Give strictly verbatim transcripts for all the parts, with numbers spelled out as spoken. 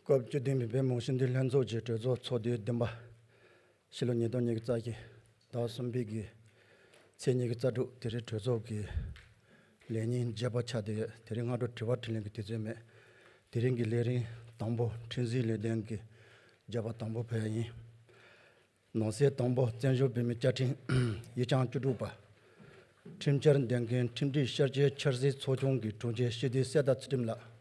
སྐབས་བཅུ་བདུན་པའི་བོད་མི་མང་སྤྱི་འཐུས་ལྷན་ཚོགས་ཀྱི་གྲོས་ཚོགས་ཚོགས་དུས་བདུན་པ། ཕྱི་ལོ་ཉིས་སྟོང་ཉི་ཤུ་རྩ་བཞི། ཟླ་གསུམ་པའི་གི་ཚེས་ཉི་ཤུ་རྩ་དྲུག། དེ་རིང་གྲོས་ཚོགས་ཀྱི་ལས་ཉིན་བརྒྱད་པ་ཆགས་བསྡད་ཡོད། དེ་རིང་སྔ་དྲོ་དྲི་བ་དྲིས་ལན་གྱི་དུས་ཚོད་མེད། དེ་རིང་གི་ལས་རིམ་དང་པོ་ཁྲིམས་འཛིན་ལས་དོན་གྱི་བརྗོད་པ་དང་པོ་ཕུལ་ཡ་ཡིན། ནང་གསེས་དང་པོ། བཙན་བྱོལ་བོད་མིའི་བཅའ་ཁྲིམས་ཡིག་ཆ་བཅུ་དྲུག་པ། ཁྲིམས་འཆར་འདོན་མཁན་ཁྲིམས་སྒྲིག་བསྐྱར་བཅོས་འཆར་ཟིན་ཚོགས་ཆུང་གི་དྲུང་ཆེ་སྤྱི་འཐུས་གསེར་རྟ་ཚུལ་ཁྲིམས་ལགས།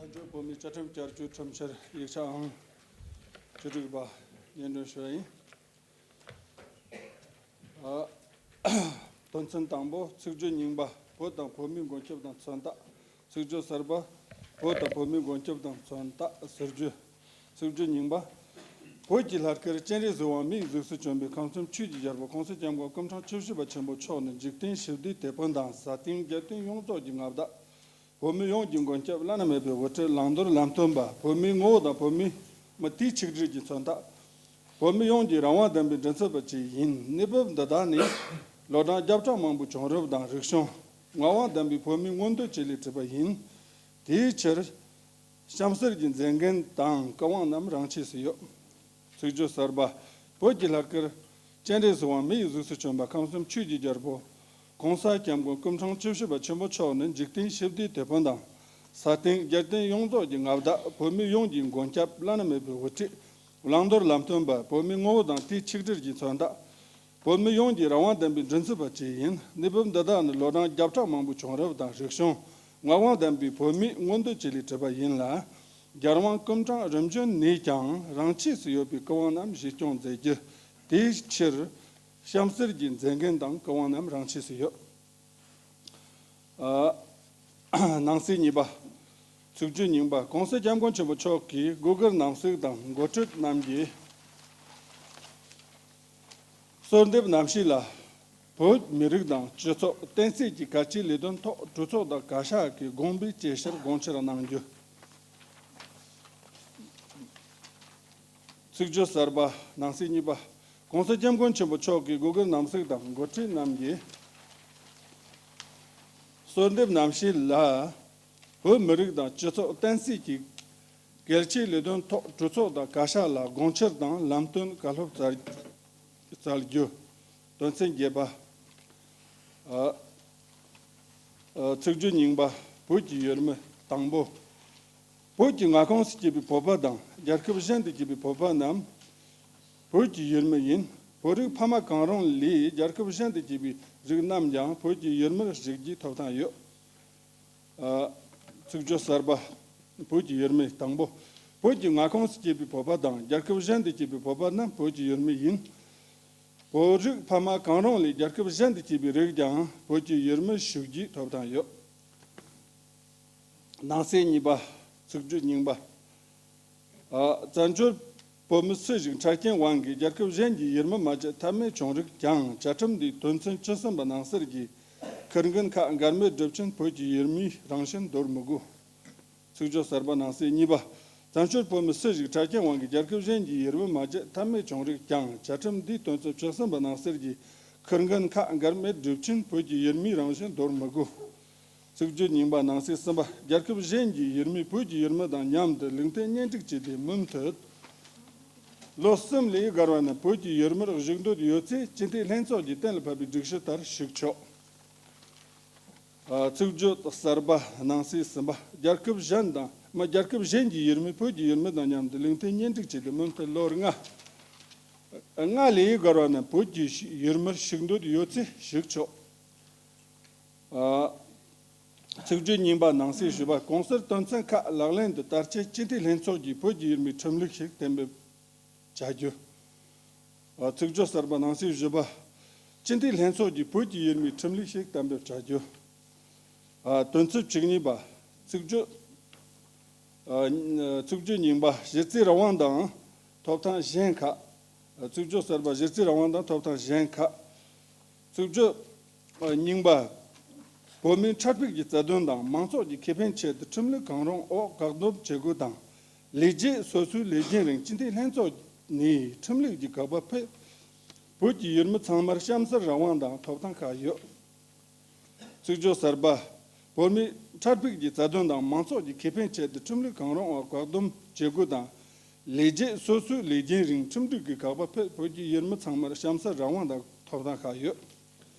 བཙན་བྱོལ་བོད་མིའི་བཅའ་ཁྲིམས་བསྐྱར་བཅོས་ཁྲིམས་འཆར་ཡིག་ཆ་ཨང་བཅུ་དྲུག་པ་སྙན་སྒྲོན་ཞུ་བ་ཡིན། ཨ། དོན་ཚན་དང་པོ། ཚིག་བརྗོད་རྙིང་པ། བོད་དང་བོད་མིའི་མགོན་སྐྱབས་དང་མཚོན་རྟགས། ཚིག་བརྗོད་གསར་པ། བོད་དང་བོད་མིའི་མགོན་སྐྱབས་དང་མཚོན་རྟགས་ཟེར་རྒྱུ། ཚིག་བརྗོད་རྙིང་པ། བོད་ཀྱི་ལྷ་སྐལ་སྤྱན་རས་གཟིགས་དབང་མིའི་གཟུགས་སུ་བྱོན་པའི་ཁམས་གསུམ་ཆོས་ཀྱི་རྒྱལ་པོ་༸གོང་ས་༸སྐྱབས་མགོན་སྐུ་ཕྲེང་བཅུ་བཞི་པ་ཆེན་པོ་མཆོག་ནི་འཇིག་རྟེན་ཞི་བདེའི་དེད་དཔོན་དང་ས་སྟེང་རྒྱལ་བསྟན་ཡོངས་རྫོགས་ཀྱི་མངའ་བདག། བོད་མི་ཡོངས་ཀྱི་མགོན་སྐྱབས། བླ་ན་མེད་པའི་དབུ་ཁྲིད། བླང་དོར་ལམ་སྟོན་པ། བོད་མིའི་ངོ་བོ་དང་བོད་མི་མི་དེའི་ཆིག་སྒྲིལ་གྱི་མཚོན་རྟགས། བོད་མི་ཡོངས་ཀྱི་རང་དབང་ལྡན་པའི་མགྲིན་ཚབ་པ་བཅས་ཡིན། གནས་བབ་འདི་དག་ནི་ལོ་གྲངས་བརྒྱ་ཕྲག་མང་པོའི་བྱུང་རབས་དང་རིག་གཞུང་། ངག་དབང་བསྟན་པའི་བོད་མིའི་མངོན་འདོད་བཅས་ལས་གྲུབ་པ་ཡིན། དེའི་ཕྱིར། གཤམ་གསལ་གྱི་མཛད་འགན་དང་བཀའ་དབང་རྣམས་རང་ཆས་སུ་ཡོད། ཚིག་བརྗོད་གསར་པ། བོད་ཀྱི་ལྷ་སྐལ་སྤྱན་རས་གཟིགས་དབང་མིའི་གཟུགས་སུ་བྱོན་པ་ཁམས་གསུམ་ཆོས་ཀྱི་རྒྱལ་པོ་༸གོང་ས་༸སྐྱབས་མགོན་སྐུ་ཕྲེང་བཅུ་བཞི་པ་ཆེན་པོ་མཆོག་ནི་འཇིག་རྟེན་ཞི་བདེའི་དེད་དཔོན་དང་། ས་སྟེང་རྒྱལ་བསྟན་ཡོངས་རྫོགས་ཀྱི་མངའ་བདག། བོད་མི་ཡོངས་ཀྱི་མགོན་སྐྱབས། བླ་ན་མེད་པའི་དབུ་ཁྲིད། བླང་དོར་ལམ་སྟོན་པ། བོད་མིའི་ངོ་བོ་དང་དེའི་ཆིག་སྒྲིལ་གྱི་མཚོན་རྟགས། བོད་མི་ཡོངས་ཀྱི་རང་དབང་ལྡན་པའི་མགྲིན་ཚབ་པ་བཅས་ཡིན། གནས་བབ་འདི་དག་ནི་ལོ་གྲངས་བརྒྱ་ཕྲག་མང་པོའི་བྱུང་རབས་དང་རིག་གཞུང་། ངག་དབང་བསྟན་པའི་བོད་མིའི་མངོན་འདོད་བཅས་ལས་གྲུབ་པ་ཡིན་ལ། རྒྱལ་དབང་སྐུ་ཕྲེང་རིམ་བྱོན་ནས་ཀྱང་རང་ཆས་སུ་ཡོད་པའི་བཀའ་དབང་རྣམས་གཞི་སྐྱོང་མཛད་རྒྱུ། དེའི་ཕྱིར། གཤམ་གསལ་གྱི་མཛད་འགན་དང་བཀའ་དབང་རྣམས་རང་ཆས་སུ་ཡོད། ཨ། ནང་གསེས་གཉིས་པ། ཚིག་བརྗོད་རྙིང་པ། ༸གོང་ས་༸སྐྱབས་མགོན་ཆེན་པོ་མཆོག་གིས་སྒོ་ཁར་གནམ་གཤིས་དང་འགོ་ཁྲིད་རྣམས་ཀྱིས་གསོལ་འདེབས་རྣམ་བཤད་ལ། བོད་མི་རིགས་དང་སྤྱི་ཚོགས་བསྟན་སྲིད་ཀྱི་གལ་ཆེའི་ལས་དོན་ཐོག་གྲོས་ཚོགས་དང་བཀའ་ཤག་གི་དགོངས་པའི་དཔྱད་གཞིར་དགོངས་འཆར་གནང་རྒྱུ། ཚིག་བརྗོད་གསར་པ། ནང་གསེས་གཉིས་པ། ༸གོང་ས་༸སྐྱབས་མགོན་ཆེན་པོ་མཆོག་གིས་སྒོ་ཁར་གནམ་གཤིས་དང་འགོ་ཁྲིད་རྣམས་ཀྱིས་གསོལ་འདེབས་རྣམ་བཤད་ལ། བོད་མི་རིགས་དང་སྤྱི་ཚོགས་བསྟན་སྲིད་ཀྱི་གལ་ཆེའི་ལས་དོན་ཐོག་གྲོས་ཚོགས་དང་བཀའ་ཤག་ལ་དགོངས་འཆར་དང་ལམ་སྟོན་བཀའ་སློབ་སྩལ་སྩལ་རྒྱུ། དོན་ཚན་བརྒྱད་པ། ཨ། ཨ། ཚིག་བརྗོད་རྙིང་པ། བོད་ཀྱི་ཡུལ་མི་དང་པོ། བོད་ཀྱི་མངའ་ཁོངས་སུ་སྐྱེས་པའི་བོད་པ་དང་རྒྱལ་ཁབ་གཞན་དུ་སྐྱེས་པའི་བོད་པ་རྣམས་བོད་ཀྱི་ཡུལ་མི་ཡིན། བོད་རིགས་ཕ་མ་གང་རུང་ལས་རྒྱལ་ཁབ་གཞན་དུ་སྐྱེས་པའི་རིགས་རྣམས་ཀྱང་བོད་ཀྱི་ཡུལ་མིར་ཞུགས་རྒྱུའི་ཐོབ་ཐང་ཡོད། ཨ། ཚིག་བརྗོད་གསར་པ། བོད་ཀྱི་ཡུལ་མི་དང་པོ། བོད་ཀྱི་མངའ་ཁོངས་སུ་སྐྱེས་པའི་བོད་པ་དང་རྒྱལ་ཁབ་གཞན་དུ་སྐྱེས་པའི་བོད་པ་རྣམས་བོད་ཀྱི་ཡུལ་མི་ཡིན། བོད་རིགས་ཕ་མ་གང་རུང་ལས་རྒྱལ་ཁབ་གཞན་དུ་སྐྱེས་པའི་རིགས་ཀྱང་བོད་ཀྱི་ཡུལ་མིར་ཞུགས་རྒྱུའི་ཐོབ་ཐང་ཡོད། ནང་གསེས་གཉིས་པ། ཚིག་བརྗོད་རྙིང་པ། ཨ། བཙན་བྱོལ་བོད་མི་སུ་ཞིག་འཕྲལ་རྐྱེན་དབང་གིས་རྒྱལ་ཁབ་གཞན་གྱི་ཡུལ་མི་མ་བྱས་ཐབས་མེད་བྱུང་རིགས་ཀྱང་བཅའ་ཁྲིམས་འདིའི་དོན་ཚན་བཅུ་གསུམ་པ་ནང་གསལ་གྱི་ཁུར་འགན་ཁག་འགལ་མེད་སྒྲུབ་ཕྱིར་བོད་ཀྱི་ཡུལ་མིའི་རང་བཞིན་འདོར་མི་དགོས། ཚིག་བརྗོད་གསར་པ་ནང་གསེས་གཉིས་པ། བཙན་བྱོལ་བོད་མི་སུ་ཞིག་འཕྲལ་རྐྱེན་དབང་གིས་རྒྱལ་ཁབ་གཞན་གྱི་ཡུལ་མི་མ་བྱས་ཐབས་མེད་བྱུང་རིགས་ཀྱང་བཅའ་ཁྲིམས་འདིའི་དོན་ཚན་བཅུ་གསུམ་པ་ནང་གསལ་གྱི་ཁུར་འགན་ཁག་འགལ་མེད་སྒྲུབ་ཕྱིར་བོད་ཀྱི་ཡུལ་མིའི་རང་བཞིན་འདོར་མི་དགོས། ཚིག་བརྗོད་རྙིང་པ་ནང་གསེས་གསུམ་པ། རྒྱལ་ཁབ་གཞན་གྱི་ཡུལ་མིས་བོད་ཀྱི་ཡུལ་མི་དང་མཉམ་དུ་ལུང་བསྟན་གཉེན་སྒྲིག་བྱས་ཏེ་མུ་མཐུད་ལོ་གསུམ་ལས་བརྒལ་བ་ན་བོད་ཀྱི་ཡུལ་མིར་བཞུགས་འདོད་ཡོད་ཚེ་སྤྱི་འཐུས་ལྷན་ཚོགས་ཀྱིས་གཏན་ལ་ཕབ་པའི་སྒྲིག་གཞི་ལྟར་ཞུགས་ཆོག། ཨ། ཚིག་བརྗོད་གསར་པ་ནང་གསེས་གསུམ་པ། རྒྱལ་ཁབ་གཞན་དང་མི། རྒྱལ་ཁབ་གཞན་གྱི་ཡུལ་མིས་བོད་ཀྱི་ཡུལ་མི་དང་མཉམ་དུ་ལུང་བསྟན་གཉེན་སྒྲིག་བྱས་ཏེ་མུ་མཐུད་ལོ་ལྔ། ལྔ་ལས་བརྒལ་བ་ན་བོད་ཀྱི་ཡུལ་མིར་ཞུགས་འདོད་ཡོད་ཚེ་ཞུགས་ཆོག། ཨ། ཚིག་བརྗོད་རྙིང་པ་ནང་གསེས་བཞི་པ། གོང་གསལ་དོན་ཚན་ཁག་ལག་ལེན་དུ་བསྟར་ཆེད་སྤྱི་འཐུས་ལྷན་ཚོགས་ཀྱིས་བོད་ཀྱི་ཡུལ་མིའི་ཁྲིམས་ལུགས་ཤིག་གཏན་འབེབས་བྱ་རྒྱུ། ཨ། ཚིག་བརྗོད་གསར་པ་ནང་གསེས་བཞི་པ། སྤྱི་འཐུས་ལྷན་ཚོགས་ཀྱིས་བོད་ཀྱི་ཡུལ་མིའི་ཁྲིམས་ལུགས་ཤིག་གཏན་འབེབས་བྱ་རྒྱུ། ཨ། དོན་ཚན་བཅུ་གཉིས་པ། ཚིག་བརྗོད། ཨ། ཚིག་བརྗོད་རྙིང་པ། གཞི་རྩའི་རང་དབང་དང་ཐོབ་ཐང་གཞན་ཁག། ཨ། ཚིག་བརྗོད་གསར་པ། གཞི་རྩའི་རང་དབང་དང་ཐོབ་ཐང་གཞན་ཁག། ཚིག་བརྗོད། ཨ། རྙིང་པ། བོད་མིའི་འཕྲལ་ཕུགས་ཀྱི་རྩ་དོན་དང་མང་ཚོགས་ཀྱི་ཁེ་ཕན་ཆེད་དུ་ཁྲིམས་ལུགས་གང་རུང་འོག་བཀག་སྡོམ་བྱེད་སྒོ་དང་ལས་བྱེད་སོ་སོའི་ལས་འགན་རིང་སྤྱི་འཐུས་ལྷན་ཚོགས་ནས་ཁྲིམས་ལུགས་ཀྱི་དགག་པ་ཕེབས། བོད་ཀྱི་ཡུལ་མི་ཚང་མར་གཤམ་གསལ་རང་དབང་དང་ཐོབ་ཐང་ཁག་ཡོད། ཚིག་བརྗོད་གསར་པ། བོད་མིའི་འཕྲལ་ཕུགས་ཀྱི་རྩ་དོན་དང་མང་ཚོགས་ཀྱི་ཁེ་ཕན་ཆེད་དུ་ཁྲིམས་ལུགས་གང་རུང་བ་བཀག་སྡོམ་བྱེད་དགོས་དང་། ལས་བྱེད་སོ་སོའི་ལས་འགན་རིང་ཁྲིམས་སྒྲིག་གིས་བཀག་པ་ཕུད་བོད་ཀྱི་ཡུལ་མི་ཚང་མར་གཤམ་གསལ་རང་དབང་དང་ཐོབ་ཐང་ཁག་ཡོད།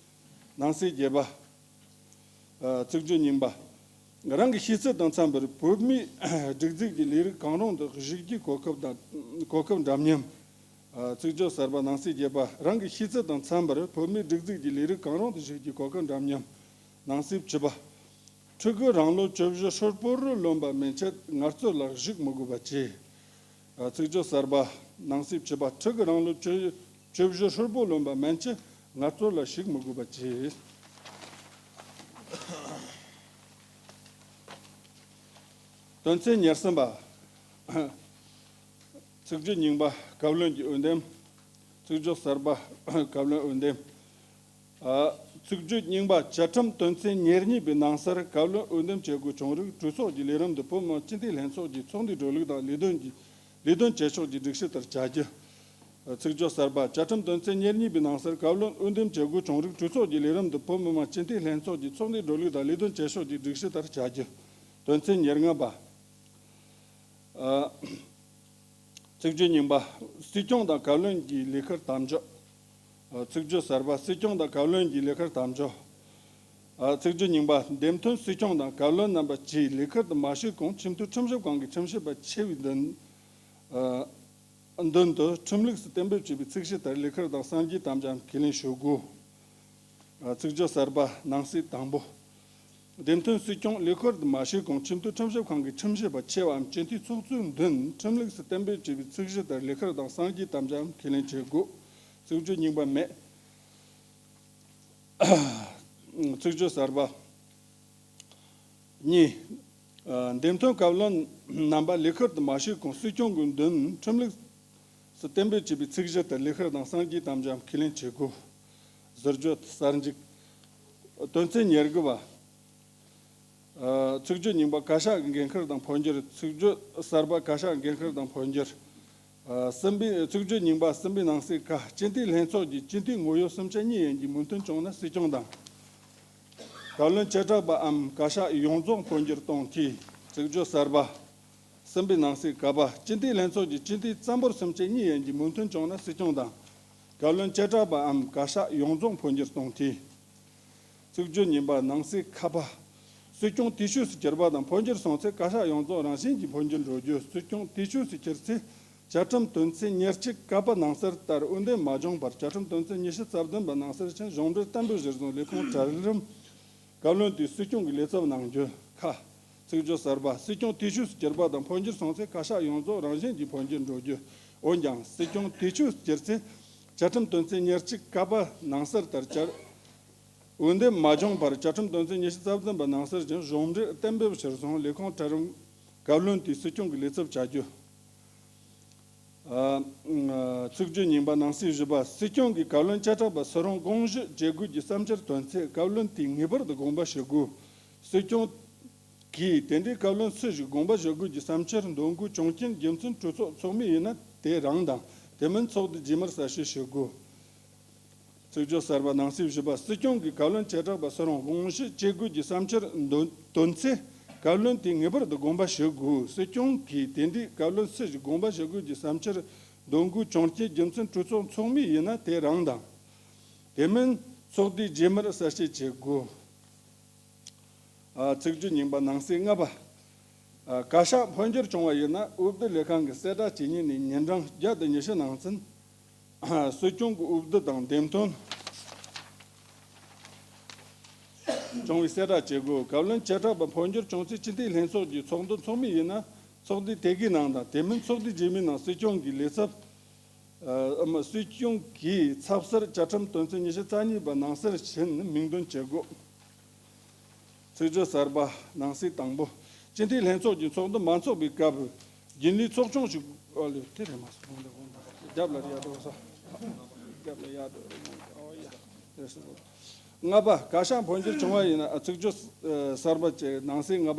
ནང་གསེས་བརྒྱད་པ། ཨ། ཚིག་བརྗོད་རྙིང་པ། རང་གི་ཤེས་ཚད་དང་འཚམ་པར་བོད་མིའི་སྒྲིག་འཛུགས་ཀྱི་ལས་རིགས་གང་རུང་དུ་ཞུགས་རྒྱུའི་གོ་སྐབས་དང་གོ་སྐབས་འདྲ་མཉམ། ཨ། ཚིག་བརྗོད་གསར་པ། ནང་གསེས་བརྒྱད་པ། རང་གི་ཤེས་ཚད་དང་འཚམ་པར་བོད་མིའི་སྒྲིག་འཛུགས་ཀྱི་ལས་རིགས་གང་རུང་དུ་ཞུགས་རྒྱུའི་གོ་སྐབས་འདྲ་མཉམ། ནང་གསེས་བཅུ་པ། ཕྲུ་གུ་རང་ལོ་བཅུ་བཞི་ཧྲིལ་པོར་ལོན་པ་མན་ཆད་ངལ་རྩོལ་ལ་ཞུགས་མི་དགོས་པ་བཅས། ཨ། ཚིག་བརྗོད་གསར་པ། ནང་གསེས་བཅུ་པ། ཕྲུ་གུ་རང་ལོ་བཅུ་བཅུ་བཞི་ཧྲིལ་པོ་ལོན་པ་མན་ཆད་ངལ་རྩོལ་ལ་ཞུགས་མི་དགོས་པ་བཅས། དོན་ཚན་ཉེར་གསུམ་པ། ཚིག་བརྗོད་རྙིང་པ། བཀའ་བློན་གྱི་འོས་འདེམས། ཚིག་བརྗོད་གསར་པ། བཀའ་བློན་འོས་འདེམས། ཨ། ཚིག་བརྗོད་རྙིང་པ། བཅའ་ཁྲིམས་དོན་ཚན་ཉེར་གཉིས་པའི་ནང་གསལ་བཀའ་བློན་འོས་འདེམས་བྱེད་དགོས་བྱུང་རིགས་གྲོས་ཚོགས་ཀྱི་ལས་རིམ་དུ་བོད་མི་མང་སྤྱི་འཐུས་ལྷན་ཚོགས་ཀྱི་ཚོགས་འདུའི་འགྲོ་ལུགས་དང་ལས་དོན་གྱི་ལས་དོན་བྱེད་ཕྱོགས་ཀྱི་སྒྲིག་གཞི་ལྟར་བྱ་རྒྱུ། ཚིག་བརྗོད་གསར་པ། བཅའ་ཁྲིམས་དོན་ཚན་ཉེར་གཉིས་པའི་ནང་གསལ་བཀའ་བློན་འོས་འདེམས་བྱེད་དགོས་བྱུང་རིགས་གྲོས་ཚོགས་ཀྱི་ལས་རིམ་དུ་བོད་མི་མང་སྤྱི་འཐུས་ལྷན་ཚོགས་ཀྱི་ཚོགས་འདུའི་འགྲོ་ལུགས་དང་ལས་དོན་བྱེད་ཕྱོགས་ཀྱི་སྒྲིག་གཞི་ལྟར་བྱ་རྒྱུ། དོན་ཚན་ཉེར་ལྔ་པ། ཨ། ཚིག་བརྗོད་རྙིང་པ། སྲིད་སྐྱོང་དང་བཀའ་བློན་གྱི་ལས་ཁུར་དམ་འཇོག་ཨ། ཚིག་བརྗོད་གསར་པ། སྲིད་སྐྱོང་དང་བཀའ་བློན་གྱི་ལས་ཁུར་དམ་འཇོག་ཨ། ཚིག་བརྗོད་རྙིང་པ། འདེམས་ཐོན་སྲིད་སྐྱོང་དང་བཀའ་བློན་རྣམ་པ་བཅས་ལས་ཁུར་དུ་མ་ཞུགས་གོང་ཆེས་མཐོའི་ཁྲིམས་ཞིབ་ཁང་གི་ཁྲིམས་ཞིབ་པ་ཆེ་བའི་མདུན། ཨ། མདུན་དུ་ཁྲིམས་ལུགས་སུ་གཏན་འབེབས་བྱས་པའི་ཚིག་གཞི་ལྟར་ལས་ཁུར་དང་གསང་རྒྱའི་དམ་བཅའ་ཁས་ལེན་ཞུ་དགོས། ཨ། ཚིག་བརྗོད་གསར་པ། ནང་གསེས་དང་པོ། འདེམས་ཐོན་སྲིད་སྐྱོང་ལས་ཁུར་དུ་མ་ཞུགས་གོང་ཆེས་མཐོའི་ཁྲིམས་ཞིབ་ཁང་གི་ཁྲིམས་ཞིབ་པ་ཆེ་བའམ་སྤྱི་འཐུས་ཚོགས་གཙོའི་མདུན་ཁྲིམས་ལུགས་སུ་གཏན་འབེབས་བྱས་པའི་ཚིག་གཞི་ལྟར་ལས་ཁུར་དང་གསང་རྒྱའི་དམ་བཅའ་ཁས་ལེན་བྱེད་དགོས། ཚིག་བརྗོད་རྙིང་པ་མེད། ཚིག་བརྗོད་གསར་པ། གཉིས། ཨ། འདེམས་ཐོན་བཀའ་བློན་རྣམ་པ་ལས་ཁུར་དུ་མ་ཞུགས་གོང་སྲིད་སྐྱོང་གི་མདུན་ཁྲིམས་ལུགས་སུ་གཏན་འབེབས་བྱས་པའི་ཚིག་གཞི་ལྟར་ལས་ཁུར་དང་གསང་རྒྱའི་དམ་བཅའ་ཁས་ལེན་བྱེད་དགོས། ཟུར་བརྗོད་གསར་འཇུག་དོན་ཚན་ཉེར་དགུ་པ། ཨ། ཚིག་བརྗོད་རྙིང་པ། བཀའ་ཤག་གི་འགན་འཁུར་དང་འཕོ་འགྱུར། ཚིག་བརྗོད་གསར་པ། བཀའ་ཤག་འགན་འཁུར་དང་འཕོ་འགྱུར། ཨ། གསུམ་པའི། ཚིག་བརྗོད་རྙིང་པ། གསུམ་པའི་ནང་གསེས་ཀ། སྤྱི་འཐུས་ལྷན་ཚོགས་ཀྱི་སྤྱི་འཐུས་ངོ་ཡོད་གསུམ་ཆ་གཉིས་ཡན་གྱི་མོས་མཐུན་བྱུང་ན་སྲིད་སྐྱོང་དང་། བཀའ་བློན་བཅད་གྲགས་པའམ་བཀའ་ཤག་ཡོངས་རྫོགས་འཕོ་འགྱུར་གཏོང་ཐུབ། ཚིག་བརྗོད་གསར་པ། གསུམ་པའི་ནང་གསེས་ཀ་པ། སྤྱི་འཐུས་ལྷན་ཚོགས་ཀྱི་སྤྱི་འཐུས་རྩ་འབོར་གསུམ་ཆ་གཉིས་ཡན་གྱི་མོས་མཐུན་བྱུང་ན་སྲིད་སྐྱོང་དང་། བཀའ་བློན་བཅད་གྲགས་པའམ་བཀའ་ཤག་ཡོངས་རྫོགས་འཕོ་འགྱུར་གཏོང་ཐུབ། ཚིག་བརྗོད་རྙིང་པ། ནང་གསེས་ཁ་པ། སྲིད་སྐྱོང་དུས་ཆོས་སུ་གྱུར་པ་དང་འཕོ་འགྱུར་སོང་ཚེ་བཀའ་ཤག་ཡོངས་རྫོགས་རང་བཞིན་གྱིས་འཕོ་འགྱུར་འགྲོ་རྒྱུ། སྲིད་སྐྱོང་དུས་ཆོས་སུ་གྱུར་ཚེ། བཅའ་ཁྲིམས་དོན་ཚན་ཉེར་གཅིག་ཀ་པ་ནང་གསལ་ལྟར་འོས་འདེམས་མ་བྱུང་བར་བཅའ་ཁྲིམས་དོན་ཚན་ཉི་ཤུ་རྩ་བདུན་པ་ནང་གསལ་བཞིན་གཞུང་འབྲེལ་གཏན་འབེབས་གཞིར་བཟུང་ལས་ཁུངས་གྲལ་རིམ། བཀའ་བློན་དེས་སྲིད་སྐྱོང་གི་ལས་ཚབ་གནང་རྒྱུ། ཁ། ཚིག་བརྗོད་གསར་པ། སྲིད་སྐྱོང་དུས་ཆོས་སུ་གྱུར་པ་དང་འཕོ་འགྱུར་སོང་ཚེ་བཀའ་ཤག་ཡོངས་རྫོགས་རང་བཞིན་གྱིས་འཕོ་འགྱུར་འགྲོ་རྒྱུ། འོན་ཀྱང་སྲིད་སྐྱོང་དུས་ཆོས་སུ་གྱུར་ཚེ། བཅའ་ཁྲིམས་དོན་ཚན་ཉེར་གཅིག་ཀ་པ་ནང་གསལ་ལྟར་བཅའ། འོས་འདེམས་མ་བྱུང་བར་བཅའ་ཁྲིམས་དོན་ཚན་ཉི་ཤུ་རྩ་བདུན་པ་ནང་གསལ་བཞིན་གཞུང་འབྲེལ་གཏན་འབེབས་གཞིར་བཟུང་ལས་ཁུངས་གྲལ་རིམ། བཀའ་བློན་དེས་སྲིད་སྐྱོང་གི་ལས་ཚབ་བྱ་རྒྱུ། ཨ། ཚིག་བརྗོད་རྙིང་པ། ནང་གསེས་བཞི་པ། སྲིད་སྐྱོང་གིས་བཀའ་བློན་བཅད་གྲགས་པ་སུ་རུང་དགོངས་ཞུ་བྱེད་དགོས་ཀྱི་བསམ་འཆར་ཐོན་ཚེ་བཀའ་བློན་དེས་ངེས་པར་དུ་དགོངས་པ་ཞུ་དགོས། སྲིད་སྐྱོང་གིས་དེ་འདྲའི་བཀའ་བློན་སུ་ཞིག་དགོངས་པ་ཞུ་དགོས་ཀྱི་བསམ་འཆར་འདོན་དགོས་བྱུང་རྐྱེན་རྒྱུ་མཚན་གྲོས་ཚོགས་ཚོགས་མི་ཡིན་ན་དེ་རང་དང་དེ་མིན་ཚོགས་སྡེ་རྗེས་མར་གསལ་བཤད་ཞུ་དགོས། ཚིག་བརྗོད་གསར་པ། ནང་གསེས་བཞི་པ། སྲིད་སྐྱོང་གིས་བཀའ་བློན་བཅད་གྲགས་པ་སུ་རུང་དགོངས་ཞུ་བྱེད་དགོས་ཀྱི་བསམ་འཆར་འདོན་བཏོན་ཚེ་བཀའ་བློན་དེས་ངེས་པར་དུ་དགོངས་པ་ཞུ་དགོས། སྲིད་སྐྱོང་གིས་དེ་འདྲའི་བཀའ་བློན་སུ་ཞིག་དགོངས་པ་ཞུ་དགོས་ཀྱི་བསམ་འཆར་འདོན་དགོས་བྱུང་རྐྱེན་རྒྱུ་མཚན་གྲོས་ཚོགས་ཚོགས་མི་ཡིན་ན་དེ་རང་དང་། དེ་མིན་ཚོགས་སྡེ་རྗེས་མར་གསལ་བཤད་བྱེད་དགོས། ཨ། ཚིག་བརྗོད་རྙིང་པ། ནང་གསེས་ལྔ་པ། ཨ། བཀའ་ཤག་འཕོ་འགྱུར་བྱུང་བ་ཡིན་ན་འོས་བསྡུ་ལས་ཁང་གིས་གསལ་བསྒྲགས་བྱས་ཉིན་ནས་ཉིན་གྲངས་བརྒྱ་དང་ཉི་ཤུ་ནང་ཚུན། ཨ། སྲིད་སྐྱོང་གི་འོས་བསྡུ་དང་འདེམས་ཐོན་བྱུང་བའི་གསལ་བསྒྲགས་བྱེད་དགོས། བཀའ་བློན་བཅད་གྲགས་པ་འཕོ་འགྱུར་བྱུང་ཚེ་སྤྱི་འཐུས་ལྷན་ཚོགས་ཀྱི་ཚོགས་འདུ་ཚོགས་མི་ཡིན་ན་ཚོགས་སྡེ་དེ་གའི་ནང་དང་དེ་མིན་ཚོགས་སྡེ་རྗེས་མའི་ནང་སྲིད་སྐྱོང་གི་ལས་ཚབ། ཨ། སྲིད་སྐྱོང་གིས་ཚབ་གསར་བཅའ་ཁྲིམས་དོན་ཚན་ཉི་ཤུ་རྩ་གཉིས་པ་ནང་གསལ་བཞིན་མིང་འདོན་བྱེད་དགོས། ཚིག་བརྗོད་གསར་པ། ནང་གསེས་དང་པོ། སྤྱི་འཐུས་ལྷན་ཚོགས་ཀྱི་ཚོགས་འདུ་མ་འཚོགས་པའི་སྐབས་རྒྱུན་ལས་ཚོགས་ཆུང་ཞིག་ཨ་ལས་དེ་རེད་མ་སོང་། རྒྱབ་ལ་ཡར་འགྲོ་ས། རྒྱབ་ལ་ཡར་འགྲོ། ཨོ་ཡ། ལྔ་པ། བཀའ་ཤག་འཕོ་འགྱུར་བྱུང་བ་ཡིན་ན། ཨ། ཚིག་བརྗོད་གསར་པ་བཅས། ནང་གསེས་ལྔ་པ།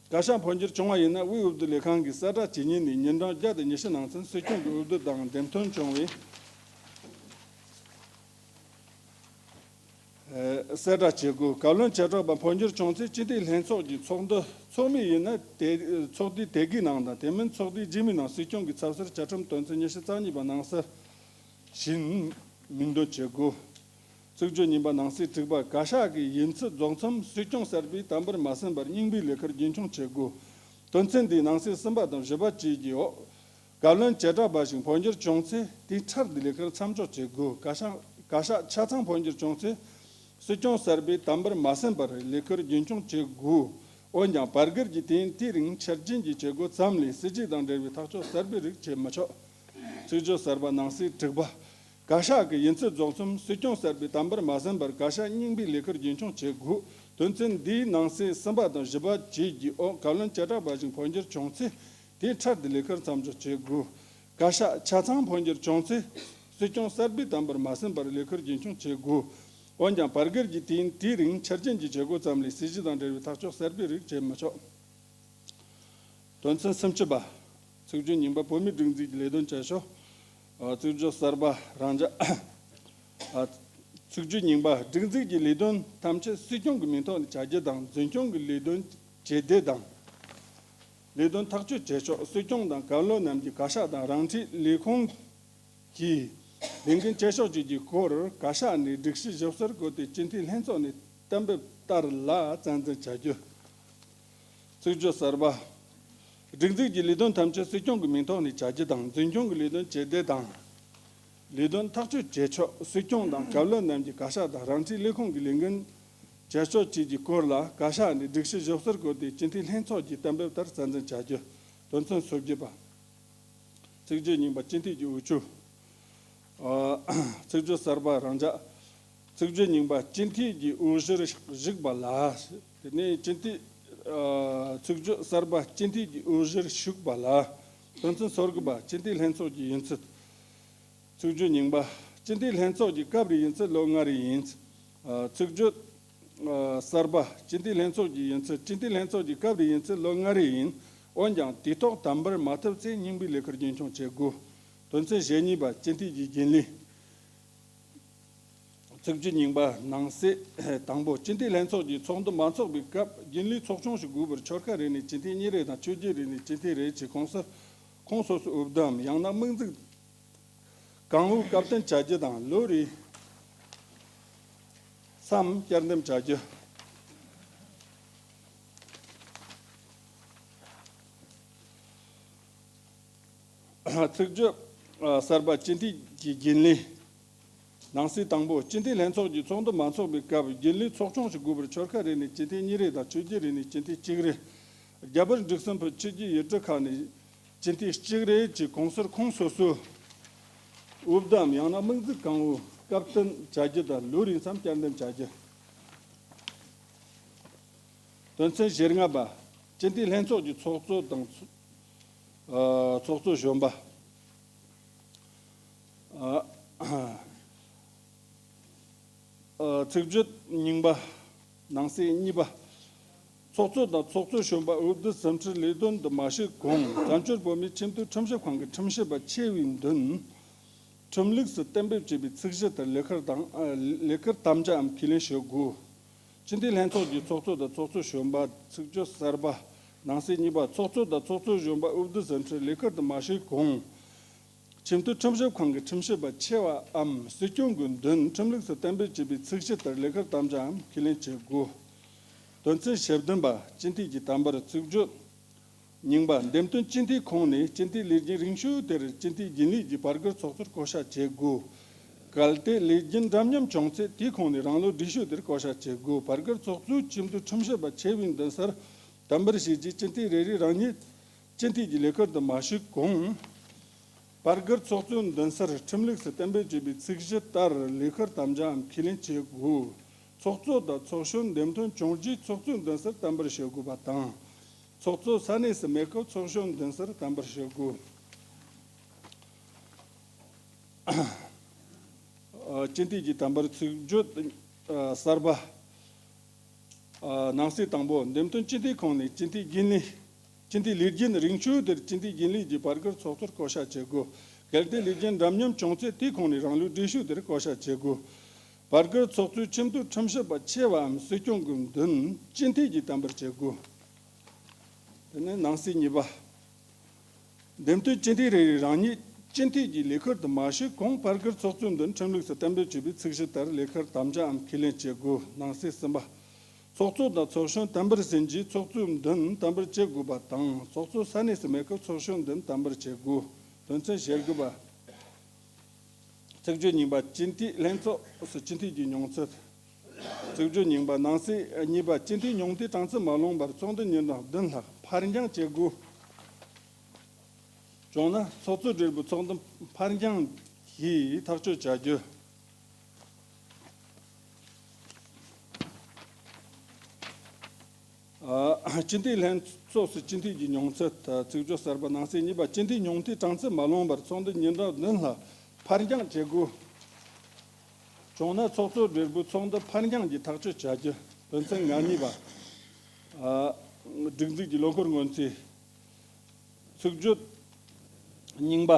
བཀའ་ཤག་འཕོ་འགྱུར་བྱུང་བ་ཡིན་ན་དབུས་འོས་བསྡུ་ལས་ཁང་གིས་གསལ་བསྒྲགས་བྱས་ཉིན་ནས་ཉིན་གྲངས་བརྒྱ་དང་ཉི་ཤུ་ནང་ཚུན་སྲིད་སྐྱོང་གི་འོས་བསྡུ་དང་འདེམས་ཐོན་བྱུང་བའི། གསལ་བསྒྲགས་བྱེད་དགོས། བཀའ་བློན་བཅས་གྲོགས་པ་འཕོ་འགྱུར་བྱུང་ཚེ་སྤྱི་འཐུས་ལྷན་ཚོགས་ཀྱི་ཚོགས་འདུ་ཚོགས་མི་ཡིན་ན་དེ་ཚོགས་འདུའི་དེ་གའི་ནང་དང་དེ་མིན་ཚོགས་འདུའི་རྗེས་མའི་ནང་སྲིད་སྐྱོང་གི་ཚབ་སར་བཅའ་ཁྲིམས་དོན་ཚན་ཉི་ཤུ་རྩ་གཉིས་པ་ནང་གསལ་བཞིན་མིང་འདོན་བྱེད་དགོས། ཚིག་བརྗོད་རྙིང་པ་ནང་གསེས་དྲུག་པ། བཀའ་ཤག་གི་ཡིན་ཚུལ་རྫོགས་མཚམས་སྲིད་སྐྱོང་གསར་པས་དམ་པར་མ་ཟིན་པར་རྙིང་པའི་ལས་ཁུར་རྒྱུན་འཁྱོངས་བྱེད་དགོས། དོན་ཚན་འདིའི་ནང་གསེས་གསུམ་པ་དང་བཞི་པ་བཅས་ཀྱི་འོག་བཀའ་བློན་བྱེ་བྲག་པ་ཞིག་འཕོ་འགྱུར་བྱུང་ཚེ་དེའི་འཕྲལ་དུ་ལས་ཁུར་མཚམས་འཇོག་བྱེད་དགོས། བཀའ་ཤག་བཀའ་ཤག་ཆ་ཚང་འཕོ་འགྱུར་བྱུང་ཚེ་སྲིད་སྐྱོང་གསར་པས་དམ་པར་མ་ཟིན་པར་ལས་ཁུར་རྒྱུན་འཁྱོངས་བྱེད་དགོས། འོན་ཀྱང་བར་བརྒལ་གྱི་དུས་ཡུན་དེའི་རིང་ཆ་རྐྱེན་གྱི་བྱེད་སྒོ་ཙམ་ལས་སྲིད་ཇུས་དང་འབྲེལ་བའི་ཐག་གཅོད་གསར་པའི་རིགས་བྱེད་མི་ཆོག། ཚིག་བརྗོད་གསར་པ་ནང་གསེས་དྲུག་པ། བཀའ་ཤག་གི་ཡིན་ཚུལ་རྫོགས་མཚམས་སྲིད་སྐྱོང་གསར་པས་དམ་པར་མ་ཟིན་པར་བཀའ་ཤག་རྙིང་པའི་ལས་ཁུར་རྒྱུན་འཁྱོངས་བྱེད་དགོས། དོན་ཚན་འདིའི་ནང་གསེས་གསུམ་པ་དང་བཞི་པ་བཅས་ཀྱི་འོག་བཀའ་བློན་བྱེ་བྲག་པ་ཞིག་འཕོ་འགྱུར་བྱུང་ཚེ་དེའི་འཕྲལ་དུ་ལས་ཁུར་མཚམས་འཇོག་བྱེད་དགོས། བཀའ་ཤག་ཆ་ཚང་འཕོ་འགྱུར་བྱུང་ཚེ་སྲིད་སྐྱོང་གསར་པས་དམ་པར་མ་ཟིན་པར་ལས་ཁུར་རྒྱུན་འཁྱོངས་བྱེད་དགོས། འོན་ཀྱང་བར་བརྒལ་གྱི་དུས་ཡུན་དེའི་རིང་ཆ་རྐྱེན་གྱི་བྱེད་སྒོ་ཙམ་ལས་སྲིད་ཇུས་དང་འབྲེལ་བའི་ཐག་གཅོད་གསར་པའི་རིགས་བྱེད་མི་ཆོག། དོན་ཚན་སུམ་ཅུ་པ། ཚིག་བརྗོད་རྙིང་པ། བོད་མིའི་སྒྲིག་འཛུགས་ཀྱི་ལས་དོན་བྱེད་ཕྱོགས། ཨ། ཚིག་བརྗོད་གསར་པ། རང་འཇགས། ཨ། ཚིག་བརྗོད་རྙིང་པ། སྒྲིག་འཛུགས་ཀྱི་ལས་དོན་ཐམས་ཅད་སྲིད་སྐྱོང་གི་མིང་ཐོག་ནས་བྱ་རྒྱུ་དང་། འཛིན་སྐྱོང་གི་ལས་དོན་བྱེད་བདེ་དང་། ལས་དོན་ཐག་གཅོད་བྱེད་ཕྱོགས། སྲིད་སྐྱོང་དང་བཀའ་བློན་རྣམས་ཀྱིས་བཀའ་ཤག་དང་རང་འཁྲིའི་ལས་ཁུངས་ཀྱི་ལས་འགན་བྱེད་ཕྱོགས་བཅས་ཀྱི་སྐོར་བཀའ་ཤག་ནས་སྒྲིག་གཞི་ཞིབ་གསལ་བཀོད་དེ་སྤྱི་འཐུས་ལྷན་ཚོགས་ནས་གཏན་འབེབས་ལྟར་ལ་རྩ་འཛིན་བྱ་རྒྱུ། ཚིག་བརྗོད་གསར་པ། སྒྲིག་འཛུགས་ཀྱི་ལས་དོན་ཐམས་ཅད་སྲིད་སྐྱོང་གི་མིང་ཐོག་ནས་བྱ་རྒྱུ་དང་། འཛིན་སྐྱོང་གི་ལས་དོན་བྱེད་བདེ་དང་། ལས་དོན་ཐག་གཅོད་བྱེད་ཕྱོགས། སྲིད་སྐྱོང་དང་བཀའ་བློན་རྣམས་ཀྱིས་བཀའ་ཤག་དང་རང་འཁྲིའི་ལས་ཁུངས་ཀྱི་ལས་འགན་བྱེད་ཕྱོགས་བཅས་ཀྱི་སྐོར་ལ་བཀའ་ཤག་ནས་སྒྲིག་གཞི་ཞིབ་གསལ་བཀོད་དེ་སྤྱི་འཐུས་ལྷན་ཚོགས་ཀྱིས་གཏན་འབེབས་ལྟར་རྩ་འཛིན་བྱ་རྒྱུ། དོན་ཚན་སོ་བརྒྱད་པ། ཚིག་བརྗོད་རྙིང་པ། སྤྱི་འཐུས་ཀྱི་འོས་ཆོས། ཨ། ཚིག་བརྗོད་གསར་པ། རང་འཇགས། ཚིག་བརྗོད་རྙིང་པ། སྤྱི་འཐུས་ཀྱི་འོས་གཞིར་བཞུགས་པ་ལ། དེ་ནས་སྤྱི་འཐུས། ཨ། ཚིག་བརྗོད་གསར་པ། སྤྱི་འཐུས་ཀྱི་འོས་གཞིར་ཞུགས་པ་ལ། དོན་ཚན་སོ་དགུ་པ། སྤྱི་འཐུས་ལྷན་ཚོགས་ཀྱི་ཡིན་ཚུལ། ཚིག་བརྗོད་རྙིང་པ། སྤྱི་འཐུས་ལྷན་ཚོགས་ཀྱི་སྐབས་རེ་ཡིན་ཚུལ་ལོ་ལྔ་རེ་ཡིན། ཨ། ཚིག་བརྗོད། ཨ། གསར་པ། སྤྱི་འཐུས་ལྷན་ཚོགས་ཀྱི་ཡིན་ཚུལ། སྤྱི་འཐུས་ལྷན་ཚོགས་ཀྱི་སྐབས་རེ་ཡིན་ཚུལ་ལོ་ལྔ་རེ་ཡིན། འོན་ཀྱང་དུས་ཐོག་དམ་པར་མ་ཐུབ་ཚེ་རྙིང་པའི་ལས་ཁུར་རྒྱུན་འཁྱོངས་བྱེད་དགོས། དོན་ཚན་ཞེ་གཉིས་པ། སྤྱི་འཐུས་ཀྱི་རྒྱུན་ལས། ཚིག་བརྗོད་རྙིང་པ། ནང་གསེས་དང་པོ། སྤྱི་འཐུས་ལྷན་ཚོགས་ཀྱི་ཚོགས་འདུ་མ་འཚོགས་པའི་སྐབས་རྒྱུན་ལས་ཚོགས་ཆུང་ཞིག་དགོས་པར་ཆོལ་ཁ་རེ་ནས་སྤྱི་འཐུས་གཉིས་རེ་དང་ཆོས་བརྒྱུད་རེ་ནས་སྤྱི་འཐུས་རེ་བཅས་ཁོངས་སུ་ཁོངས་སོ་སོའི་འོས་བསྡུའམ་ཡང་ན་དམིགས་འཛུགས་གང་འོས་སྐབས་བསྟུན་བྱ་རྒྱུ་དང་། ལོ་རེའི་མཚམས་བསྐྱར་འདེམས་བྱ་རྒྱུ། ཚིག་བརྗོད་གསར་པ། སྤྱི་འཐུས་ཀྱི་རྒྱུན་ལས། ནང་གསེས་དང་པོ། སྤྱི་འཐུས་ལྷན་ཚོགས་ཀྱི་ཚོགས་འདུ་མ་འཚོགས་པའི་སྐབས་རྒྱུན་ལས་ཚོགས་ཆུང་ཞིག་དགོས་པར་ཆོལ་ཁ་རེ་ནས་སྤྱི་འཐུས་གཉིས་རེ་དང་ཆོས་བརྒྱུད་རེ་ནས་སྤྱི་འཐུས་གཅིག་རེ། རྒྱ་བལ་འབྲུག་གསུམ་པོའི་ཆོས་བརྒྱུད་ཡུལ་གྲུ་ཁག་ནས་སྤྱི་འཐུས་གཅིག་རེ་བཅས་ཁོངས་སུ་ཁོངས་སོ་སོའི་འོས་བསྡུའམ་ཡང་ན་དམིགས་འཛུགས་གང་འོས་སྐབས་བསྟུན་བྱ་རྒྱུ་དང་། ལོ་རེའི་མཚམས་བསྐྱར་འདེམས་བྱ་རྒྱུ། དོན་ཚན་ཞེ་ལྔ་པ། སྤྱི་འཐུས་ལྷན་ཚོགས་ཀྱི་ཚོགས་གཙོ་དང་། ཨ། ཚོགས་གཙོ་གཞོན་པ། ཨ། ཨ། ཚིག་བརྗོད་རྙིང་པ། ནང་གསེས་གཉིས་པ། ཚོགས་གཙོ་དང་ཚོགས་གཙོ་གཞོན་པ་འོས་བསྡུ་ཟིན་བྲིས་ལས་དོན་དུ་མ་ཞུགས་གོང་བཙན་བྱོལ་བོད་མིའི་ཁྲིམས་མཐུན་ཁྲིམས་ཞིབ་ཁང་གི་ཁྲིམས་ཞིབ་པ་ཆེ་བའི་མདུན་ཁྲིམས་ལུགས་སུ་གཏན་འབེབས་བྱས་པའི་ཚིག་གཞི་ལྟར་ལས་ཁུར་དང་། ཨ། ལས་ཁུར་དམ་བཅའམ་ཁས་ལེན་ཞུ་དགོས། སྤྱི་འཐུས་ལྷན་ཚོགས་ཀྱི་ཚོགས་གཙོ་དང་ཚོགས་གཙོ་གཞོན་པ། ཚིག་བརྗོད་གསར་པ། ནང་གསེས་གཉིས་པ། ཚོགས་གཙོ་དང་ཚོགས་གཙོ་གཞོན་པ་འོས་བསྡུ་ཟིན་བྲིས་ལས་ཁུར་དུ་མ་ཞུགས་གོང་། ཁྲིམས་མཐུན་ཁྲིམས་ཞིབ་ཁང་གི་ཁྲིམས་ཞིབ་པ་ཆེ་བའམ་སྲིད་སྐྱོང་གི་མདུན་ཁྲིམས་ལུགས་སུ་གཏན་འབེབས་བྱས་པའི་ཚིག་གཞི་ལྟར་ལས་ཁུར་དམ་བཅའམ་ཁས་ལེན་བྱེད་དགོས། དོན་ཚན་ཞེ་བདུན་པ། སྤྱི་འཐུས་ཀྱི་དམ་པར། ཚིག་བརྗོད་རྙིང་པ། འདེམས་ཐོན་སྤྱི་འཐུས་ཁོངས་ནས་སྤྱི་འཐུས་ལས་རྒྱུན་རིང་ཤོས་དེར་སྤྱི་འཐུས་རྒྱུན་ལས་ཀྱི་བར་བརྒལ་ཚོགས་གཙོར་བསྐོ་བཞག་བྱེད་དགོས། གལ་ཏེ་ལས་རྒྱུན་འདྲ་མཉམ་བྱུང་ཚེ་དེའི་ཁོངས་ནས་རང་ལོ་བགྲེས་ཤོས་དེར་བསྐོ་བཞག་བྱེད་དགོས། བར་བརྒལ་ཚོགས་གཙོས་ཁྲིམས་མཐུན་ཁྲིམས་ཞིབ་པ་ཆེ་བའི་མདུན་སར་དམ་པར་བཞེས་རྗེས་སྤྱི་འཐུས་རེ་རེས་རང་ཉིད་སྤྱི་འཐུས་ཀྱི་ལས་ཁུར་དུ་མ་ཞུགས་གོང་། བར་བརྒལ་ཚོགས་གཙོའི་མདུན་སར་ཁྲིམས་ལུགས་སུ་གཏན་འབེབས་བྱས་པའི་ཚིག་གཞི་ལྟར་ལས་ཁུར་དམ་བཅའམ་ཁས་ལེན་བྱེད་དགོས། ཚོགས་གཙོ་དང་ཚོགས་གཞོན་འདེམས་ཐོན་བྱུང་རྗེས་ཚོགས་གཙོའི་མདུན་སར་དམ་པར་བཞེས་དགོས་པ་དང་། ཚོགས་གཙོ་ས་གནས་སུ་མེད་སྐབས་ཚོགས་གཞོན་མདུན་སར་དམ་པར་བཞེས་དགོས། ཨ། སྤྱི་འཐུས་ཀྱི་དམ་པར། ཚིག་བརྗོད། ཨ། གསར་པ། ཨ། ནང་གསེས་དང་པོ། འདེམས་ཐོན་སྤྱི་འཐུས་ཁོངས་ནས་སྤྱི་འཐུས་རྒྱུན་ལས། སྤྱི་འཐུས་ལས་རྒྱུན་རིང་ཤོས་དེར་སྤྱི་འཐུས་རྒྱུན་ལས་ཀྱི་བར་བརྒལ་ཚོགས་གཙོར་བསྐོ་བཞག་བྱེད་དགོས། གལ་ཏེ་ལས་རྒྱུན་འདྲ་མཉམ་བྱུང་ཚེ་དེའི་ཁོངས་ནས་རང་ལོའི་བགྲེས་ཤོས་དེར་བསྐོ་བཞག་བྱེད་དགོས། བར་བརྒལ་ཚོགས་གཙོའི་ཁྲིམས་གཏུག་ཁྲིམས་ཞིབ་པ་ཆེ་བའམ་སྲིད་སྐྱོང་གི་མདུན་སྤྱི་འཐུས་ཀྱིས་བསྟན་པར་བྱེད་དགོས། དེ་ནས་ནང་གསེས་གཉིས་པ། འདེམས་ཐོན་སྤྱི་འཐུས་རེ་རེ་རང་ཉིད་སྤྱི་འཐུས་ཀྱི་ལས་ཁུར་དུ་མ་ཞུགས་གོང་བར་བརྒལ་ཚོགས་གཙོའི་མདུན་ཁྲིམས་ལུགས་སུ་གཏན་འབེབས་བྱས་པའི་ཚིག་གཞི་ལྟར་ལས་ཁུར་དམ་བཅའ་འམ་ཁས་ལེན་བྱེད་དགོས། ནང་གསེས་གསུམ་པ། ཚོགས་གཙོ་དང་ཚོགས་གཞོན་བསྟན་པར་ཟིན་རྗེས་ཚོགས་གཙོའི་མདུན་བསྟན་པར་བྱེད་དགོས་པ་དང་། ཚོགས་གཙོ་ས་གནས་སུ་མེད་སྐབས་ཚོགས་གཞོན་མདུན་བསྟན་པར་བྱེད་དགོས། དོན་ཚན་ཞེ་དགུ་པ། ཚིག་བརྗོད་རྙིང་པ། སྤྱི་འཐུས་ལྷན་ཚོགས་སུ་སྤྱི་འཐུས་ཀྱི་མྱོང་ཚད། ཚིག་བརྗོད་རྙིང་པ། ནང་གསེས་གཉིས་པ། སྤྱི་འཐུས་ཉུང་མཐའི་གྲངས་ཚད་མ་ལོངས་པར་ཚོགས་འདུ་ཉིན་གྲངས་བདུན་ལྷག་ཕར་འགྱངས་བྱེད་དགོས། བྱུང་ན་ཚོགས་གཙོ་སྦྲེལ་པོས་ཚོགས་འདུ་ཕར་འགྱངས་ཀྱིས་ཐག་གཅོད་བྱ་རྒྱུ། ཨ། སྤྱི་འཐུས་ལྷན་ཚོགས་སུ་སྤྱི་འཐུས་ཀྱི་མྱོང་ཚད། ཚིག་བརྗོད་གསར་པ། ནང་གསེས་གཉིས་པ། སྤྱི་འཐུས་ཉུང་མཐའི་གྲངས་ཚད་མ་ལོངས་པར་ཚོགས་འདུ་ཉིན་གྲངས་བདུན་ལྷག་ཕར་འགྱངས་བྱེད་དགོས། བྱུང་ན་ཚོགས་གཙོ་སྦྲེལ་པོས་ཚོགས་འདུ་ཕར་འགྱངས་ཀྱིས་ཐག་གཅོད་བྱ་རྒྱུ། དོན་ཚན་ང་གཉིས་པ། ཨ། སྒྲིག་འཛུགས་ཀྱི་ལོ་འཁོར་སྔོན་རྩིས། ཚིག་བརྗོད་རྙིང་པ།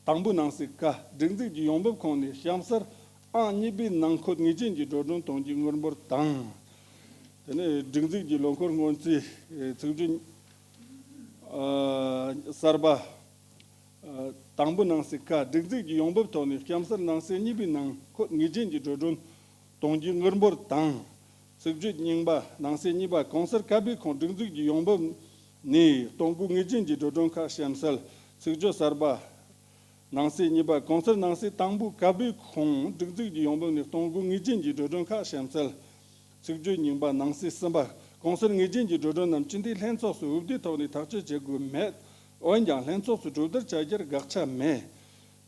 དང་པོའི་ནང་གསེས་ཀ། སྒྲིག་འཛུགས་ཀྱི་ཡོང་འབབ་ཁོངས་ནས་གཤམ་གསལ་ཨང་གཉིས་པའི་ནང་འཁོད་ངེས་ཅན་གྱི་འགྲོ་གྲོན་གཏོང་རྒྱུའི་དངུལ་འབོར་དང་། དེ་ནས་སྒྲིག་འཛུགས་ཀྱི་ལོ་འཁོར་སྔོན་རྩིས། ཚིག་བརྗོད་ཨ། གསར་པ། ཨ། དང་པོའི་ནང་གསེས་ཀ། སྒྲིག་འཛུགས་ཀྱི་ཡོང་འབབ་ཐོག་ནས་གཤམ་གསལ་ནང་གསེས་གཉིས་པའི་ནང་འཁོད་ངེས་ཅན་གྱི་འགྲོ་གྲོན་གཏོང་རྒྱུའི་དངུལ་འབོར་དང་། ཚིག་བརྗོད་རྙིང་པ། ནང་གསེས་གཉིས་པ། གོང་གསལ་ཀ་པའི་ཁོངས་སྒྲིག་འཛུགས་ཀྱི་ཡོང་འབབ་ནས་གཏོང་དགོས་ངེས་ཅན་གྱི་འགྲོ་གྲོན་ཁག་གཤམ་གསལ། ཚིག་བརྗོད་གསར་པ། ནང་གསེས་གཉིས་པ། གོང་གསལ་ནང་གསེས་དང་པོ་ཀ་པའི་ཁོངས་སྒྲིག་འཛུགས་ཀྱི་ཡོང་འབབ་ནས་གཏོང་དགོས་ངེས་ཅན་གྱི་འགྲོ་གྲོན་ཁག་གཤམ་གསལ། ཚིག་བརྗོད་རྙིང་པ། ནང་གསེས་གསུམ་པ། གོང་གསལ་ངེས་ཅན་གྱི་འགྲོ་གྲོན་རྣམས་སྤྱི་འཐུས་ལྷན་ཚོགས་སུ་འོས་བསྡུའི་ཐོག་ནས་ཐག་གཅོད་བྱེད་དགོས་མེད། འོན་ཀྱང་ལྷན་ཚོགས་སུ་གྲོས་བསྡུར་བྱ་རྒྱུར་དགག་ཆ་མེད།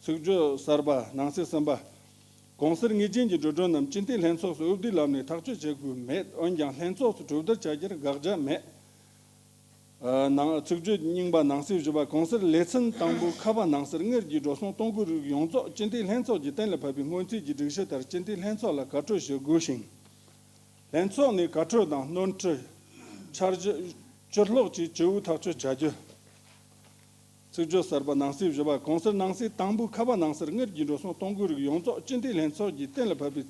ཚིག་བརྗོད་གསར་པ། ནང་གསེས་གསུམ་པ། གོང་གསལ་ངེས་ཅན་གྱི་འགྲོ་གྲོན་རྣམས་སྤྱི་འཐུས་ལྷན་ཚོགས་སུ་འོས་བསྡུའི་ལམ་ནས་ཐག་གཅོད་བྱེད་དགོས་མེད། འོན་ཀྱང་ལྷན་ཚོགས་སུ་གྲོས་བསྡུར་བྱ་རྒྱུར་དགག་བྱ་མེད། ཨ། ནང་། ཚིག་བརྗོད་རྙིང་པ། ནང་གསེས་བཞི་པ། གོང་གསལ་ལེ་ཚན་དང་པོ་ཁ་པ་ནང་གསལ་དངུལ་གྱི་འགྲོ་སོང་གཏོང་སྒོའི་རིགས་ཡོངས་རྫོགས་སྤྱི་འཐུས་ལྷན་ཚོགས་ཀྱིས་གཏན་ལ་ཕབ་པའི་སྔོན་རྩིས་ཀྱི་སྒྲིག་གཞི་ལྟར་སྤྱི་འཐུས་ལྷན་ཚོགས་ལ་བཀའ་འཁྲོལ་ཞུ་དགོས་ཤིང་། ལྷན་ཚོགས་ནས་བཀའ་འཁྲོལ་དང་སྣོན་འཕྲི། འཆར་གཞི་ཕྱིར་སློག་བཅས་ཇི་འོས་ཐག་གཅོད་བྱ་རྒྱུ། ཚིག་བརྗོད་གསར་པ། ནང་གསེས་བཞི་པ། གོང་གསལ་ནང་གསེས་དང་པོའི་ཁ་པ་ནང་གསལ་དངུལ་གྱི་འགྲོ་སོང་གཏོང་སྒོའི་རིགས་ཡོངས་རྫོགས་སྤྱི་འཐུས་ལྷན་ཚོགས་ཀྱིས་གཏན་ལ་ཕབ་པའི་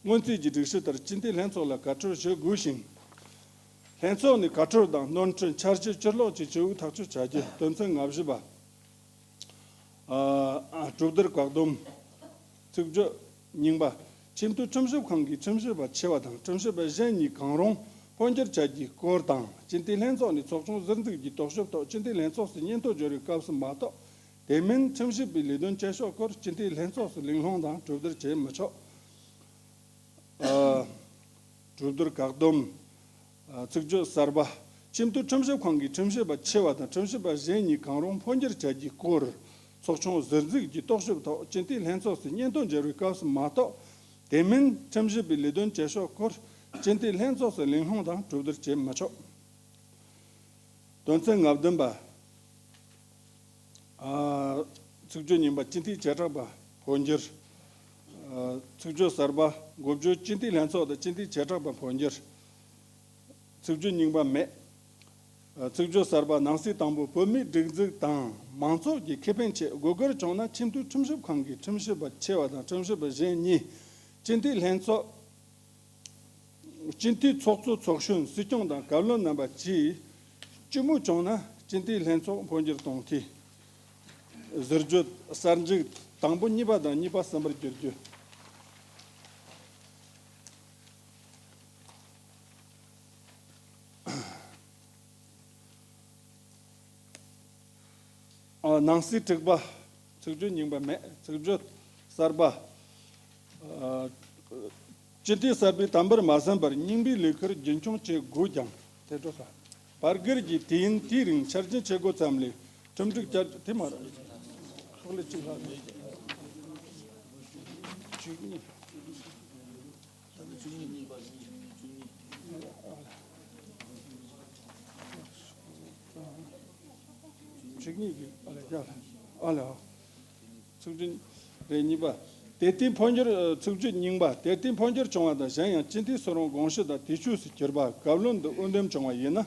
སྔོན་རྩིས་ཀྱི་སྒྲིག་གཞི་ལྟར་སྤྱི་འཐུས་ལྷན་ཚོགས་ལ་བཀའ་འཁྲོལ་ཞུ་དགོས་ཤིང་། ལྷན་ཚོགས་ནས་བཀའ་འཁྲོལ་དང་སྣོན་འཕྲི། འཆར་གཞི་ཕྱིར་སློག་བཅས་ཇི་འོས་ཐག་གཅོད་བྱ་རྒྱུ། དོན་ཚན་ང་བཞི་པ། ཨ། གྲོས་བསྡུར་བཀག་སྡོམ། ཚིག་བརྗོད་རྙིང་པ། ཆེས་མཐོའི་ཁྲིམས་ཞིབ་ཁང་གི་ཁྲིམས་ཞིབ་པ་ཆེ་བ་དང་ཁྲིམས་ཞིབ་པ་གཞན་གཉིས་གང་རུང་འཕོ་འགྱུར་བྱ་རྒྱུའི་སྐོར་དང་། སྤྱི་འཐུས་ལྷན་ཚོགས་ནས་ཚོགས་ཆུང་ཟུར་འཛུགས་ཀྱི་རྟོག་ཞིབ་ཐོག་སྤྱི་འཐུས་ལྷན་ཚོགས་སུ་སྙན་ཐོ་འབྱོར་བའི་སྐབས་སུ་མ་གཏོགས། དེ་མིན་ཁྲིམས་ཞིབ་པའི་ལས་དོན་བྱེད་ཕྱོགས་སྐོར་སྤྱི་འཐུས་ལྷན་ཚོགས་སུ་གླེང་སློང་དང་གྲོས་བསྡུར་བྱེད་མི་ཆོག་ཨ། གྲོས་བསྡུར་བཀག་སྡོམ། ཨ། ཚིག་བརྗོད་གསར་པ། ཆེས་མཐོའི་ཁྲིམས་ཞིབ་ཁང་གི་ཁྲིམས་ཞིབ་པ་ཆེ་བ་དང་ཁྲིམས་ཞིབ་པ་གཞན་གཉིས་གང་རུང་འཕོ་འགྱུར་བྱ་རྒྱུའི་སྐོར་ཚོགས་ཆུང་ཟུར་འཛུགས་ཀྱི་རྟོག་ཞིབ་ཐོག་སྤྱི་འཐུས་ལྷན་ཚོགས་སུ་སྙན་ཐོ་འབྱོར་བའི་སྐབས་སུ་མ་གཏོགས། དེ་མིན་ཁྲིམས་ཞིབ་པའི་ལས་དོན་བྱེད་ཕྱོགས་སྐོར་སྤྱི་འཐུས་ལྷན་ཚོགས་སུ་གླེང་སློང་དང་གྲོས་བསྡུར་བྱེད་མི་ཆོག་དོན་ཚན་ང་བདུན་པ། ཨ། ཚིག་བརྗོད་རྙིང་པ། སྤྱི་འཐུས་བྱེ་བྲག་པ་འཕོ་འགྱུར། ཨ། ཚིག་བརྗོད་གསར་པ། འགོ་བརྗོད། སྤྱི་འཐུས་ལྷན་ཚོགས་དང་སྤྱི་འཐུས་བྱེ་བྲག་པ་འཕོ་འགྱུར། ཚིག་བརྗོད་རྙིང་པ་མེད། ཨ། ཚིག་བརྗོད་གསར་པ། ནང་གསེས་དང་པོ། བོད་མིའི་སྒྲིག་འཛུགས་དང་མང་ཚོགས་ཀྱི་ཁེ་ཕན་ཆེད་དགོས་གལ་བྱུང་ན་ཆེས་མཐོའི་ཁྲིམས་ཞིབ་ཁང་གི་ཁྲིམས་ཞིབ་པ་ཆེ་བ་དང་ཁྲིམས་ཞིབ་པ་གཞན་གཉིས་སྤྱི་འཐུས་ལྷན་ཚོགས། སྤྱི་འཐུས་ཚོགས་གཙོ། ཚོགས་གཞོན། སྲིད་སྐྱོང་དང་བཀའ་བློན་རྣམ་པ་བཅས་སྤྱི་མོས་བྱུང་ན་སྤྱི་འཐུས་ལྷན་ཚོགས་འཕོ་འགྱུར་གཏོང་ཐུབ། ཟུར་བརྗོད། གསར་འཇུག་དང་པོ་གཉིས་པ་དང་གཉིས་པ་གསུམ་པར་བསྒྱུར་རྒྱུ། ཨ། ནང་གསེས་དྲུག་པ། ཚིག་བརྗོད་རྙིང་པ་མེད། ཚིག་བརྗོད་གསར་པ། ཨ། སྤྱི་འཐུས་གསར་པས་དམ་པར་མ་བསམ་པར་རྙིང་པའི་ལས་ཁུར་རྒྱུན་འཁྱོངས་བྱེད་དགོས་ཀྱང་། དེ་འགྲོ་ས། བར་བརྒལ་གྱི་དུས་ཡུན་དེའི་རིང་འཆར་ཅན་བྱེད་དགོས་ཙམ་ལས་ཁྲིམས་སྒྲིག་བསྐྱར་དེ་མ་རེད། ལྷག་ལས་གཅིག་ལྷག་ལས། བཅུ་གཉིས། བཅུ་གཉིས་ཀྱི། ཨ་ལས་ཡ་ལ། ཨ་ལས་ཨ། ཚིག་བརྗོད་རེ་གཉིས་པ། དེ་ལྟའི་འཕོ་འགྱུར། ཚིག་བརྗོད་རྙིང་པ། དེ་ལྟའི་འཕོ་འགྱུར་བྱུང་བ་དང་གཞན་ཡང་སྤྱི་འཐུས་སུ་རུང་དགོངས་ཞུ་དང་དུས་ཆོས་སུ་གྱུར་པ། བཀའ་བློན་དུ་འོས་འདེམས་བྱུང་བ་ཡིན་ན།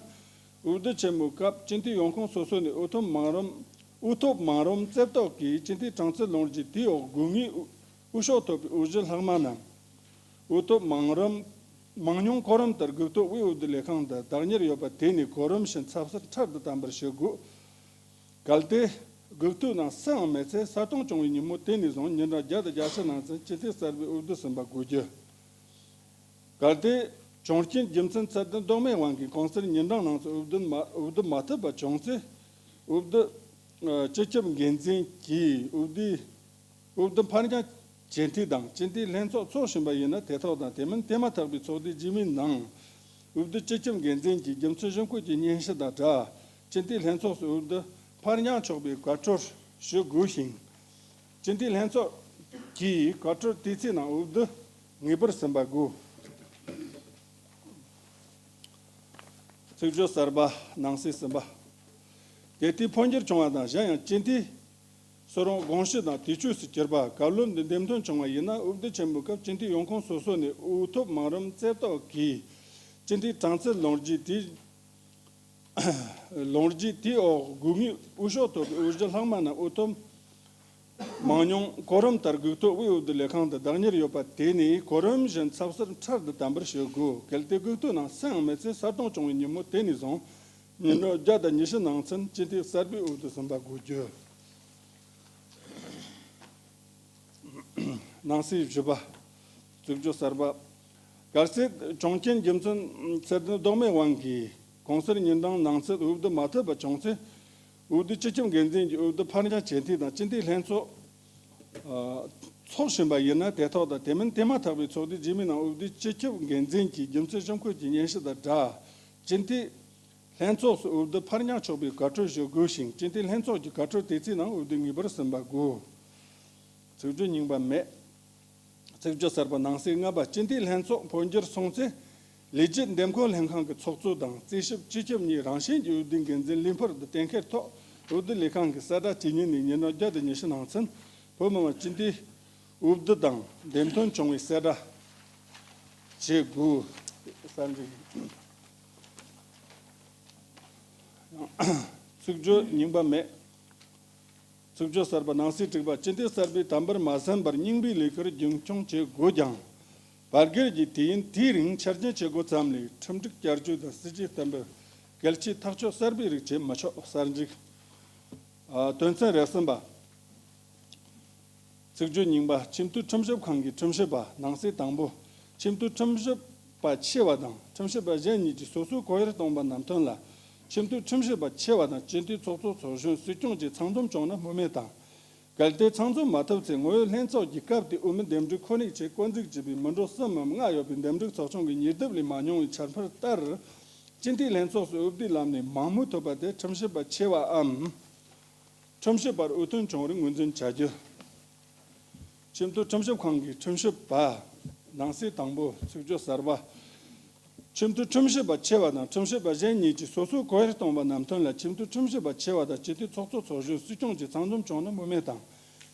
འོས་བསྡུ་ཆེན་མོའི་སྐབས་སྤྱི་འཐུས་ཡོང་ཁུངས་སོ་སོ་ནས་འོས་ཐོབ་མང་རུང་། འོས་ཐོབ་མང་རུང་རྩེ་བཏོག་གིས་སྤྱི་འཐུས་གྲངས་ཚད་ལོངས་རྗེས་དེའི་འོག་དགོས་ངེས་འོས་ཤོག་ཐོབ་པའི་འོས་གཞི་ལྷག་མ་རྣམས། འོས་ཐོབ་མང་རིམ་མང་ཉུང་གོ་རིམ་ལྟར་དགུ་ཐོག་དབུས་འོས་བསྡུ་ལས་ཁང་དུ་བདག་གཉེར་ཡོད་པ་དེ་ནས་གོ་རིམ་བཞིན་ཚབ་གསར་འཕྲལ་དུ་བདམས་པར་བྱེད་དགོས། གལ་ཏེ་དགུ་ཐོག་ནང་སུའང་མེད་ཚེ་གསར་གཏོང་བྱུང་བའི་ཉིན་མོ་དེ་ནས་བཟུང་ཉིན་གྲངས་བརྒྱ་དང་བརྒྱད་ཅུ་ནང་ཚུན་སྤྱི་འཐུས་གསར་པའི་འོས་བསྡུ་ཟིན་པ་དགོས་རྒྱུ། གལ་ཏེ་གྱོང་རྐྱེན་རྒྱུ་མཚན་ཚད་ལྡན་ལྡོག་མེད་དབང་གིས་གོང་གསལ་ཉིན་གྲངས་ནང་ཚུད་འོས་བསྡུ་མ་འོས་བསྡུ་མ་ཐུབ་པ་བྱུང་ཚེ། འོས་བསྡུ་ཨ་སྤྱི་ཁྱབ་འགན་འཛིན་གྱིས་འོས་བསྡུའི་འོས་བསྡུ་ཕར་འགྱངས་བྱེད་མཐུན་དང་སྤྱི་འཐུས་ལྷན་ཚོགས་འཚོགས་བཞིན་པ་ཡིན་ན། དེ་ཐོག་དང་དེ་མིན་དེ་མ་ཐག་པའི་ཚོགས་དུས་རྗེས་མའི་ནང་འོས་བསྡུ་སྤྱི་ཁྱབ་འགན་འཛིན་གྱིས་རྒྱུ་མཚན་གཞི་འཁོད་ཀྱི་སྙན་ཞུ་དང་སྦྲགས་སྤྱི་འཐུས་ལྷན་ཚོགས་སུ་འོས་བསྡུ་ཕར་འགྱངས་ཆོག་པའི་བཀའ་འཁྲོལ་ཞུ་དགོས་ཤིང་། སྤྱི་འཐུས་ལྷན་ཚོགས་ཀྱིས་བཀའ་འཁྲོལ་དེའི་ཚེ་ནང་འོས་བསྡུ་ངེས་པར་ཟིན་པ་དགོས། ཚིག་བརྗོད་གསར་པ་ནང་གསེས་ཟིན་པ། དེ་ལྟའི་འཕོ་འགྱུར་བྱུང་བ་དང་། གཞན་ཡང་སྤྱི་འཐུས་སུ་རུང་དགོངས་ཞུ་དང་དུས་ཆོས་སུ་གྱུར་པ། བཀའ་སློབ་འདི་འདེམས་ཐོན་བྱུང་བ་ཡིན་ན། འོས་བསྡུ་ཆེན་མོའི་སྐབས་སྤྱི་འཐུས་ཡོང་ཁུངས་སོ་སོ་ནས་འོས་ཐོབ་མང་རིམ་རྩེ་བཏོག་གིས་སྤྱི་འཐུས་གྲངས་ཚད་ལོངས་རྒྱུའི་དུས་ལོངས་རྒྱུའི་དུས་འོག་དགོས་ངེས་འོས་ཤོག་ཐོབ་པའི་འོས་གཞི་ལྷག་མ་རྣམས་འོས་ཐོབ་མང་ཉུང་གོ་རིམ་ལྟར་དགུ་ཐོག་དབུས་འོས་བསྡུ་ལས་ཁང་དུ་བདག་གཉེར་ཡོད་པ་དེ་ནས་གོ་རིམ་བཞིན་ཚབ་གསར་འཕྲལ་དུ་བདམས་པར་བྱེད་དགོས། གལ་ཏེ་དགུ་ཐོག་ནང་སུའང་མེད་ཚེ་གསར་གཏོང་བྱུང་བའི་ཉིན་མོ་དེ་ནས་བཟུང་ཉིན་གྲངས་བརྒྱ་དང་ཉི་ཤུ་ནང་ཚུན་སྤྱི་འཐུས་གསར་པའི་འོས་བསྡུ་ཟིན་པ་དགོས་རྒྱུ། ནང་གསེས་བཞི་པ། གཙུག་སྦྱོར་གསར་པ། གལ་སྲིད་གྱོང་རྐྱེན་རྒྱུ་མཚན་ཚད་ལྡན་ལྡོག་མེད་དབང་གིས་གོང་གསལ་ཉིན་གྲངས་ནང་ཚུད་འོས་བསྡུ་མ་ཐུབ་པ་བྱུང་ཚེ། འོས་བསྡུ་སྤྱི་ཁྱབ་འགན་འཛིན་གྱིས་འོས་བསྡུ་ཕར་འགྱངས་བྱེད་མཐུན་དང་སྤྱི་འཐུས་ལྷན་ཚོགས་ཨ་འཚོགས་བཞིན་པ་ཡིན་ན། དེ་ཐོག་དང་དེ་མིན་དེ་མ་ཐག་པའི་ཚོགས་དུས་རྗེས་མའི་ནང་འོས་བསྡུའི་སྤྱི་ཁྱབ་འགན་འཛིན་གྱིས་རྒྱུ་མཚན་གཞི་འཁོད་ཀྱི་སྙན་ཞུ་དང་སྦྲགས་སྤྱི་འཐུས་ལྷན་ཚོགས་སུ་འོས་བསྡུ་ཕར་འགྱངས་ཆོག་པའི་བཀའ་འཁྲོལ་ཞུ་དགོས་ཤིང་། སྤྱི་འཐུས་ལྷན་ཚོགས་ཀྱི་བཀའ་འཁྲོལ་དེ་ཚེ་ནང་འོས་བསྡུ་ངེས་པར་ཟིན་པ་དགོས། ཚིག་བརྗོད་རྙིང་པ་མེད། ཚིག་བརྗོད་གསར་པ་ནང་གསེས་ལྔ་པ། སྤྱི་འཐུས་ལྷན་ཚོགས་འཕོ་འགྱུར་སོང་ཚེ། ལས་བྱེད་འདེམས་བསྐོ་ལྷན་ཁང་གི་ཚོགས་གཙོ་དང་རྩིས་ཞིབ་སྤྱི་ཁྱབ་གཉིས་རང་བཞིན་གྱིས་འོས་བསྡུའི་འགན་འཛིན་ལས་འཕུར་དུ་གཏན་འཁེལ་ཐོག་འོས་བསྡུ་ལས་ཁང་གི་གསལ་བསྒྲགས་བྱེད་ཉིན་ནས་ཉིན་གྲངས་བརྒྱ་དང་ཉི་ཤུ་ནང་ཚུན་བོད་མི་མང་སྤྱི་འཐུས་འོས་བསྡུ་དང་འདེམས་ཐོན་བྱུང་བའི་གསལ་བསྒྲགས་བྱེད་དགོས། གསར་འགྲིག་ཚིག་བརྗོད་རྙིང་པ་མེད། ཚིག་བརྗོད་གསར་པ་ནང་གསེས་དྲུག་པ། སྤྱི་འཐུས་གསར་པས་དམ་པར་མ་ཟིན་པར་རྙིང་པའི་ལས་ཁུར་རྒྱུན་འཁྱོངས་བྱེད་དགོས་ཀྱང་། བར་བརྒལ་གྱི་དུས་ཡུན་དེའི་རིང་འཆར་ཅན་བྱེད་སྒོ་ཙམ་ལས་ཁྲིམས་སྒྲིག་བསྐྱར་བཅོས་དང་སྲིད་ཇུས་གཏན་འབེབས། གལ་ཆེའི་ཐག་གཅོད་གསར་པའི་རིགས་བྱེད་མི་ཆོག། གསར་འགྲིག་ཨ། དོན་ཚན་རེ་གསུམ་པ། ཚིག་བརྗོད་རྙིང་པ། ཁྱིམ་སྡོད་ཁྲིམས་ཞིབ་ཁང་གི་ཁྲིམས་ཞིབ་པ་ནང་གསེས་དང་པོ། ཁྱིམ་སྡོད་ཁྲིམས་ཞིབ་པ་ཆེ་བ་དང་ཁྲིམས་ཞིབ་པ་གཞན་གཉིས་ཀྱིས་སོ་སོའི་གོ་ཡར་གཏོང་བ་ནམ་ཐོན་ལ། ཁྱིམ་སྡོད་ཁྲིམས་ཞིབ་པ་ཆེ་བ་དང་སྤྱི་འཐུས་ཚོགས་གཙོ་ཚོགས་གཞོན་སྲིད་སྐྱོང་བཅས་ཚང་འཛོམས་བྱུང་ན་སྨོས་མེད་དང་། གལ་ཏེ་ཚང་འཛོམས་མ་ཐུབ་ཚེ་ངོ་ཡོད་ལྷན་ཚོགས་ཀྱི་སྐབས་དེའི་འོས་མི་འདེམས་སྒྲུག་ཁོ་ནའི་ཆེད་བཀོད་འཛུགས་བྱས་པའི་མི་འགྲོ་གསུམ་མམ་ལྔ་ཡོད་པའི་འདེམས་སྒྲུག་ཚོགས་ཆུང་གི་ཉེར་བསྡུ་ལས་མ་ཉུང་བའི་ཁྱད་པར་ལྟར། སྤྱི་འཐུས་ལྷན་ཚོགས་སུ་འོས་བསྡུའི་ལམ་ནས་མང་མོས་ཐོབ་པ་དེ་ཁྲིམས་ཞིབ་པ་ཆེ་བའམ། ཁྲིམས་ཞིབ་པར་འོས་ཐོན་བྱུང་བར་ངོས་འཛིན་བྱ་རྒྱུ། ཁྱིམ་སྡོད་ཁྲིམས་ཞིབ་ཁང་གི་ཁྲིམས་ཞིབ་པ། ནང་གསེས་དང་པོ། ཚིག་བརྗོད་གསར་པ། ཁྱིམ་སྡོད་ཁྲིམས་ཞིབ་པ་ཆེ་བ་དང་ཁྲིམས་ཞིབ་པ་གཞན་གཉིས་ཀྱིས་སོ་སོའི་གོ་ཡར་གཏོང་བ་ནམ་ཐོན་ལ་ཁྱིམ་སྡོད་ཁྲིམས་ཞིབ་པ་ཆེ་བ་དང་སྤྱི་འཐུས་ཚོགས་གཙོ་ཚོགས་གཞོན་སྲིད་སྐྱོང་བཅས་ཚང་འཛོམས་བྱུང་ན་སྨོས་མེད་དང་།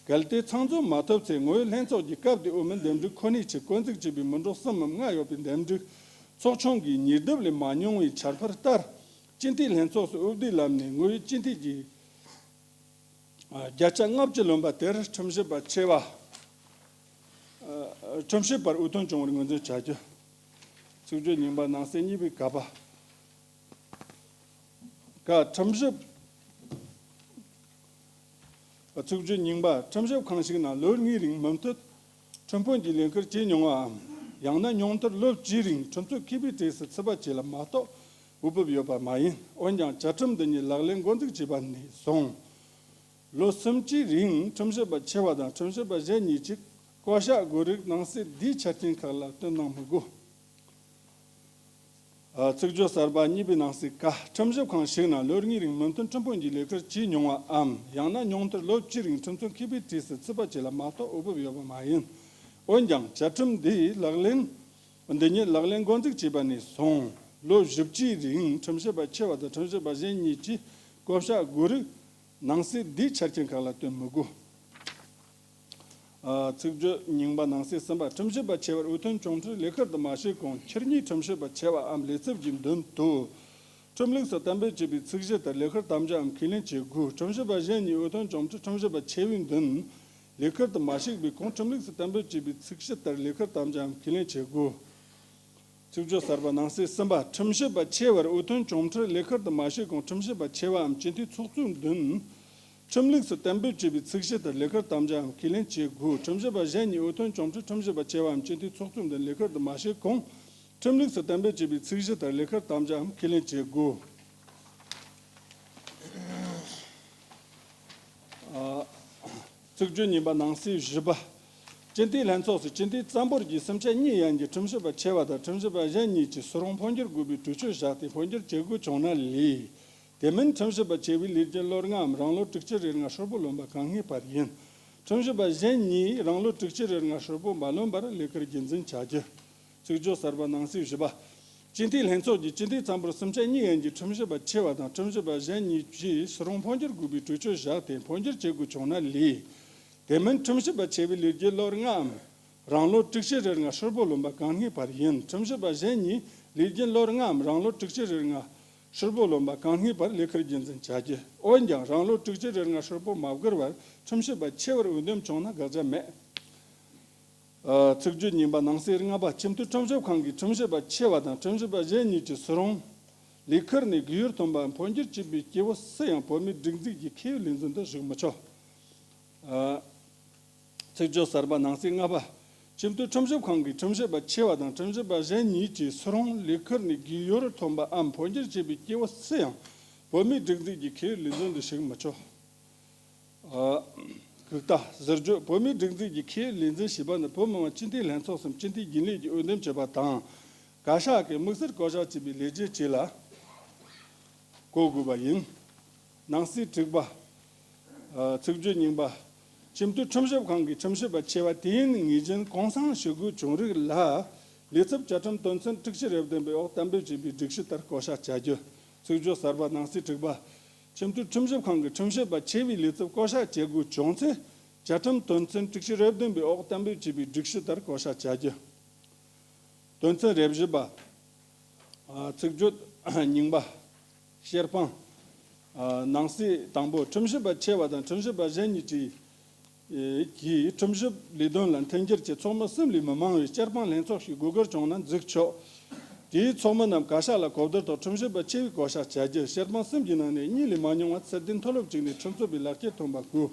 གལ་ཏེ་ཚང་འཛོམས་མ་ཐུབ་ཚེ་ངོ་ཡོད་ལྷན་ཚོགས་ཀྱི་སྐབས་དེའི་འོས་མི་འདེམས་སྒྲུག་ཁོ་ནའི་ཆེད་བཀོད་འཛུགས་བྱས་པའི་མི་འགྲོ་གསུམ་མམ་ལྔ་ཡོད་པའི་འདེམས་སྒྲུག་ཚོགས་ཆུང་གི་ཉེར་བསྡུ་ལས་མ་ཉུང་བའི་ཁྱད་པར་ལྟར། སྤྱི་འཐུས་ལྷན་ཚོགས་སུ་འོས་བསྡུའི་ལམ་ནས་ངོ་ཡོད་སྤྱི་འཐུས་ཀྱི་བརྒྱ་ཆ་ལྔ་བཅུ་ལོན་པ་དེར་ཁྲིམས་ཞིབ་པ་ཆེ་བ། ཁྲིམས་ཞིབ་པར་འོས་ཐོན་བྱུང་བར་ངོས་འཛིན་བྱ་རྒྱུ། ཚིག་བརྗོད་རྙིང་པ་ནང་གསེས་གཉིས་པའི་ཀ་པ། ཀ། ཁྲིམས་ཞིབ། ཚིག་བརྗོད་རྙིང་པ། ཁྲིམས་ཞིབ་ཁང་ཞིག་ནང་ལོ་ལྔའི་རིང་མུ་མཐུད་ཁྲིམས་དཔོན་གྱི་ལས་ཁུར་བྱས་མྱོང་བའམ། ཡང་ན་ཉུང་མཐར་ལོ་བཅུའི་རིང་ཁྲིམས་རྩོད་མཁས་པའི་གྲས་སུ་ཚུད་པ་བཅས་ལ་མ་གཏོགས་འོས་བབ་ཡོད་པ་མ་ཡིན། འོན་ཀྱང་བཅའ་ཁྲིམས་འདི་ཉིད་ལག་ལེན་འགོ་འཛུགས་བྱས་པ་ནས་བཟུང་། ལོ་སུམ་ཅུའི་རིང་ཁྲིམས་ཞིབ་པ་ཆེ་བ་དང་ཁྲིམས་ཞིབ་པ་གཞན་གཉིས་ཀྱིས་བསྐོ་བཞག་དགོས་རིགས་ནང་གསེས་འདིའི་ཆ་རྐྱེན་ཁག་ལ་བསྟུན་གནང་མི་དགོས། ཨ། ཚིག་བརྗོད་གསར་པ་གཉིས་པའི་ནང་གསེས་ཀ། ཁྲིམས་ཞིབ་ཁང་ཞིག་ནང་ལོ་ལྔའི་རིང་མུ་མཐུད་ཁྲིམས་དཔོན་གྱི་ལས་ཁུར་བྱས་མྱོང་བའམ། ཡང་ན་ཉུང་མཐར་ལོ་བཅུའི་རིང་ཁྲིམས་རྩོད་མཁས་པའི་གྲས་སུ་ཚུད་པ་བཅས་ལ་མ་གཏོགས་འོས་བབ་ཡོད་པ་མ་ཡིན། འོན་ཀྱང་བཅའ་ཁྲིམས་འདིའི་ལག་ལེན། འདི་ཉིད་ལག་ལེན་འགོ་འཛུགས་བྱས་པ་ནས་བཟུང་ལོ་བཞི་བཅུའི་རིང་ཁྲིམས་ཞིབ་པ་ཆེ་བ་དང་ཁྲིམས་ཞིབ་པ་གཞན་གཉིས་ཀྱིས་བསྐོ་བཞག་དགོས་རིགས་ནང་གསེས་འདིའི་ཆ་རྐྱེན་ཁག་ལ་བསྟུན་མི་དགོས། ཨ། ཚིག་བརྗོད་རྙིང་པ་ནང་གསེས་གསུམ་པ། ཁྲིམས་ཞིབ་པ་ཆེ་བར་འོས་ཐོན་བྱུང་འཕྲལ་ལས་ཁུར་དུ་མ་ཞུགས་གོང་ཁྱེད་ཉིད་ཁྲིམས་ཞིབ་པ་ཆེ་བའམ་ལས་ཚབ་ཀྱི་མདུན་དུ་ཁྲིམས་ལུགས་སུ་གཏན་འབེབས་བྱས་པའི་ཚིག་གཞི་ལྟར་ལས་ཁུར་དམ་བཅའ་འམ་ཁས་ལེན་བྱེད་དགོས། ཁྲིམས་ཞིབ་པ་གཞན་གཉིས་འོས་ཐོན་བྱུང་འཕྲལ་ཁྲིམས་ཞིབ་པ་ཆེ་བའི་མདུན་ ལས་ཁུར་དུ་མ་ཞུགས་པའི་གོང་ཁྲིམས་ལུགས་སུ་གཏན་འབེབས་བྱས་པའི་ཚིག་གཞི་ལྟར་ལས་ཁུར་དམ་བཅའམ་ཁས་ལེན་བྱེད་དགོས། ཚིག་བརྗོད་གསར་པ་ནང་གསེས་གསུམ་པ། ཁྲིམས་ཞིབ་པ་ཆེ་བར་འོས་ཐོན་བཅོམ་ཁྲིར་ལས་ཁུར་དུ་མ་ཞུགས་གོང་ཁྲིམས་ཞིབ་པ་ཆེ་བའམ་སྤྱི་འཐུས་ཚོགས་གཙོའི་མདུན། ཁྲིམས་ལུགས་སུ་གཏན་འབེབས་བྱས་པའི་ཚིག་གཞི་ལྟར་ལས་ཁུར་དམ་བཅའམ་ཁས་ལེན་བྱེད་དགོས། ཁྲིམས་ཞིབ་པ་གཞན་གཉིས་འོས་ཐོན་བཅོམ་ཁྲིར་ཁྲིམས་ཞིབ་པ་ཆེ་བའམ་སྤྱི་འཐུས་ཚོགས་གཙོའི་མདུན་ལས་ཁུར་དུ་མ་ཞུགས་གོང་། ཁྲིམས་ལུགས་སུ་གཏན་འབེབས་བྱས་པའི་ཚིག་གཞི་ལྟར་ལས་ཁུར་དམ་བཅའམ་ཁས་ལེན་བྱེད་དགོས། ཨ། ཚིག་བརྗོད་གཉིས་པ་ནང་གསེས་བཞི་པ། སྤྱི་འཐུས་ལྷན་ཚོགས་སུ་སྤྱི་འཐུས་གཙང་པོར་གྱི་སུམ་ཆ་གཉིས་ཡན་གྱི་ཁྲིམས་ཞིབ་པ་ཆེ་བ་དང་ཁྲིམས་ཞིབ་པ་གཞན་གཉིས་ཀྱིས་སུ་རུང་འཕོ་འགྱུར་དགོས་པའི་གྲོས་ཆོད་བཞག་སྟེ་འཕོ་འགྱུར་བྱེད་དགོས་བྱུང་ན་ལས། དེ་མིན་ཁྲིམས་ཞིབ་པ་ཆེ་བའི་ལས་རྒྱུན་ལོ་ལྔའམ་རང་ལོ་དྲུག་ཅུ་རེར་ལྔ་ཧྲིལ་པོ་ལོན་པ་གང་ངེས་པར་ཡིན། ཁྲིམས་ཞིབ་པ་གཞན་གཉིས་རང་ལོ་དྲུག་ཅུ་རེར་ལྔ་ཧྲིལ་པོ་མ་ལོན་པར་ལས་ཁུར་རྒྱུན་འཛིན་བྱ་རྒྱུ། ཚིག་བརྗོད་གསར་པ་ནང་གསེས་བཞི་པ། སྤྱི་འཐུས་ལྷན་ཚོགས་ཀྱིས་སྤྱི་འཐུས་གཙང་པོར་སུམ་ཆ་གཉིས་ཡན་གྱི་ཁྲིམས་ཞིབ་པ་ཆེ་བ་དང་ཁྲིམས་ཞིབ་པ་གཞན་གཉིས་ཀྱིས་སུ་རུང་འཕོ་འགྱུར་དགོས་པའི་གྲོས་ཆོད་བཞག་སྟེ་འཕོ་འགྱུར་བྱེད་དགོས་བྱུང་ན་ལས། དེ་མིན་ཁྲིམས་ཞིབ་པ་ཆེ་བའི་ལས་རྒྱུན་ལོ་ལྔའམ་རང་ལོ་དྲུག་ཅུ་རེར་ལྔ་ཧྲིལ་པོ་ལོན་པ་གང་ངེས་པར་ཡིན། ཁྲིམས་ཞིབ་པ་གཞན་གཉིས་ལས་རྒྱུན་ལོ་ལྔའམ་རང་ལོ་དྲུག་ཅུ་རེར་ལྔ་ཧྲིལ་པོ་ལོན་པ་གང་ངེས་པར་ལས་ཁུར་རྒྱུན་འཛིན་བྱ་རྒྱུ། འོན་ཀྱང་རང་ལོ་དྲུག་ཅུ་རེར་ལྔ་ཧྲིལ་པོ་མ་བགོས་པར་ཁྲིམས་ཞིབ་པ་ཆེ་བར་འོས་འདེམས་བྱུང་ན་དགག་བྱ་མེད། ཨ། ཚིག་བརྗོད་གཉིས་པ་ནང་གསེས་ལྔ་པ། ཁྱིམ་སྡེ་ཁྲིམས་ཞིབ་ཁང་གི་ཁྲིམས་ཞིབ་པ་ཆེ་བ་དང་ཁྲིམས་ཞིབ་པ་གཞན་གཉིས་ཀྱིས་སུ་རུང་ལས་ཁུར་ནས་རྒུད་ཡོལ་ཐོན་པའམ་འཕོ་འགྱུར་བྱས་པའི་སྐྱེ་བོ་སུ་ཡང་བོད་མིའི་སྒྲིག་འཛུགས་ཀྱི་ཁེ་ཡོད་ལས་འཛིན་དུ་ཞུགས་མི་ཆོག་ཨ། ཚིག་བརྗོད་གསར་པ་ནང་གསེས་ལྔ་པ། ཁྱིམ་སྡེ་ཁྲིམས་ཞིབ་ཁང་གི་ཁྲིམས་ཞིབ་པ་ཆེ་བ་དང་ཁྲིམས་ཞིབ་པ་གཞན་གཉིས་ཀྱིས་སུ་རུང་ལས་ཁུར་ནས་རྒུད་ཡོལ་ཐོན་པའམ་འཕོ་འགྱུར་བྱས་པའི་སྐྱེ་བོ་སུ་ཡང་བོད་མིའི་སྒྲིག་འཛུགས་ཀྱི་ཁེ་ཡོད་ལས་འཛིན་དུ་ཞུགས་མི་ཆོག་ཨ། གུག་རྟགས། ཟུར་བརྗོད། བོད་མིའི་སྒྲིག་འཛུགས་ཀྱི་ཁེ་ཡོད་ལས་འཛིན་ཞེས་པ་ནི་བོད་མི་མང་སྤྱི་འཐུས་ལྷན་ཚོགས་སམ་སྤྱི་འཐུས་རྒྱུན་ལས་ཀྱིས་འོས་འདེམས་བྱས་པ་དང་། བཀའ་ཤག་གིས་དམིགས་བསལ་བསྐོ་གཞག་བྱས་པའི་ལས་བྱེད་བཅས་ལ་བསྐོ་དགོས་པ་ཡིན། ནང་གསེས་དྲུག་པ། ཨ། ཚིག་བརྗོད་རྙིང་པ། ཁྱིམ་སྡེ་ཁྲིམས་ཞིབ་ཁང་གི་ཁྲིམས་ཞིབ་པ་ཆེ་བ་དུས་ཡུན་ངེས་ཅན་གུང་སེང་ཞུ་དགོས་བྱུང་རིགས་ལ། ལས་ཚབ་བཅའ་ཁྲིམས་དོན་ཚན་དྲུག་ཅུ་རེ་བདུན་པའི་འོག་གཏན་འབེབས་བྱས་པའི་སྒྲིག་གཞི་ལྟར་བསྐོ་གཞག་བྱ་རྒྱུ། ཚིག་བརྗོད་གསར་པ་ནང་གསེས་དྲུག་པ། ཁྱིམ་སྡེ་ཁྲིམས་ཞིབ་ཁང་གི་ཁྲིམས་ཞིབ་པ་ཆེ་བའི་ལས་ཚབ་བསྐོ་གཞག་བྱེད་དགོས་བྱུང་ཚེ། བཅའ་ཁྲིམས་དོན་ཚན་དྲུག་ཅུ་རེ་བདུན་པའི་འོག་གཏན་འབེབས་བྱས་པའི་སྒྲིག་གཞི་ལྟར་བསྐོ་གཞག་བྱ་རྒྱུ། དོན་ཚན་རེ་བཞི་པ། ཨ། ཚིག་བརྗོད་རྙིང་པ། བཤེར་དཔང་། ཨ། ནང་གསེས་དང་པོ། ཁྲིམས་ཞིབ་པ་ཆེ་བ་དང་ཁྲིམས་ཞིབ་པ་གཞན་གཉིས་ཀྱིས། ཨེ། གྱིས་ཁྲིམས་ཞིབ་ལས་དོན་ལ་མཐུན་འགྱུར་གྱི་ཚོགས་མི་གསུམ་ལས་མི་མང་བའི་བཤེར་དཔང་ལྷན་ཚོགས་ཤིག་དགོས་གལ་བྱུང་ན་འཛུགས་ཆོག་དེའི་ཚོགས་མི་རྣམས་བཀའ་ཤག་ལ་གོ་བསྡུར་ཐོག་ཁྲིམས་ཞིབ་པ་ཆེ་བའི་བསྐོ་གཞག་བྱ་རྒྱུ། བཤེར་དཔང་གསུམ་གྱི་ནང་ནས་གཉིས་ལས་མ་ཉུང་བ་ཚད་ལྡན་མཐོ་སློབ་ཅིག་ནས་ཁྲིམས་རྩོད་པའི་ལག་ཁྱེར་ཐོན་པ་དགོས།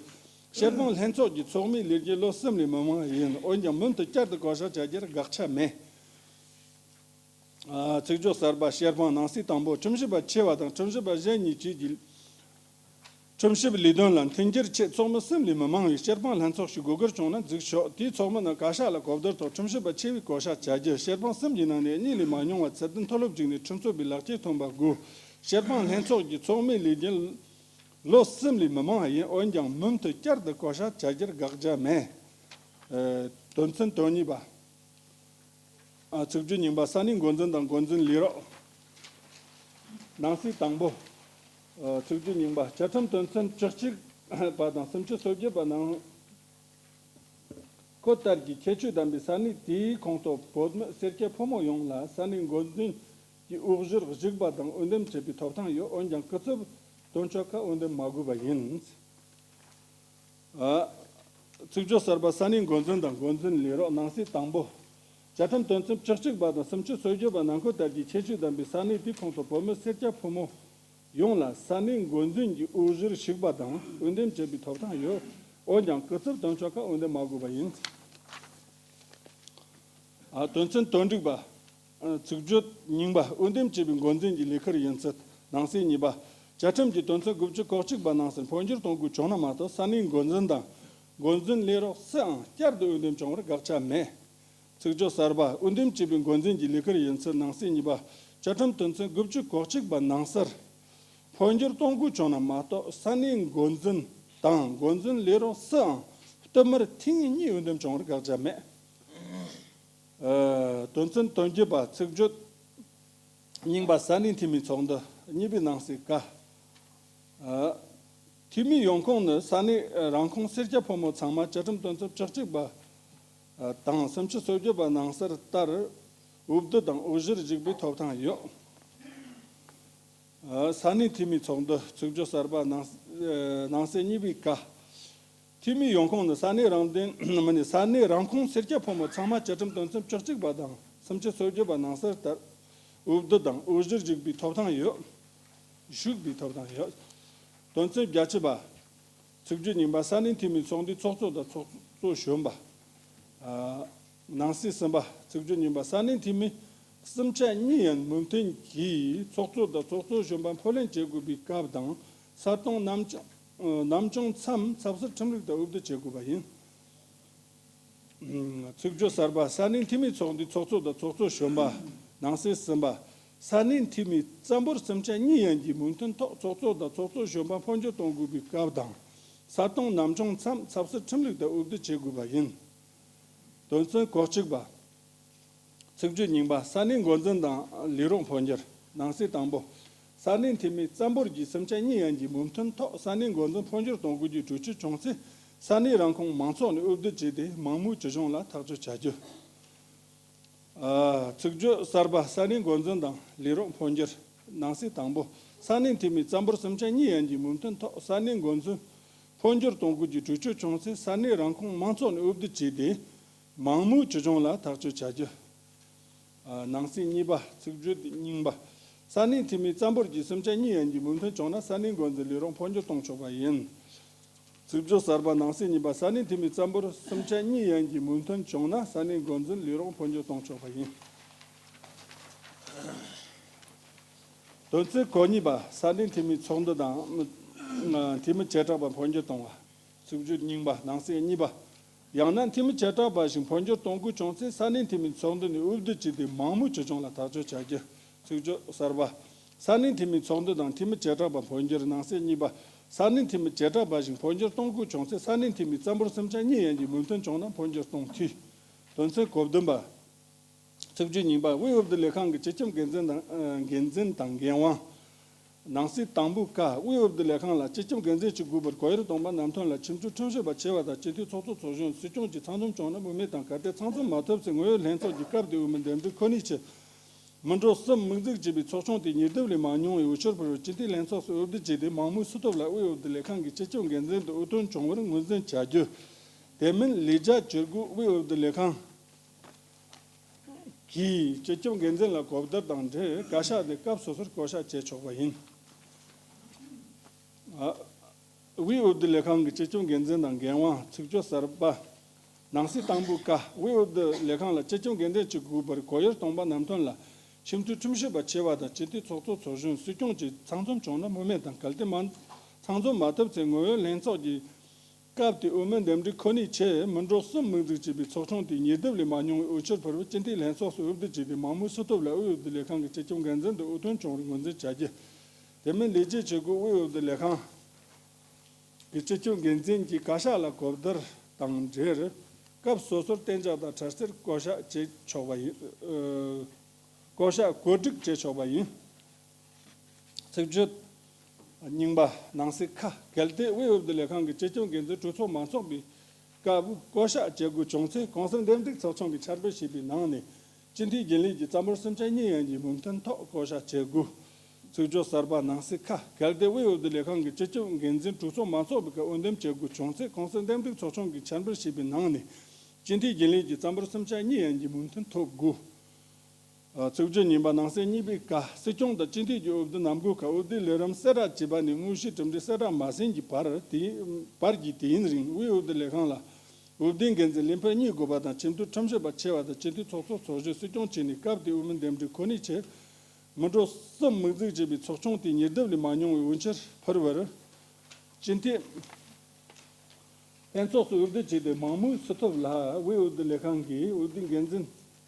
བཤེར་དཔང་ལྷན་ཚོགས་ཀྱི་ཚོགས་མིའི་ལས་རྒྱུན་ལོ་གསུམ་ལས་མི་མང་བ་ཡིན། འོན་ཀྱང་མུ་མཐུད་བསྐྱར་དུ་བསྐོ་གཞག་བྱ་རྒྱུར་དགག་ཆ་མེད། ཨ། ཚིག་བརྗོད་གསར་པ། བཤེར་དཔང་ནང་གསེས་དང་པོ། ཁྲིམས་ཞིབ་པ་ཆེ་བ་དང་ཁྲིམས་ཞིབ་པ་གཞན་གཉིས་ཀྱིས་ཀྱི་ཁྲིམས་ཞིབ་ལས་དོན་ལ་མཐུན་འགྱུར་ཆེད་ཚོགས་མི་གསུམ་ལས་མི་མང་བའི་བཤེར་དཔང་ལྷན་ཚོགས་ཤིག་དགོས་གལ་བྱུང་ན་འཛུགས་ཆོག་དེའི་ཚོགས་མི་རྣམས་བཀའ་ཤག་ལ་གོ་བསྡུར་ཐོག་ཁྲིམས་ཞིབ་པ་ཆེ་བའི་བསྐོ་གཞག་བྱ་རྒྱུ། བཤེར་དཔང་གསུམ་གྱི་ནང་ནས་གཉིས་ལས་མ་ཉུང་བ་ཚད་ལྡན་མཐོ་སློབ་ཅིག་ནས་ཁྲིམས་རྩོད་པའི་ལག་ཁྱེར་ཐོན་པ་དགོས། བཤེར་དཔང་ལྷན་ཚོགས་ཀྱི་ཚོགས་མིའི་ལས་རྒྱུན་ལོ་གསུམ་ལས་མི་མང་བ་ཡིན། འོན་ཀྱང་མུ་མཐུད་བསྐྱར་དུ་བསྐོ་གཞག་བྱ་རྒྱུར་དགག་བྱ་མེད། ཨ། དོན་ཚན་དོན་གཉིས་པ། ཨ། ཚིག་བརྗོད་རྙིང་པ། ས་གནས་འགོ་འཛིན་དང་འགོ་འཛིན་ལས་རོགས། ནང་གསེས་དང་པོ། ཨ། ཚིག་བརྗོད་རྙིང་པ། བཅའ་ཁྲིམས་དོན་ཚན་བཅུ་གཅིག་པ་དང་སུམ་ཅུ་སོ་བརྒྱད་པ་ནང་འཁོད་ལྟར་གྱི་ཁྱད་ཆོས་ལྡན་པའི་ས་གནས་དེའི་ཁོངས་གཏོགས་བོད་མི་སེར་སྐྱ་ཕོ་མོ་ཡོངས་ལ་ས་གནས་འགོ་འཛིན་གྱི་འོས་གཞིར་ཞུགས་པ་དང་འོས་འདེམས་བྱེད་པའི་ཐོབ་ཐང་ཡོད། འོན་ཀྱང་སྐུ་ཚབ་དོན་གཅོད་ཁག་འོས་འདེམས་མ་དགོས་པ་ཡིན། ཨ། ཚིག་བརྗོད་གསར་པ། ས་གནས་འགོ་འཛིན་དང་འགོ་འཛིན་ལས་རོགས། ནང་གསེས་དང་པོ། བཅའ་ཁྲིམས་དོན་ཚན་བཅུ་གཅིག་པ་དང་སུམ་ཅུ་སོ་བརྒྱད་པ་ནང་འཁོད་ལྟར་གྱི་ཁྱད་ཆོས་ལྡན་པའི་ས་གནས་དེའི་ཁོངས་སུ་བོད་མི་སེར་སྐྱ་ཕོ་མོ་ཡོངས་ལ་ས་གནས་འགོ་འཛིན་གྱི་འོས་གཞིར་ཞུགས་པ་དང་འོས་འདེམས་བྱེད་པའི་ཐོབ་ཐང་ཡོད། འོན་ཀྱང་སྐུ་ཚབ་དོན་གཅོད་ཁག་འོས་འདེམས་མ་དགོས་པ་ཡིན། ཨ། དོན་ཚན་དོན་དྲུག་པ། ཨ། ཚིག་བརྗོད་རྙིང་པ། འོས་འདེམས་བྱས་པའི་འགོ་འཛིན་གྱི་ལས་ཁུར་ཡིན་ཚུལ། ནང་གསེས་གཉིས་པ། བཅའ་ཁྲིམས་ཀྱི་དོན་ཚན་དགུ་བཅུ་གོ་གཅིག་པ་ནང་གསལ་འཕོ་འགྱུར་གཏོང་དགོས་བྱུང་ན་མ་གཏོགས་ས་གནས་འགོ་འཛིན་དང་འགོ་འཛིན་ལས་རོགས་སུའང་བསྐྱར་དུ་འོས་འདེམས་བྱུང་བར་དགག་བྱ་མེད། ཚིག་བརྗོད་གསར་པ། འོས་འདེམས་བྱས་པའི་འགོ་འཛིན་གྱི་ལས་ཁུར་ཡིན་ཚུལ། ནང་གསེས་གཉིས་པ། བཅའ་ཁྲིམས་དོན་ཚན་དགུ་བཅུ་གོ་གཅིག་པ་ནང་གསལ་འཕོ་འགྱུར་གཏོང་དགོས་བྱུང་ན་མ་གཏོགས་ས་གནས་འགོ་འཛིན་དང་འགོ་འཛིན་ལས་རོགས་སུའང་བསྟུད་མར་ཐེངས་གཉིས་འོས་འདེམས་བྱུང་བར་དགག་བྱ་མེད། ཨ། དོན་ཚན་དོན་བརྒྱད་པ། ཚིག་བརྗོད་རྙིང་པ། ས་གནས་འཐུས་མིའི་ཚོགས་འདུ་གཉིས་པའི་ནང་གསེས་ཀ། ཨ། འཐུས་མིའི་ཡོང་ཁུངས་ནི་ས་གནས་རང་ཁོངས་སེར་སྐྱ་ཕོ་མོ་ཚང་མ་བཅའ་ཁྲིམས་དོན་ཚན་བཅུ་གཅིག་པ་དང་སུམ་ཅུ་སོ་བརྒྱད་པ་ནང་གསལ་ལྟར་འོས་བསྡུ་དང་འོས་གཞིར་ཞུགས་པའི་ཐོབ་ཐང་ཡོད། ཨ། ས་གནས་འཐུས་མིའི་ཚོགས་འདུ། ཚིག་བརྗོད་གསར་པ། ནང་ནང་གསེས་གཉིས་པའི་ཀ། འཐུས་མིའི་ཡོང་ཁུངས་ནི་ས་གནས་རང་བདེན་མིན་ནས་ས་གནས་རང་ཁོངས་སེར་སྐྱ་ཕོ་མོ་ཚང་མ་བཅའ་ཁྲིམས་དོན་ཚན་བཅུ་གཅིག་པ་དང་སུམ་ཅུ་སོ་བརྒྱད་པ་ནང་གསལ་ལྟར་འོས་བསྡུ་དང་འོས་གཞིར་ཞུགས་པའི་ཐོབ་ཐང་ཡོད། ཞུགས་པའི་ཐོབ་ཐང་ཡོད། དོན་ཚན་བརྒྱད་ཅུ་པ། ཚིག་བརྗོད་གཉིས་པ། ས་གནས་འཐུས་མིའི་ཚོགས་འདུའི་ཚོགས་གཙོ་དང་ཚོགས་གཙོ་གཞོན་པ། ཨ། ནང་གསེས་གསུམ་པ། ཚིག་བརྗོད་གཉིས་པ། ས་གནས་འཐུས་མི་གསུམ་ཆ་གཉིས་ཡན་མོས་མཐུན་གྱིས་ཚོགས་གཙོ་དང་ཚོགས་གཙོ་གཞོན་པ་འཕོ་ལེན་བྱེད་དགོས་པའི་སྐབས་དང་། ས་སྟོང་རྣམ་བྱུང་རྣམ་བྱུང་མཚམས་ཚབ་སྲིད་ཁྲིམས་ལུགས་ལྟར་འོས་བསྡུ་བྱེད་དགོས་པ་ཡིན། ཚིག་བརྗོད་གསར་པ། ས་གནས་འཐུས་མིའི་ཚོགས་འདུའི་ཚོགས་གཙོ་དང་ཚོགས་གཙོ་གཞོན་པ། ནང་གསེས་གསུམ་པ། ས་གནས་འཐུས་མི་རྩ་འབོར་གསུམ་ཆ་གཉིས་ཡན་གྱི་མོས་མཐུན་ཐོག་ཚོགས་གཙོ་དང་ཚོགས་གཙོ་གཞོན་པ་འཕོ་འགྱུར་གཏོང་དགོས་པའི་སྐབས་དང་། ས་སྟོང་རྣམ་བྱུང་མཚམས་ཚབ་སྲིད་ཁྲིམས་ལུགས་ལྟར་འོས་བསྡུ་བྱེད་དགོས་པ་ཡིན། དོན་ཚན་གོ་གཅིག་པ། ཚིག་བརྗོད་གཉིས་པ། ས་གནས་འགོ་འཛིན་དང་ལས་རོགས་འཕོ་འགྱུར། ནང་གསེས་དང་པོ། ས་གནས་འཐུས་མི་རྩ་འབོར་གྱི་གསུམ་ཆ་གཉིས་ཡན་གྱི་མོས་མཐུན་ཐོག་ས་གནས་འགོ་འཛིན་འཕོ་འགྱུར་གཏོང་དགོས་ཀྱི་གྲོས་ཆོད་བྱུང་ཚེ། ས་གནས་རང་ཁོངས་མང་ཚོགས་ནས་འོས་བསྡུ་བྱས་ཏེ་མང་མོས་ཇི་བྱུང་ལ་ཐག་གཅོད་བྱ་རྒྱུ། ཨ། ཚིག་བརྗོད་གསར་པ། ས་གནས་འགོ་འཛིན་དང་ལས་རོགས་འཕོ་འགྱུར། ནང་གསེས་དང་པོ། ས་གནས་འཐུས་མི་རྩ་འབོར་གསུམ་ཆ་གཉིས་ཡན་གྱི་མོས་མཐུན་ཐོག་ས་གནས་འགོ་འཛིན་འཕོ་འགྱུར་གཏོང་དགོས་ཀྱི་གྲོས་ཆོད་བྱུང་ཚེ། ས་གནས་རང་ཁོངས་མང་ཚོགས་ནས་འོས་བསྡུ་བྱས་ཏེ། མང་མོས་ཇི་བྱུང་ལ་ཐག་གཅོད་བྱ་རྒྱུ། ཨ། ནང་གསེས་གཉིས་པ། ཚིག་བརྗོད་རྙིང་པ། ས་གནས་འཐུས་མི་རྩ་འབོར་གྱི་གསུམ་ཆ་གཉིས་ཡན་གྱི་མོས་མཐུན་བྱུང་ན་ས་གནས་འགོ་འཛིན་ལས་རོགས་འཕོ་འགྱུར་གཏོང་ཆོག་པ་ཡིན། ཚིག་བརྗོད་གསར་པ། ནང་གསེས་གཉིས་པ། ས་གནས་འཐུས་མི་རྩ་འབོར་གསུམ་ཆ་གཉིས་ཡན་གྱི་མོས་མཐུན་བྱུང་ན་ས་གནས་འགོ་འཛིན་ལས་རོགས་འཕོ་འགྱུར་གཏོང་ཆོག་པ་ཡིན། དོན་ཚན་གོ་གཉིས་པ། ས་གནས་འཐུས་མིའི་ཚོགས་འདུ་དང་འཐུས་མི་བྱེ་བྲག་པ་འཕོ་འགྱུར་གཏོང་བ། ཚིག་བརྗོད་རྙིང་པ། ནང་གསེས་གཉིས་པ། ཡང་ན་འཐུས་མི་བྱེ་བྲག་པ་ཞིག་འཕོ་འགྱུར་གཏོང་དགོས་བྱུང་ཚེ། ས་གནས་འཐུས་མིའི་ཚོགས་འདུ་ནས་འོས་བསྡུ་བྱས་ཏེ་མང་མོས་ཇི་བྱུང་ལ་ཐག་གཅོད་བྱ་རྒྱུ། ཚིག་བརྗོད་གསར་པ། ས་གནས་འཐུས་མིའི་ཚོགས་འདུ་དང་འཐུས་མི་བྱེ་བྲག་པ་འཕོ་འགྱུར། ནང་གསེས་གཉིས་པ། ས་གནས་འཐུས་མི་བྱེ་བྲག་པ་ཞིག་འཕོ་འགྱུར་གཏོང་དགོས་བྱུང་ཚེ། ས་གནས་འཐུས་མི་རྩ་འབོར་གསུམ་ཆ་གཉིས་ཡན་གྱི་མོས་མཐུན་བྱུང་ན་འཕོ་འགྱུར་གཏོང་འཐུས། དོན་ཚན་གོ་བདུན་པ། ཚིག་བརྗོད་གཉིས་པ། དབུས་འོས་བསྡུ་ལས་ཁང་གི་སྤྱི་ཁྱབ་འགན་འཛིན་དང་། ཨ། འགན་འཛིན་དང་འགན་དབང་། ནང་གསེས་དང་པོ་ཀ། དབུས་འོས་བསྡུ་ལས་ཁང་ལ་སྤྱི་ཁྱབ་འགན་འཛིན་བྱེད་དགོས་པར་གོ་ཡར་གཏོང་པ་རྣམས་ཐོན་ལ་ཁྲིམས་གཅོད་ཁྲིམས་ཞིབ་པ་ཆེ་བ་དང་སྤྱི་འཐུས་ཚོགས་གཙོ་ཚོགས་གཞོན་སྲིད་སྐྱོང་བཅས་ཚང་འཛོམས་བྱུང་ན་མངོན་མེད་དང་གལ་ཏེ་ཚང་འཛོམས་མ་ཐུབ་ཚེ་ངོ་ཡོད་ལྷན་ཚོགས་ཀྱི་སྐབས་དེའི་འོས་མི་འདེམས་སྒྲུག་ཁོ་ནའི་ཆེད། མི་འགྲོ་གསུམ་དམིགས་འཛུགས་བྱས་པའི་ཚོགས་ཆུང་དེའི་ཉེ་དུས་ལས་མ་མྱོང་བའི་འོས་ཆོས་ཕུལ་བར་སྤྱི་འཐུས་ལྷན་ཚོགས་སུ་འོས་བསྡུ་བྱས་ཏེ་མང་མོས་སུ་ཐོབ་ལ་དབུས་འོས་བསྡུ་ལས་ཁང་གི་སྤྱི་ཁྱབ་འགན་འཛིན་དུ་འོས་ཐོན་བྱུང་བར་ངོས་འཛིན་བྱ་རྒྱུ། དེ་མིན་ལས་བྱ་བྱེད་སྒོ་དབུས་འོས་བསྡུ་ལས་ཁང་གིས་སྤྱི་ཁྱབ་འགན་འཛིན་ལ་གོ་བསྡུར་དང་འབྲེལ་བཀའ་ཤག་ནས་སྐབས་སོ་སོར་བསྐོ་གཞག་བྱེད་ཆོག་པ་ཡིན། ཨ། དབུས་འོས་བསྡུ་ལས་ཁང་གི་སྤྱི་ཁྱབ་འགན་འཛིན་དང་འགན་དབང་། ཚིག་བརྗོད་གསར་པ། ནང་གསེས་དང་པོ་ཀ། དབུས་འོས་བསྡུ་ལས་ཁང་ལ་སྤྱི་ཁྱབ་འགན་འཛིན་བྱེད་དགོས་པར་གོ་ཡར་གཏོང་པ་རྣམས་ཐོན་ལ་ཁྲིམས་གཅོད་ཁྲིམས་ཞིབ་པ་ཆེ་བ་དང་སྤྱི་འཐུས་ཚོགས་གཙོ་ཚོགས་གཞོན་སྲིད་སྐྱོང་བཅས་ཚང་འཛོམས་བྱུང་ན་མངོན་མེད་དང་གལ་ཏེ་མ་ཚང་འཛོམས་མ་ཐུབ་ཚེ་ངོ་ཡོད་ལྷན་ཚོགས་ཀྱི་སྐབས་དེའི་འོས་མི་འདེམས་སྒྲུག་ཁོ་ནའི་ཆེད་མི་འགྲོ་གསུམ་དམིགས་འཛུགས་བྱས་པའི་ཚོགས་ཆུང་དེའི་ཉེ་དུས་ལས་མ་མྱོང་བའི་འོས་ཆོས་ཕུལ་བར་སྤྱི་འཐུས་ལྷན་ཚོགས་སུ་འོས་བསྡུ་བྱས་ཏེ་མང་མོས་སུ་ཐོབ་ལ་དབུས་འོས་བསྡུ་ལས་ཁང་གི་སྤྱི་ཁྱབ་འགན་འཛིན་དུ་འོས་ཐོན་བྱུང་བར་ངོས་འཛིན་བྱ་རྒྱུ། དེ་མིན་ལས་བྱེད་བྱེད་སྒོ་དབུས་འོས་བསྡུ་ལས་ཁང་གི་སྤྱི་ཁྱབ་འགན་འཛིན་གྱིས་བཀའ་ཤག་ལ་གོ་བསྡུར་དང་འབྲེལ་སྐབས་སོ་སོར་གཏན་འཇགས་དང་འཕྲལ་སེལ་བསྐོ་གཞག་བྱེད་ཆོག་པ་ཡིན། ཨ། བསྐོ་གཞག་བཀོད་སྒྲིག་བྱེད་ཆོག་པ་ཡིན། ཚིག་བརྗོད་རྙིང་པ། ནང་གསེས་ཁ། གལ་ཏེ་དབུས་འོས་བསྡུ་ལས་ཁང་གི་སྤྱི་ཁྱབ་འགན་འཛིན་གྲོས་ཚོགས་མ་འཚོགས་པའི་སྐབས་བསྐོ་གཞག་བྱེད་དགོས་བྱུང་ཚེ་གོང་གསལ་འདེམས་སྒྲུག་ཚོགས་ཆུང་གིས་འཆར་འབུལ་བྱས་པའི་ནང་ནས་སྤྱི་འཐུས་རྒྱུན་ལས་ཀྱི་རྩ་འབོར་གསུམ་ཆ་གཉིས་ཡན་གྱི་མོས་མཐུན་ཐོག་བསྐོ་གཞག་བྱེད་དགོས། ཚིག་བརྗོད་གསར་པ། ནང་གསེས་ཁ། གལ་ཏེ་དབུས་འོས་བསྡུ་ལས་ཁང་གི་སྤྱི་ཁྱབ་འགན་འཛིན་གྲོས་ཚོགས་མ་འཚོགས་པའི་སྐབས་འོས་འདེམས་བྱེད་དགོས་བྱུང་ཚེ་གོང་གསལ་འདེམས་སྒྲུག་ཚོགས་ཆུང་གིས་འཆར་འབུལ་བྱས་པའི་ནང་ནས་སྤྱི་འཐུས་རྒྱུན་ལས་ཀྱི་རྩ་འབོར་གསུམ་ཆ་གཉིས་ཡན་གྱི་མོས་མཐུན་ཐོབ་དགོས། ཨ། ཚིག་བརྗོད་གཉིས་པ། ནང་གསེས་གཉིས་པའི་ཀ། སྲིད་སྐྱོང་དང་སྤྱི་འཐུས་ཀྱི་འོས་བསྡུ་ནང་ཁུལ་ཁག་འོས་བསྡུའི་ལས་རིམ་གསལ་བསྒྲགས་བྱས་པ་ནས་དངོས་གཞིའི་གྲུབ་འབྲས་གསལ་བསྒྲགས་མ་ཟིན་གྱི་བར་དེ་བར་གྱི་དུས་ཡུན་རིང་དབུས་འོས་བསྡུ་ལས་ཁང་ལ་འོས་བསྡུའི་འགན་འཛིན་ལས་འཕེལ་གཉིས་དགོས་པ་དང་ཁྲིམས་གཏུག་ཁྲིམས་ཞིབ་པ་ཆེ་བ་དང་སྤྱི་འཐུས་ཚོགས་གཙོ་ཚོགས་གཞོན་སྲིད་སྐྱོང་བཅས་ནས་སྐབས་དེའི་འོས་མི་འདེམས་སྒྲུག་ཁོ་ནའི་ཆེད་མི་འགྲོ་གསུམ་དམིགས་འཛུགས་བྱས་པའི་ཚོགས་ཆུང་དེའི་ཉེ་དུས་ལས་མ་མྱོང་བའི་འོས་ཆོས་ཕུལ་བར་སྤྱི་འཐུས། ལྷན་ཚོགས་སུ་འོས་བསྡུ་བྱས་ཏེ་མང་མོས་སུ་ཐོབ་ལ་དབུས་འོས་བསྡུ་ལས་ཁང་གིས་འོས་བསྡུའི་འགན་འཛིན་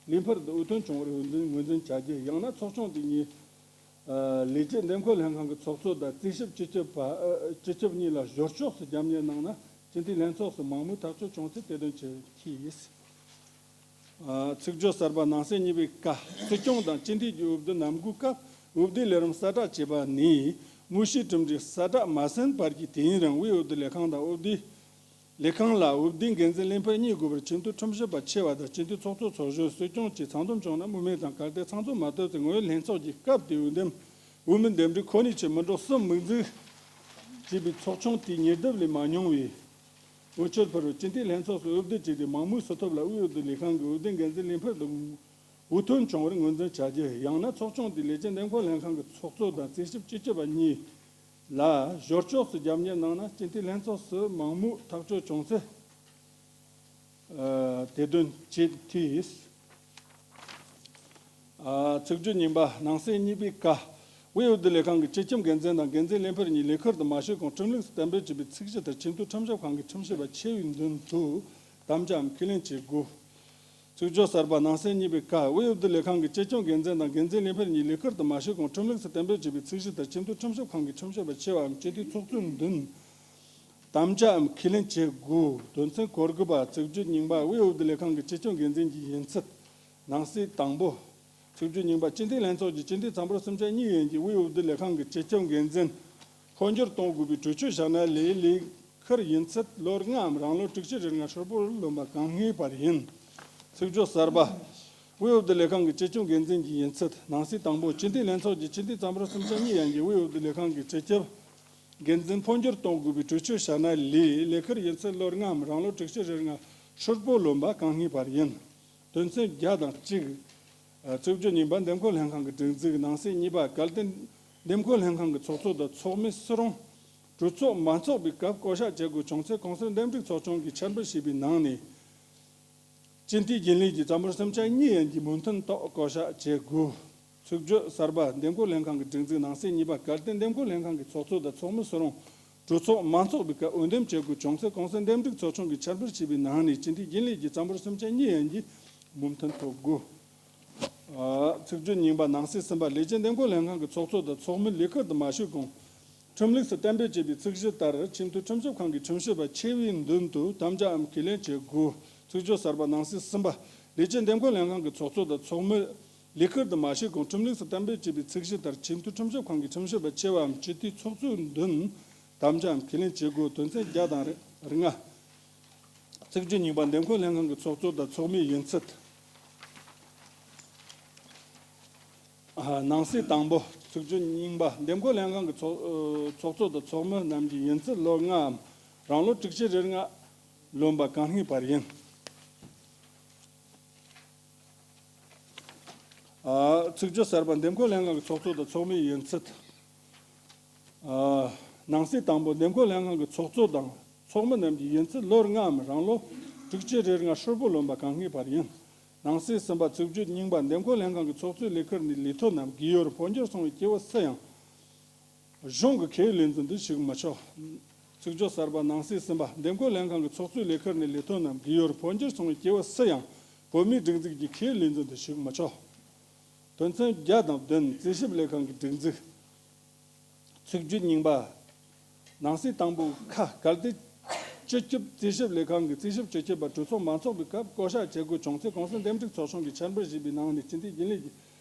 ལས་འཕེལ་དུ་འོས་ཐོན་བྱུང་བར་འོས་འཛིན་ངོས་འཛིན་བྱ་རྒྱུ། ཡང་ན་ཚོགས་ཆུང་དེ་ཉིད་ལས་བྱེད་འདེམས་བསྐོ་ལྷན་ཁང་གི་ཚོགས་གཙོ་དང་རྩིས་ཞིབ་སྤྱི་ཁྱབ་པ། སྤྱི་ཁྱབ་གཉིས་ལ་ཞོར་ཕྱོགས་སུ་རྒྱབ་གཉེར་གནང་ན་སྤྱི་འཐུས་ལྷན་ཚོགས་སུ་མང་མོས་ཐག་གཅོད་བྱུང་ཚེ་དེ་དོན་ཆེད་མཁས། ཚིག་བརྗོད་གསར་པ། ནང་གསེས་གཉིས་པའི་ཀ། སྲིད་སྐྱོང་དང་སྤྱི་འཐུས་ཀྱི་འོས་བསྡུ་ནམ་གུང་སྐབས་འོས་བསྡུའི་ལས་རིམ་གསལ་བསྒྲགས་བྱས་པ་ནས་དངོས་གཞིའི་གྲུབ་འབྲས་གསལ་བསྒྲགས་མ་ཟིན་བར་གྱི་དུས་ཡུན་རིང་དབུས་འོས་བསྡུ་ལས་ཁང་དང་འོས་བསྡུའི་ལས་ཁང་ལ་འོས་བསྡུའི་འགན་འཛིན་ལས་འཕེལ་གཉིས་དགོས་པར་ཁྲིམས་གཏུག་ཁྲིམས་ཞིབ་པ་ཆེ་བ་དང་སྤྱི་འཐུས་ཚོགས་གཙོ་ཚོགས་གཞོན་སྲིད་སྐྱོང་བཅས་ཚང་འཛོམས་བྱུང་ན་མངོན་མེད་དང་གལ་ཏེ་ཚང་འཛོམས་མ་ཐུབ་ཚེ་ངོ་ཡོད་ལྷན་ཚོགས་ཀྱི་སྐབས་དེའི་འོས་འདེམས་འོས་མི་འདེམས་སྒྲུག་ཁོ་ནའི་ཆེད་མི་འགྲོ་གསུམ་དམིགས་འཛུགས་བྱས་པའི་ཚོགས་ཆུང་དེའི་ཉེ་དུས་ལས་མ་མྱོང་བའི། དབུ་ཁྲིད་ཕུར་བུ་སྤྱི་འཐུས་ལྷན་ཚོགས་སུ་འོས་བསྡུ་བྱས་ཏེ་མང་མོས་སུ་ཐོབ་ལ་དབུས་འོས་བསྡུ་ལས་ཁང་གི་འོས་བསྡུ་འགན་འཛིན་ལས་འཕུར་དུ་འོས་ཐོན་བྱུང་བར་ངོས་འཛིན་བྱ་རྒྱུ། ཡང་ན་ཚོགས་ཆུང་དེའི་ལས་བྱེད་འདེམས་བསྐོ་ལྷན་ཁང་གི་ཚོགས་གཙོ་དང་རྩིས་ཞིབ་སྤྱི་ཁྱབ་པ་གཉིས་ལ་ཞོར་ཕྱོགས་སུ་རྒྱབ་གཉེར་གནང་ན་སྤྱི་འཐུས་ལྷན་ཚོགས་སུ་མང་མོས་ཐག་གཅོད་བྱུང་ཚེ། ཨ། དེ་དོན་ཆེད་དུ། ཨ། ཚིག་བརྗོད་རྙིང་པ། ནང་གསེས་གཉིས་པའི་ཀ། དབུས་འོས་བསྡུ་ལས་ཁང་གི་སྤྱི་ཁྱབ་འགན་འཛིན་དང་འགན་འཛིན་ལས་འཕུར་གཉིས་ལས་ཁུར་དུ་མ་ཞུགས་གོང་ཁྲིམས་ལུགས་སུ་གཏན་འབེབས་བྱས་པའི་ཚིག་གཞི་ལྟར་ཆེས་མཐོའི་ཁྲིམས་ཞིབ་ཁང་གི་ཁྲིམས་ཞིབ་པ་ཆེ་བའི་མདུན་དུ་དམ་བཅའམ་ཁས་ལེན་བྱེད་དགོས། ཚིག་བརྗོད་གསར་པ། ནང་གསེས་གཉིས་པའི་ཀ། དབུས་འོས་བསྡུ་ལས་ཁང་གི་སྤྱི་ཁྱབ་འགན་འཛིན་དང་འགན་འཛིན་ལས་འཕུར་གཉིས་ལས་ཁུར་དུ་མ་ཞུགས་གོང་ཁྲིམས་ལུགས་སུ་གཏན་འབེབས་བྱས་པའི་ཚིག་གཞི་ལྟར་ཆེས་མཐོའི་ཁྲིམས་ཞིབ་ཁང་གི་ཁྲིམས་ཞིབ་པ་ཆེ་བའམ་སྤྱི་འཐུས་ཚོགས་གཙོའི་མདུན་དམ་བཅའམ་ཁས་ལེན་བྱེད་དགོས། དོན་ཚན་གོ་དགུ་པ། ཚིག་བརྗོད་རྙིང་པ། དབུས་འོས་བསྡུ་ལས་ཁང་གི་སྤྱི་ཁྱབ་འགན་འཛིན་གྱི་ཡིན་ཚུལ། ནང་གསེས་དང་པོ། ཚིག་བརྗོད་རྙིང་པ། སྤྱི་འཐུས་ལྷན་ཚོགས་ཀྱི་སྤྱི་འཐུས་ཚང་པར་གསུམ་ཆ་གཉིས་ཡན་གྱི་དབུས་འོས་བསྡུ་ལས་ཁང་གི་སྤྱི་ཁྱབ་འགན་འཛིན་འཕོ་འགྱུར་གཏོང་དགོས་པའི་གྲོས་ཆོད་བཞག་ན་ལས་ལས་ཁུར་ཡིན་ཚུལ་ལོ་ལྔའམ་རང་ལོ་དྲུག་ཅུ་རེ་ལྔ་ཧྲིལ་པོར་ལོན་པ་གང་ངེས་པར་ཡིན། ཚིག་བརྗོད་གསར་པ། དབུས་འོས་བསྡུ་ལས་ཁང་གི་སྤྱི་ཁྱབ་འགན་འཛིན་གྱི་ཡིན་ཚུལ། ནང་གསེས་དང་པོ། སྤྱི་འཐུས་ལྷན་ཚོགས་ཀྱི་སྤྱི་འཐུས་ཚང་པར་གསུམ་ཆ་གཉིས་ཡན་གྱི་དབུས་འོས་བསྡུ་ལས་ཁང་གི་སྤྱི་ཁྱབ་འགན་འཛིན་འཕོ་འགྱུར་གཏོང་དགོས་པའི་གྲོས་ཆོད་བཞག་ན་ལས་ལས་ཁུར་ཡིན་ཚུལ་ལོ་ལྔའམ་རང་ལོ་དྲུག་ཅུ་རེ་ལྔ་ཧྲིལ་པོ་ལོན་པ་གང་ངེས་པར་ཡིན། དོན་ཚན་བརྒྱ་དང་གཅིག། ཚིག་བརྗོད་རྙིང་པ། འདེམས་བསྐོ་ལྷན་ཁང་གི་སྒྲིག་འཛུགས། ནང་གསེས་གཉིས་པ། གལ་ཏེ་འདེམས་བསྐོ་ལྷན་ཁང་གི་ཚོགས་གཙོ་དང་ཚོགས་མི་སུ་རུང་གྲོས་ཚོགས་མ་འཚོགས་པའི་སྐབས་བསྐོ་གཞག་བྱེད་དགོས་བྱུང་ཚེ་གོང་གསལ་འདེམས་སྒྲུག་ཚོགས་ཆུང་གིས་འཆར་འབུལ་བྱས་པའི་ནང་ནས་སྤྱི་འཐུས་རྒྱུན་ལས་ཀྱི་ཚང་པར་གསུམ་ཆ་གཉིས་ཡན་གྱི་མོས་མཐུན་ཐོག་བསྐོ་གཞག་བྱེད་དགོས། ཚིག་བརྗོད་གསར་པ། འདེམས་བསྐོ་ལྷན་ཁང་གི་སྒྲིག་འཛུགས། ནང་གསེས་གཉིས་པ། གལ་ཏེ་འདེམས་བསྐོ་ལྷན་ཁང་གི་ཚོགས་གཙོ་དང་ཚོགས་མི་སུ་རུང་གྲོས་ཚོགས་མ་འཚོགས་པའི་སྐབས་འོས་འདེམས་བྱེད་དགོས་བྱུང་ཚེ་གོང་གསལ་འདེམས་སྒྲུག་ཚོགས་ཆུང་གིས་འཆར་འབུལ་བྱས་པའི་ནང་ནས་སྤྱི་འཐུས་རྒྱུན་ལས་ཀྱི་ཚང་པར་གསུམ་ཆ་གཉིས་ཡན་གྱི་མོས་མཐུན་ཐོབ་དགོས། ཨ། ཚིག་བརྗོད་རྙིང་པ། ནང་གསེས་གསུམ་པ། ལས་བྱེད་འདེམས་བསྐོ་ལྷན་ཁང་གི་ཚོགས་གཙོ་དང་ཚོགས་མི་ལས་ཁུར་དུ་མ་ཞུགས་གོང་ཁྲིམས་ལུགས་སུ་གཏན་འབེབས་བྱས་པའི་ཚིག་གཞི་ལྟར་ཆེས་མཐོའི་ཁྲིམས་ཞིབ་ཁང་གི་ཁྲིམས་ཞིབ་པ་ཆེ་བའི་མདུན་དུ་དམ་བཅའམ་ཁས་ལེན་བྱེད་དགོས། ཚིག་བརྗོད་གསར་པ། ནང་གསེས་གསུམ་པ། ལས་བྱེད་འདེམས་བསྐོ་ལྷན་ཁང་གི་ཚོགས་གཙོ་དང་ཚོགས་མི་ལས་ཁུར་དུ་མ་ཞུགས་གོང་ཁྲིམས་ལུགས་སུ་གཏན་འབེབས་བྱས་པའི་ཚིག་གཞི་ལྟར་ཆེས་མཐོའི་ཁྲིམས་ཞིབ་ཁང་གི་ཁྲིམས་ཞིབ་པ་ཆེ་བའམ་སྤྱི་འཐུས་ཚོགས་གཙོའི་མདུན་དམ་བཅའམ་ཁས་ལེན་བྱེད་དགོས། དོན་ཚན་བརྒྱ་དང་རེ་ལྔ། ཚིག་བརྗོད་རྙིང་པ། འདེམས་བསྐོ་ལྷན་ཁང་གི་ཚོགས་གཙོ་དང་ཚོགས་མིའི་ཡིན་ཚུལ། ཨ། ནང་གསེས་དང་པོ། ཚིག་བརྗོད་རྙིང་པ། འདེམས་བསྐོ་ལྷན་ཁང་གི་ཚོགས་ཨ་ཚོགས་གཙོ་དང་ཚོགས་མི་རྣམས་ཀྱི་ཡིན་ཚུལ་ལོ་ལྔའམ་རང་ལོ་དྲུག་ཅུ་རེ་ལྔ་ལོན་པ་གང་ངེས་པར་ཡིན། ཨ། ཚིག་བརྗོད་གསར་པ། འདེམས་བསྐོ་ལྷན་ཁང་གི་ཚོགས་གཙོ་དང་ཚོགས་མིའི་ཡིན་ཚུལ། ཨ། ནང་གསེས་དང་པོ། འདེམས་བསྐོ་ལྷན་ཁང་གི་ཚོགས་གཙོ་དང་ཚོགས་མི་རྣམས་ཀྱི་ཡིན་ཚུལ་ལོ་ལྔའམ་རང་ལོ་དྲུག་ཅུ་རེ་ལྔ་ཧྲིལ་པོ་ལོན་པ་གང་ངེས་པར་ཡིན། ནང་གསེས་གསུམ་པ། ཚིག་བརྗོད་རྙིང་པ། འདེམས་བསྐོ་ལྷན་ཁང་གི་ཚོགས་གཙོའི་ལས་ཁུར་ནས་ལས་ཐོག་ནམ་རྒས་ཡོལ་འཕོ་འགྱུར་སོང་བའི་སྐྱེ་བོ་སུ་ཡང་གཞུང་གི་ཁེ་ཡོད་ལས་འཛིན་དུ་ཞུགས་མི་ཆོག། ཚིག་བརྗོད་གསར་པ། ནང་གསེས་གསུམ་པ། འདེམས་བསྐོ་ལྷན་ཁང་གི་ཚོགས་གཙོའི་ལས་ཁུར་ནས་ལས་ཐོག་ནམ་རྒས་ཡོལ་འཕོ་འགྱུར་སོང་བའི་སྐྱེ་བོ་སུ་ཡང་བོད་མིའི་སྒྲིག་འཛུགས་ཀྱི་ཁེ་ཡོད་ལས་འཛིན་དུ་ཞུགས་མི་ཆོག། དོན་ཚན་བརྒྱ་དང་བདུན། རྩིས་ཞིབ་ལས་ཁང་གི་སྒྲིག་འཛུགས། ཚིག་བརྗོད་རྙིང་པ། ནང་གསེས་དང་པོ་ཁ། གལ་ཏེ་སྤྱི་ཁྱབ་རྩིས་ཞིབ་ལས་ཁང་གི་རྩིས་ཞིབ་སྤྱི་ཁྱབ་པ་གྲོས་ཚོགས་མ་འཚོགས་པའི་སྐབས་བསྐོ་གཞག་བྱེད་དགོས་བྱུང་ཚེ་གོང་གསལ་འདེམས་སྒྲུག་ཚོགས་ཆུང་གིས་འཆར་འབུལ་ཞུས་པའི་ནང་ནས་སྤྱི་འཐུས་རྒྱུན་ལས་ཀྱི་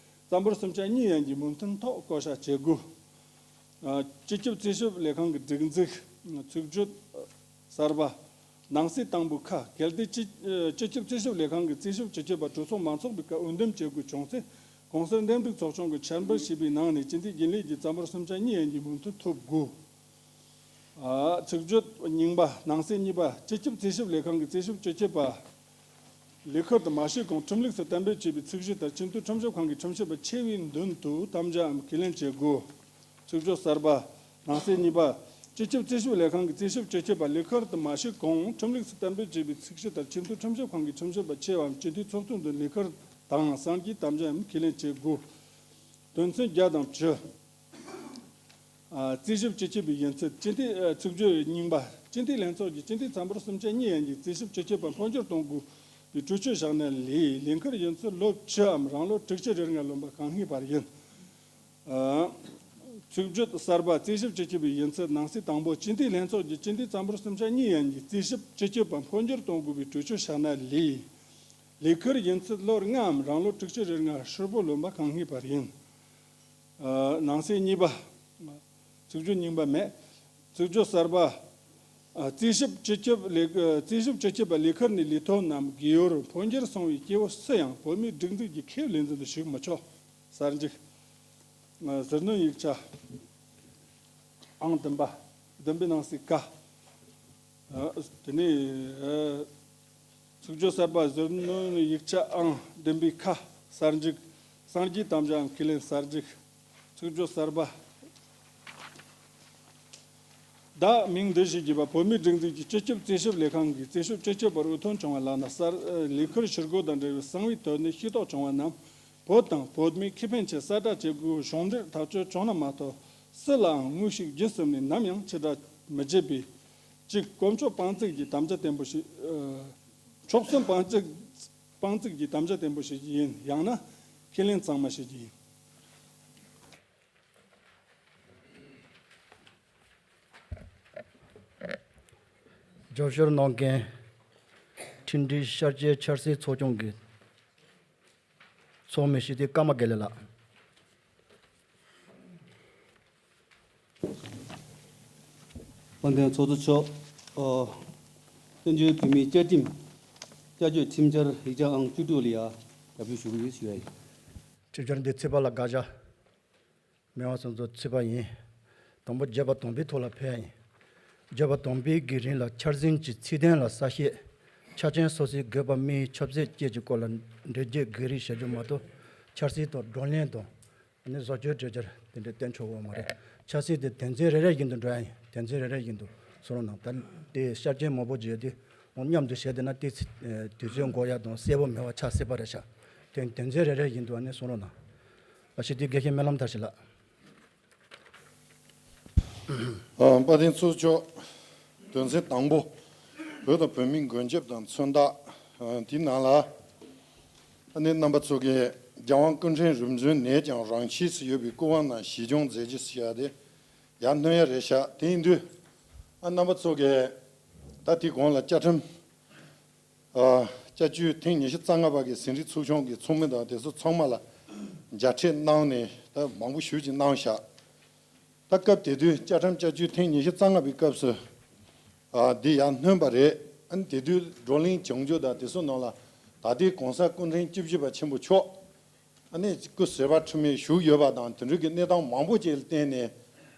རྩ་འབོར་གསུམ་ཆ་གཉིས་ཡན་གྱི་མོས་མཐུན་ཐོག་བསྐོ་གཞག་བྱེད་དགོས། ཨ། སྤྱི་ཁྱབ་རྩིས་ཞིབ་ལས་ཁང་གི་སྒྲིག་འཛུགས། ཚིག་བརྗོད་གསར་པ། ནང་གསེས་དང་པོ་ཁ། གལ་ཏེ་སྤྱི་ཨ་སྤྱི་ཁྱབ་རྩིས་ཞིབ་ལས་ཁང་གི་རྩིས་ཞིབ་སྤྱི་ཁྱབ་པ་གྲོས་ཚོགས་མ་འཚོགས་པའི་སྐབས་འོས་འདེམས་བྱེད་དགོས་བྱུང་ཚེ་གོང་གསལ་འདེམས་སྒྲུག་ཚོགས་ཆུང་གིས་འཆར་འབུལ་ཞུས་པའི་ནང་ནས་སྤྱི་འཐུས་རྒྱུན་ལས་ཀྱི་རྩ་འབོར་གསུམ་ཆ་གཉིས་ཡན་གྱི་མོས་མཐུན་ཐོབ་དགོས། ཨ། ཚིག་བརྗོད་རྙིང་པ། ནང་གསེས་གཉིས་པ། སྤྱི་ཁྱབ་རྩིས་ཞིབ་ལས་ཁང་གི་རྩིས་ཞིབ་སྤྱི་ཁྱབ་པ་ལས་ཁུར་དུ་མ་ཞུགས་གོང་ཁྲིམས་ལུགས་སུ་གཏན་འབེབས་བྱས་པའི་ཚིག་གཞི་ལྟར་ཆེས་མཐོའི་ཁྲིམས་ཞིབ་ཁང་གི་ཁྲིམས་ཞིབ་པ་ཆེ་བའི་མདུན་དུ་དམ་བཅའམ་ཁས་ལེན་བྱེད་དགོས། ཚིག་བརྗོད་གསར་པ། ནང་གསེས་གཉིས་པ། སྤྱི་ཁྱབ་རྩིས་ཞིབ་ལས་ཁང་གི་རྩིས་ཞིབ་སྤྱི་ཁྱབ་པ་ལས་ཁུར་དུ་མ་ཞུགས་གོང་ཁྲིམས་ལུགས་སུ་གཏན་འབེབས་བྱས་པའི་ཚིག་གཞི་ལྟར་ཆེས་མཐོའི་ཁྲིམས་ཞིབ་ཁང་གི་ཁྲིམས་ཞིབ་པ་ཆེ་བའམ་སྤྱི་འཐུས་ཚོགས་གཙོའི་མདུན་ལས་ཁུར་དང་གསང་རྒྱའི་དམ་བཅའམ་ཁས་ལེན་བྱེད་དགོས། དོན་ཚན་བརྒྱ་དང་བཅུ། ཨ། རྩིས་ཞིབ་སྤྱི་ཁྱབ་པའི་ཡིན་ཚུལ། སྤྱི་འཐུས། ཨ། ཚིག་བརྗོད་རྙིང་པ། སྤྱི་འཐུས་ལྷན་ཚོགས་ཀྱི་སྤྱི་འཐུས་ཚང་པར་གསུམ་ཆ་གཉིས་ཡན་གྱི་རྩིས་ཞིབ་སྤྱི་ཁྱབ་པ་འཕོ་འགྱུར་གཏོང་དགོས་པའི་གྲོས་ཆོད་བཞག་ན་ལས་ལས་ཁུར་ཡིན་ཚུལ་ལོ་བཅུའམ་རང་ལོ་དྲུག་ཅུ་རེ་ལྔ་ལོན་པ་གང་ངེས་པར་ཡིན། ཨ། ཚིག་བརྗོད་གསར་པ། རྩིས་ཞིབ་སྤྱི་ཁྱབ་པའི་ཡིན་ཚུལ། ནང་གསེས་དང་པོ། སྤྱི་འཐུས་ལྷན་ཚོགས་ཀྱི་སྤྱི་འཐུས་ཚང་པར་གསུམ་ཆ་གཉིས་ཡན་གྱི་རྩིས་ཞིབ་སྤྱི་ཁྱབ་པ་འཕོ་འགྱུར་གཏོང་དགོས་པའི་གྲོས་ཆོད་བཞག་ན་ལས་ལས་ཁུར་ཡིན་ཚུལ་ལོ་ལྔའམ་རང་ལོ་དྲུག་ཅུ་རེ་ལྔ་ཧྲིལ་པོ་ལོན་པ་གང་ངེས་པར་ཡིན། ཨ། ནང་གསེས་གཉིས་པ། ཚིག་བརྗོད་རྙིང་པ་མེད། ཚིག་བརྗོད་གསར་པ། ཨ། རྩིས་ཞིབ་སྤྱི་ཁྱབ་ལས། ཨ། རྩིས་ཞིབ་སྤྱི་ཁྱབ་པ་ལས་ཁུར་ནས་ལས་ཐོག་ནམ་རྒས་ཡོལ་འཕོ་འགྱུར་སོང་བའི་སྐྱེ་བོ་སུ་ཡང་བོད་མིའི་སྒྲིག་འཛུགས་ཀྱི་ཁེ་ལས་འཛིན་དུ་ཞུགས་མི་ཆོག། གསར་འཇུག་ཨ། ཟུར་སྣོན་ཡིག་ཆ་ཨང་བདུན་པ། བདུན་པའི་ནང་གསེས་ཀ། ཨ། དེ་ནས་ཨ། ཚིག་སྦྱོར་གསར་པ། ཟུར་སྣོན་ཡིག་ཆ་ཨང་བདུན་པའི་ཁ། གསར་འཇུག་སངས་རྒྱས་དམ་བཅའམ་ཁས་ལེན་གསར་འཇུག་ཚིག་སྦྱོར་གསར་པ། བདག་མིང་འདི་ཞེས་བགྱི་བ་བོད་མིའི་སྒྲིག་འཛུགས་ཀྱི་སྤྱི་ཁྱབ་རྩིས་ཞིབ་ལས་ཁང་གིས་རྩིས་ཞིབ་སྤྱི་ཁྱབ་པར་འོས་ཐོན་བྱུང་བ་ལགས་ན། གསར་ལས་ཁུར་ཕྱིར་རྒོལ་དང་འབྲེལ་བའི་གསང་བའི་དོན་ནི་ཤེས་རྟོགས་བྱུང་བ་རྣམས། བོད་དང་བོད་མིའི་ཁེ་ཕན་ཆེད་གསལ་བསྒྲགས་བྱེད་དགོས་གཞུང་འབྲེལ་ཐག་གཅོད་བྱུང་ན་མ་གཏོགས། སུ་ལའང་དངོས་ཤུགས་བརྒྱུད་གསུམ་ནས་ནམ་ཡང་ཕྱིར་བསྒྲགས་མི་བྱེད་པས། གཅིག། དཀོན་མཆོག་དཔང་བཙུགས་ཀྱིས་དམ་བཅའ་བརྟན་པོ་ཞིག་ཨ། མཆོག་གསུམ་དཔང་བཙུགས་དཔང་བཙུགས་ཀྱིས་དམ་བཅའ་བརྟན་པོ་ཞིག་ཡིན། ཡང་ན་ཁས་ལེན་གཙང་མ་ཞིག་ཡིན། རྒྱབ་སྐྱོར་གནང་མཁན་ཁྲིམས་སྒྲིག་ཤར་སྐྱེད་འཆར་ཟིན་ཚོགས་ཆུང་གི་ཚོགས་མི་ཞི་བདེ་ཀརྨ་དགེ་ལེགས་ལགས། དཔལ་ལྡན་ཚོགས་གཙོ་མཆོག་ཨོ། བཙན་བྱོལ་བོད་མིའི་བཅའ་ཁྲིམས་བསྐྱར་བཅོས་ཁྲིམས་འཆར་ཡིག་ཆ་ཨང་བཅུ་དྲུག་ལ་ཡ་རྒྱབ་སྐྱོར་ཞུ་གི་ཡོད་ཞུ་ཡ་ཡིན། ཁྲིམས་འཆར་འདི་ཚེས་པ་ལ་དགག་བྱ། མི་དབང་གསུམ་ཚོགས་ཚེས་པ་ཡིན། དང་པོ་བརྗོད་པ་དང་པོའི་ཐོག་ལ་ཕེབས་ཡ་ཡིན། བརྗོད་པ་དང་པོའི་གི་རིང་ལ་འཆར་ཟིན་གྱི་ཚིག་དོན་ལ་གསལ་བཤད། ཆ་རྐྱེན་སོ་སོའི་དགོས་པ་མིའི་ཆབ་སྲིད་བཅས་ཀྱི་སྐོར་ལ་འགྲེལ་བརྗོད་དགོས་རིགས་བྱ་རྒྱུ་མ་གཏོགས། འཆར་ཟིན་དང་བགྲོ་གླེང་དང་། ནི་བཟོ་བཅོས་གྲོས་འཆར་དེ་འདྲ་བཏོན་ཆོག་གི་མ་རེད། ཆབ་སྲིད་དེ་དོན་ཚན་རེ་རེ་བཞིན་དུ་འགྲོ་ཡ་ཡིན། དོན་ཚན་རེ་རེ་བཞིན་དུ་གསུང་རོགས་གནང་། ད་དེ་ཤར་ཆེན་མང་པོ་བརྗོད་དེ་མཉམ་དུ་བྱས་བསྡད་ན་དེ་ཚེ་དུས་ཚོད་འགོར་ཡ་དང་གསལ་པོ་མེད་པ་ཆགས་སྲིད་པ་རེད་ཤག་དོན་དོན་ཚན་རེ་རེ་བཞིན་དུ་ཨ་ནི་གསུང་རོགས་གནང་། ཨ་ཞེ་དེ་དགེ་བཤེས་སྨོན་ལམ་མཐར་ཕྱིན་ལགས། ཨ། དཔལ་ལྡན་ཚོགས་གཙོ་མཆོག་དོན་ཚན་དང་པོ། བོད་དང་བོད་མིའི་མགོན་སྐྱབས་དང་མཚོན་རྟགས། ཨ། དེའི་ནང་ལ། ཨ་ནི་རྣམ་པ་ཚོ་གིས་རྒྱལ་དབང་སྐུ་ཕྲེང་རིམ་བྱོན་ནས་ཀྱང་རང་ཆས་སུ་ཡོད་པའི་སྐུ་དབང་རྣམས་གཞི་སྐྱོང་མཛད་རྒྱུ་ཟེར་ཡ་དེ་ཡར་སྣོན་ཡ་རེད་ཤག་དེ་ཡིན་དུས། ཨ། རྣམ་པ་ཚོ་གིས་ད་དེའི་གོང་ལ་བཅའ་ཁྲིམས། ཨ། བསྐྱར་བཅོས་ཐེངས་ཉི་ཤུ་རྩ་ལྔ་པ་གི་ཟིན་བྲིས་ཚོགས་ཆུང་གི་ཚོགས་མི་དང་དེ་ཚོ་ཚང་མ་ལ་མཇལ་འཕྲད་གནང་ནས་ད་མང་པོ་ཞེ་ཅིག་གནང་ཤག་ད་སྐབས་དེ་དུས་བཅའ་ཁྲིམས་བསྐྱར་བཅོས་ཐེངས་ཉི་ཤུ་རྩ་ལྔ་པའི་སྐབས་སུ། ཨ། འདི་ཡར་སྣོན་པ་རེད། ཨ་ནི་དེ་དུས་བགྲོ་གླེང་བྱུང་རྒྱུ་དང་དེ་ཚོ་ནང་ལ་ད་ལྟའི་གོང་ས་སྐུ་ཕྲེང་བཅུ་བཞི་པ་ཆེན་པོ་མཆོག་ཨ་ནི་སྐུ་ཟུར་པ་འཁྲུལ་མེད་བཞུགས་ཡོད་པ་དང་དེ་འདྲ་གི་གནས་སྟངས་མང་པོ་ཅིག་ལ་བརྟེན་ནས།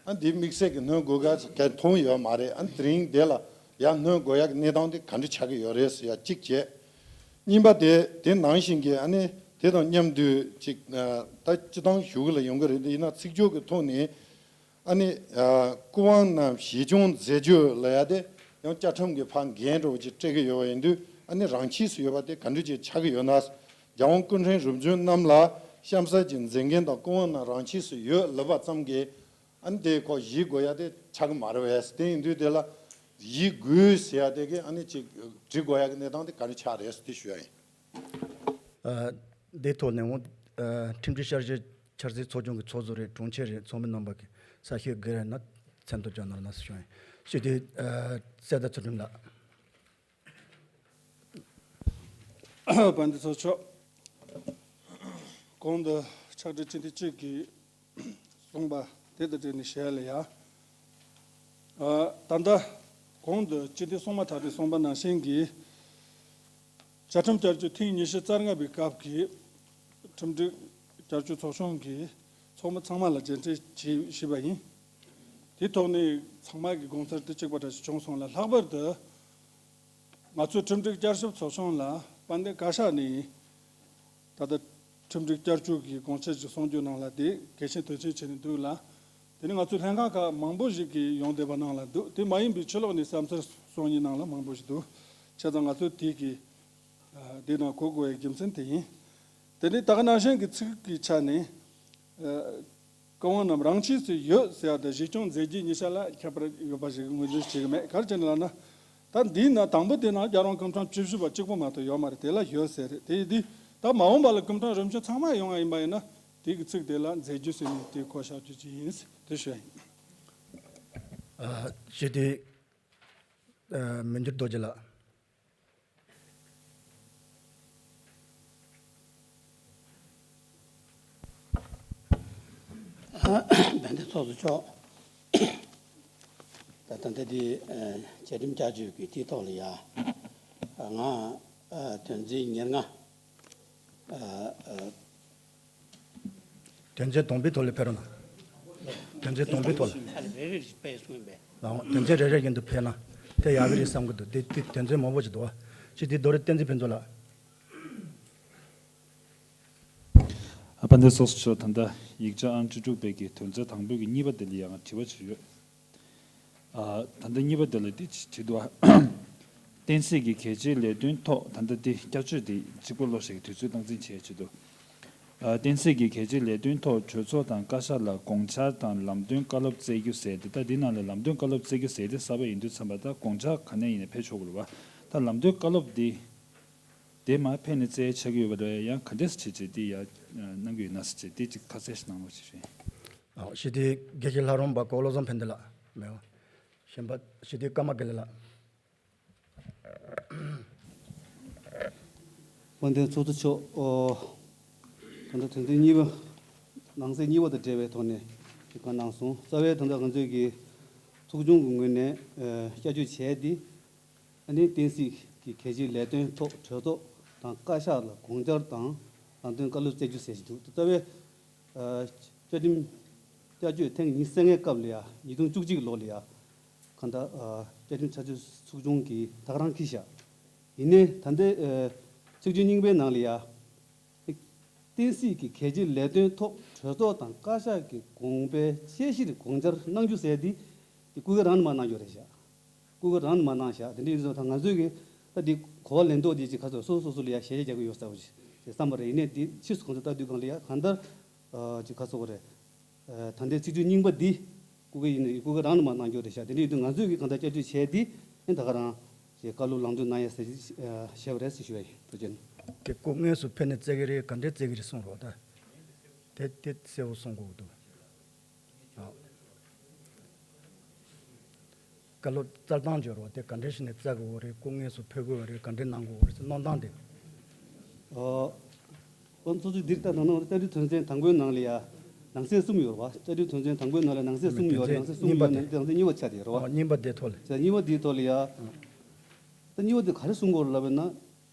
ཨ། འདི་དམིགས་བསལ་གྱི་སྣོན་དགོས་གལ་མཐོང་ཡོད་མ་རེད། ཨ་ནི་དེ་རིང་འདི་ལ་ཡར་སྣོན་དགོས་ཡག་གི་གནས་སྟངས་དེ་ག་འདྲ་ཆགས་ཀྱི་ཡོད་རེད་ཟེར་ཡ་གཅིག་བྱས། གཉིས་པ་དེ་དེ་ནང་བཞིན་གྱི། ཨ་ནི་དེ་དང་མཉམ་དུ་ཅིག་ཨ། ད་སྤྱི་བཏང་ཞུ་གི་ལ་ཡོང་གི་རེད། འདི་ཡིན་ན་ཚིག་སྦྱོར་གྱི་ཐོག་ནས། ཨ་ནི། ཨ། སྐུ་དབང་རྣམས་གཞི་སྐྱོང་མཛད་རྒྱུ་ལ་ཡ་དེ་ཡང་བཅའ་ཁྲིམས་ཀྱི་ཕར་འགན་འདྲ་བོ་ཅིག་སྤྲད་ཀྱི་ཡོད་པ་ཡིན་དུས། ཨ་ནི་རང་ཆས་སུ་ཡོད་པ་དེ་ག་འདྲ་ཅིག་ཆགས་ཀྱི་ཡོད་ན། རྒྱལ་དབང་སྐུ་ཕྲེང་རིམ་བྱོན་རྣམས་ལ་གཤམ་གསལ་གྱི་མཛད་འགན་དང་སྐུ་དབང་རྣམས་རང་ཆས་སུ་ཡོད་ལབ་པ་ཙམ་གྱིས། ཨ་ནི་དེ་ཁོ་གཞི་དགོས་ཡ་དེ་ཆགས་ཀྱི་མ་རེད་པས། དེ་ཡིན་དུས་དེ་ལ་གཞི་དགོས་ཟེར་ཡ་དེ་གི་ཨ་ནི་ཅིག་འབྲི་དགོས་ཡ་གི་གནས་སྟངས་དེ་ག་རེ་ཆགས་རེད་ཟེར་དེ་ཞུ་ཡ་ཡིན། ཨ། དེའི་ཐོག་ནས་འོང་། ཨ། ཁྲིམས་སྒྲིག་ཤར་གཞི་འཆར་ཟིན་ཚོགས་ཆུང་གི་ཚོགས་གཙོ་རེད། དྲུང་ཆེ་རེད། ཚོགས་མི་རྣམ་པ་གིས་གསལ་བཤད་དགོས་རེད་ན་མཚན་ཐོ་བཅར་གནང་རོགས་གནང་ཞུ་ཡིན། ཞུ་དེ། ཨ། གསལ་བརྡ་ཚུལ་ཁྲིམས་ལགས། དཔལ་ལྡན་ཚོགས་གཙོ་མཆོག་གོང་དུ་ཕྱག་སྦྲེལ་སྤྱི་འཐུས་གཅིག་གིས་གསུངས་པ་དེ་དང་འབྲེལ་ནས་བཤད་ལ་ཡ། ཨ། ད་ལྟ་གོང་དུ་སྤྱི་འཐུས་གསུངས་མ་ཐག་ཏུ་གསུངས་པ་ནང་བཞིན་གྱི། བཅའ་ཁྲིམས་བསྐྱར་བཅོས་ཐེངས་ཉི་ཤུ་རྩ་ལྔ་པའི་སྐབས་ཀྱི་ཁྲིམས་སྒྲིག་བསྐྱར་བཅོས་ཚོགས་ཆུང་གི་ཚོགས་མི་ཚང་མ་ལ་མཇལ་འཕྲད་བྱས་ཞུས་པ་ཡིན། དེའི་ཐོག་ནས་ཚང་མ་གི་དགོངས་ཚུལ་དེ་གཅིག་པ་འདྲ་ཞིག་བྱུང་སོང་ལ། ལྷག་པར་དུ་ང་ཚོའི་ཁྲིམས་སྒྲིག་བསྐྱར་ཞིབ་ཚོགས་ཆུང་ལ་དཔལ་ལྡན་བཀའ་ཤག་ནས་ད་ལྟ་ཁྲིམས་སྒྲིག་བསྐྱར་བཅོས་ཀྱི་དགོངས་འཆར་ཞིག་གསུང་རྒྱུ་ནང་ལ་དེ་གལ་ཆེན་དོན་ཆེན་བྱས་ནས་འདུག་ལ། དེ་ནི་ང་ཚོའི་ལྷན་ཁང་ཁག་མང་པོ་ཞིག་གིས་ཡོང་བསྡད་པ་ནང་ལ་འདུག་དེ་མ་ཡིན་པའི་ཕྱི་ལོགས་ནས་བསམ་ཚུལ་གསུང་མཁན་ནང་ལ་མང་པོ་ཞིག་འདུག་བྱས་ཙང་ང་ཚོས་དེ་གི་ཨ། དེ་ནང་གོ་དགོས་པའི་རྒྱུ་མཚན་དེ་ཡིན། དེ་ནས་ད་ག་ནང་བཞིན་གྱི་ཚིག་གི་ཆ་ནས། ཨ། སྐུ་དབང་རྣམས་རང་ཆས་སུ་ཡོད་ཟེར་བ་དང་གཞི་སྐྱོང་མཛད་རྗེས་གཉིས་ཆ་ལ་ཁྱད་པར་ཡོད་པ་ཞིག་ངོས་འཛིན་བྱེད་ཀྱི་མེད། ག་རེ་བྱས་ནས་ལབ་ན། ད་འདིའི་ནང་དང་པོ་དེ་ནང་རྒྱལ་དབང་སྐུ་ཕྲེང་བཅུ་བཞི་པ་གཅིག་པོ་མ་གཏོགས་ཡོད་མ་རེད། དེ་ལ་ཡོད་ཟེར་རེད། དེ་ཡིན་དུས་ད་མ་འོངས་པ་ལ་སྐུ་ཕྲེང་རིམ་བྱོན་ཚང་མ་ཡོང་བ་ཡིན་པ་ཡིན་ན། དེ་གི་ཚིག་དེ་ལ་མཛད་རྗེས་ཟེར་ནས་དེ་གོ་བཞག་རྒྱུ་ཅིག་ཡིན་ཟེར་དེ་ཞུ་ཡ་ཡིན། ཨ། ཞུ་དེ། ཨ། མི་འགྱུར་རྡོ་རྗེ་ལགས། དཔལ་ལྡན་ཚོགས་གཙོ་མཆོག་ད་ལྟ་འདི་བཅའ་ཁྲིམས་བསྐྱར་བཅོས་ཀྱི་དེའི་ཐོག་ལ་ཡ། ང་དོན་ཚན་ཉེར་ལྔ། དོན་ཚན་དང་པོའི་ཐོག་ལ་ཕེབས་རོགས་གནང་། དོན་ཚན་དང་པོའི་ཐོག་ལ། ཨ་ལ་རེ་རེ་བཞིན་ཕེབས་གསུངས་པས། ལགས་འོང་། དོན་ཚན་རེ་རེ་བཞིན་དུ་ཕེབས་ན། དེ་ཡག་གི་རེད་བསམ་གི་འདུག་དེ་དེ་དོན་ཚན་མང་པོ་ཅིག་འདུག་བ། ཅི་དེ་རྡོ་རི་བསྟན་འཛིན་ཕུན་ཚོགས་ལགས། ཨ་དཔལ་ལྡན་ཚོགས་གཙོ་མཆོག་ད་ལྟ་ཡིག་ཆ་ཨང་བཅུ་དྲུག་པའི་གི་དོན་ཚན་དང་པོའི་གི་གཉིས་པ་དེ་ལ་ཡང་དྲི་བ་ཅིག་ཡོད། ཨ་ད་ལྟ་གཉིས་པ་དེ་ལ་དེ་ཅིག་དྲིས་འདུག་ཨ། བསྟན་སྲིད་ཀྱི་གལ་ཆེའི་ལས་དོན་ཐོག་ད་ལྟ་དེ་བསྐྱར་བཅོས་དེ་གཅིག་པོ་ལོ་ཞིག་དུས་ཚོད་སྟངས་འཛིན་བྱས་ཆེད་དུ། ཨ་བསྟན་སྲིད་ཀྱི་གལ་ཆེའི་ལས་དོན་ཐོག་གྲོས་ཚོགས་དང་བཀའ་ཤག་ལ་དགོངས་འཆར་དང་ལམ་སྟོན་བཀའ་སློབ་སྩལ་རྒྱུ་ཟེར་ཏེ། ད་འདི་ནང་ལ་ལམ་སྟོན་བཀའ་སློབ་སྩལ་རྒྱུ་ཟེར་ཏེ་གསར་པ་ཡིན་དུས་ཙམ་པ་ད་དགོངས་འཆར་ག་ནས་ཡིན་ནའི་ཕེབས་ཆོག་གི་རེད་བ། ད་ལམ་སྟོན་བཀའ་སློབ་འདི་དེ་མར་ཕེབས་ནས་སྩལ་ཆོག་གི་ཡོད་པ་རེད། ཡང་ག་འདྲས་བྱས་བྱས་འདི་ཡར་གནང་གི་ཡོད་ན་ཟེར་བྱས་འདི་ཅིག་ཁ་གསལ་ཞིག་གནང་རོགས་ཞེས་ཞུ་ཡིན། ཨ་ཞི་བདེའི་དགེ་བཤེས་ལྷ་རམས་པ་ཀོ་བློ་བཟང་ཕན་བདེ་ལགས་མེད་པ། གཞན་པ་ཞི་བདེའི་ཀརྨ་དགེ་ལེགས་ལགས། དཔལ་ལྡན་ཚོགས་གཙོ་མཆོག་ཨོ། ད་ལྟ་དོན་ཚན་གཉིས་པ། ནང་གསེས་གཉིས་པ་དང་འབྲེལ་བའི་ཐོག་ནས་ཅིག་བཀའ་གནང་སོང་། རྩ་བའི་ད་ལྟ་ང་ཚོས་ཀྱི་ཚོགས་ཆུང་གི་ངོས་ནས་ཨ་བསྐྱར་བཅོས་བྱས་ཏེ། ཨ་ནི་བསྟན་སྲིད་ཀྱི་གལ་ཆེའི་ལས་དོན་ཐོག་གྲོས་ཚོགས་དང་བཀའ་ཤག་ལ་དགོངས་འཆར་དང་ལམ་སྟོན་བཀའ་སློབ་སྩལ་རྒྱུ་ཟེར་གྱི་འདུག་རྩ་བའི་ཨ་བཅའ་ཁྲིམས་བསྐྱར་བཅོས་ཐེངས་ཉི་ཤུ་རྩ་ལྔའི་སྐབས་ལ་ཡ་ཉིས་སྟོང་བཅུ་གཅིག་ལོ་ལ་ཡ། གང་ལྟར་ཨ་བཅའ་ཁྲིམས་བསྐྱར་བཅོས་ཚོགས་ཆུང་གིས་ད་ག་རང་འཁྱེར་བཞག་ཡིན་ནའི་ད་ལྟའི་ཨ་ཚིག་བརྗོད་རྙིང་པའི་ནང་ལ་ཡ། བསྟན་སྲིད་ཀྱི་གལ་ཆེའི་ལས་དོན་ཐོག་གྲོས་ཚོགས་དང་བཀའ་ཤག་གི་དགོངས་པའི་དཔྱད་གཞིར་དགོངས་འཆར་གནང་རྒྱུ་ཟེར་འདི་དེ་སྐུ་སྒེར་རང་ནས་མར་གནང་རྒྱུ་རེད་བཞག་སྐུ་སྒེར་རང་ནས་མར་གནང་བཞག་དེ་འདྲ་ཡིན་ཙང་ད་ང་ཚོས་ཀྱི་ད་འདི་གོ་བ་ལེན་ཐོག་འདི་ཅིག་ཁ་སོ་སོ་སོ་སོ་ལ་ཡ་ཞལ་བཞེས་རྒྱག་གི་ཡོད་ས་བོ་ཅིག་དེ་བསམ་པ་རེད། ཡིན་ནའི་འདི་ཕྱིས་སུ་གང་ཚོད་ལྟ་དུས་གང་ལ་ཡ་གང་ལྟར་ཨ་ཅིག་ཁ་སོ་གོ་རེད། ཨ་ད་ལྟའི་ཚིག་བརྗོད་རྙིང་པ་འདི་སྐུ་སྒེར་ཡིན་ནའི་སྐུ་སྒེར་རང་ནས་མར་གནང་རྒྱུ་རེད་ཤག་དེ་འདྲ་ཡིན་དུས་ང་ཚོས་ཀྱི་གང་ལྟར་བསྐྱར་བཅོས་བྱས་ཏེ་ཨ་ད་ག་རང་ཞེས་བཀའ་སློབ་ལམ་སྟོན་གནང་ཡ་ཟེར་ཞེས་པ་རེད་ཟེར་ཞུ་བ་ཡིན། ཐུགས་རྗེ་གནང་། དེ་སྐུ་དངོས་སུ་ཕེབས་ནས་བཙལ་གི་རེད་ག་འདྲས་བཙལ་གི་རེད་གསུངས་རོགས་ད། དེ་དེ་གསལ་བོ་གསུང་དགོས་འདུག་ཨ། བཀའ་སློབ་སྩལ་སྟངས་བརྗོད་རོགས་དེ་ག་འདྲས་བྱས་ནས་སྩལ་དགོས་རེད། སྐུ་དངོས་སུ་ཕེབས་དགོས་རེད། ག་འདྲས་གནང་དགོས་རེད་ཟེར་གནང་སྟངས་དེ། ཨོ། ཁོང་ཚོ་ཚོས་འདིར་ལྟ་དང་ན་བཅའ་ཁྲིམས་དོན་ཚན་དང་པོའི་ནང་ལ་ཡ་ནང་གསེས་གསུམ་ཡོད་རེད་བ། བཅའ་ཁྲིམས་དོན་ཚན་དང་པོའི་ནང་ལ་ནང་གསེས་གསུམ་ཡོད་རེད། ནང་གསེས་གསུམ་ཡོད་ནས་དོན་ཚན་གཉིས་པ་ཆགས་བསྡད་ཡོད་རེད་བ། ཨ་གཉིས་པ་དེ་ཐོག་ལ། ཆ་གཉིས་པ་དེའི་ཐོག་ལ་ཡ། ད་གཉིས་པ་དེ་ག་རེ་གསུང་དགོས་རེད་ལབ་པ་ན།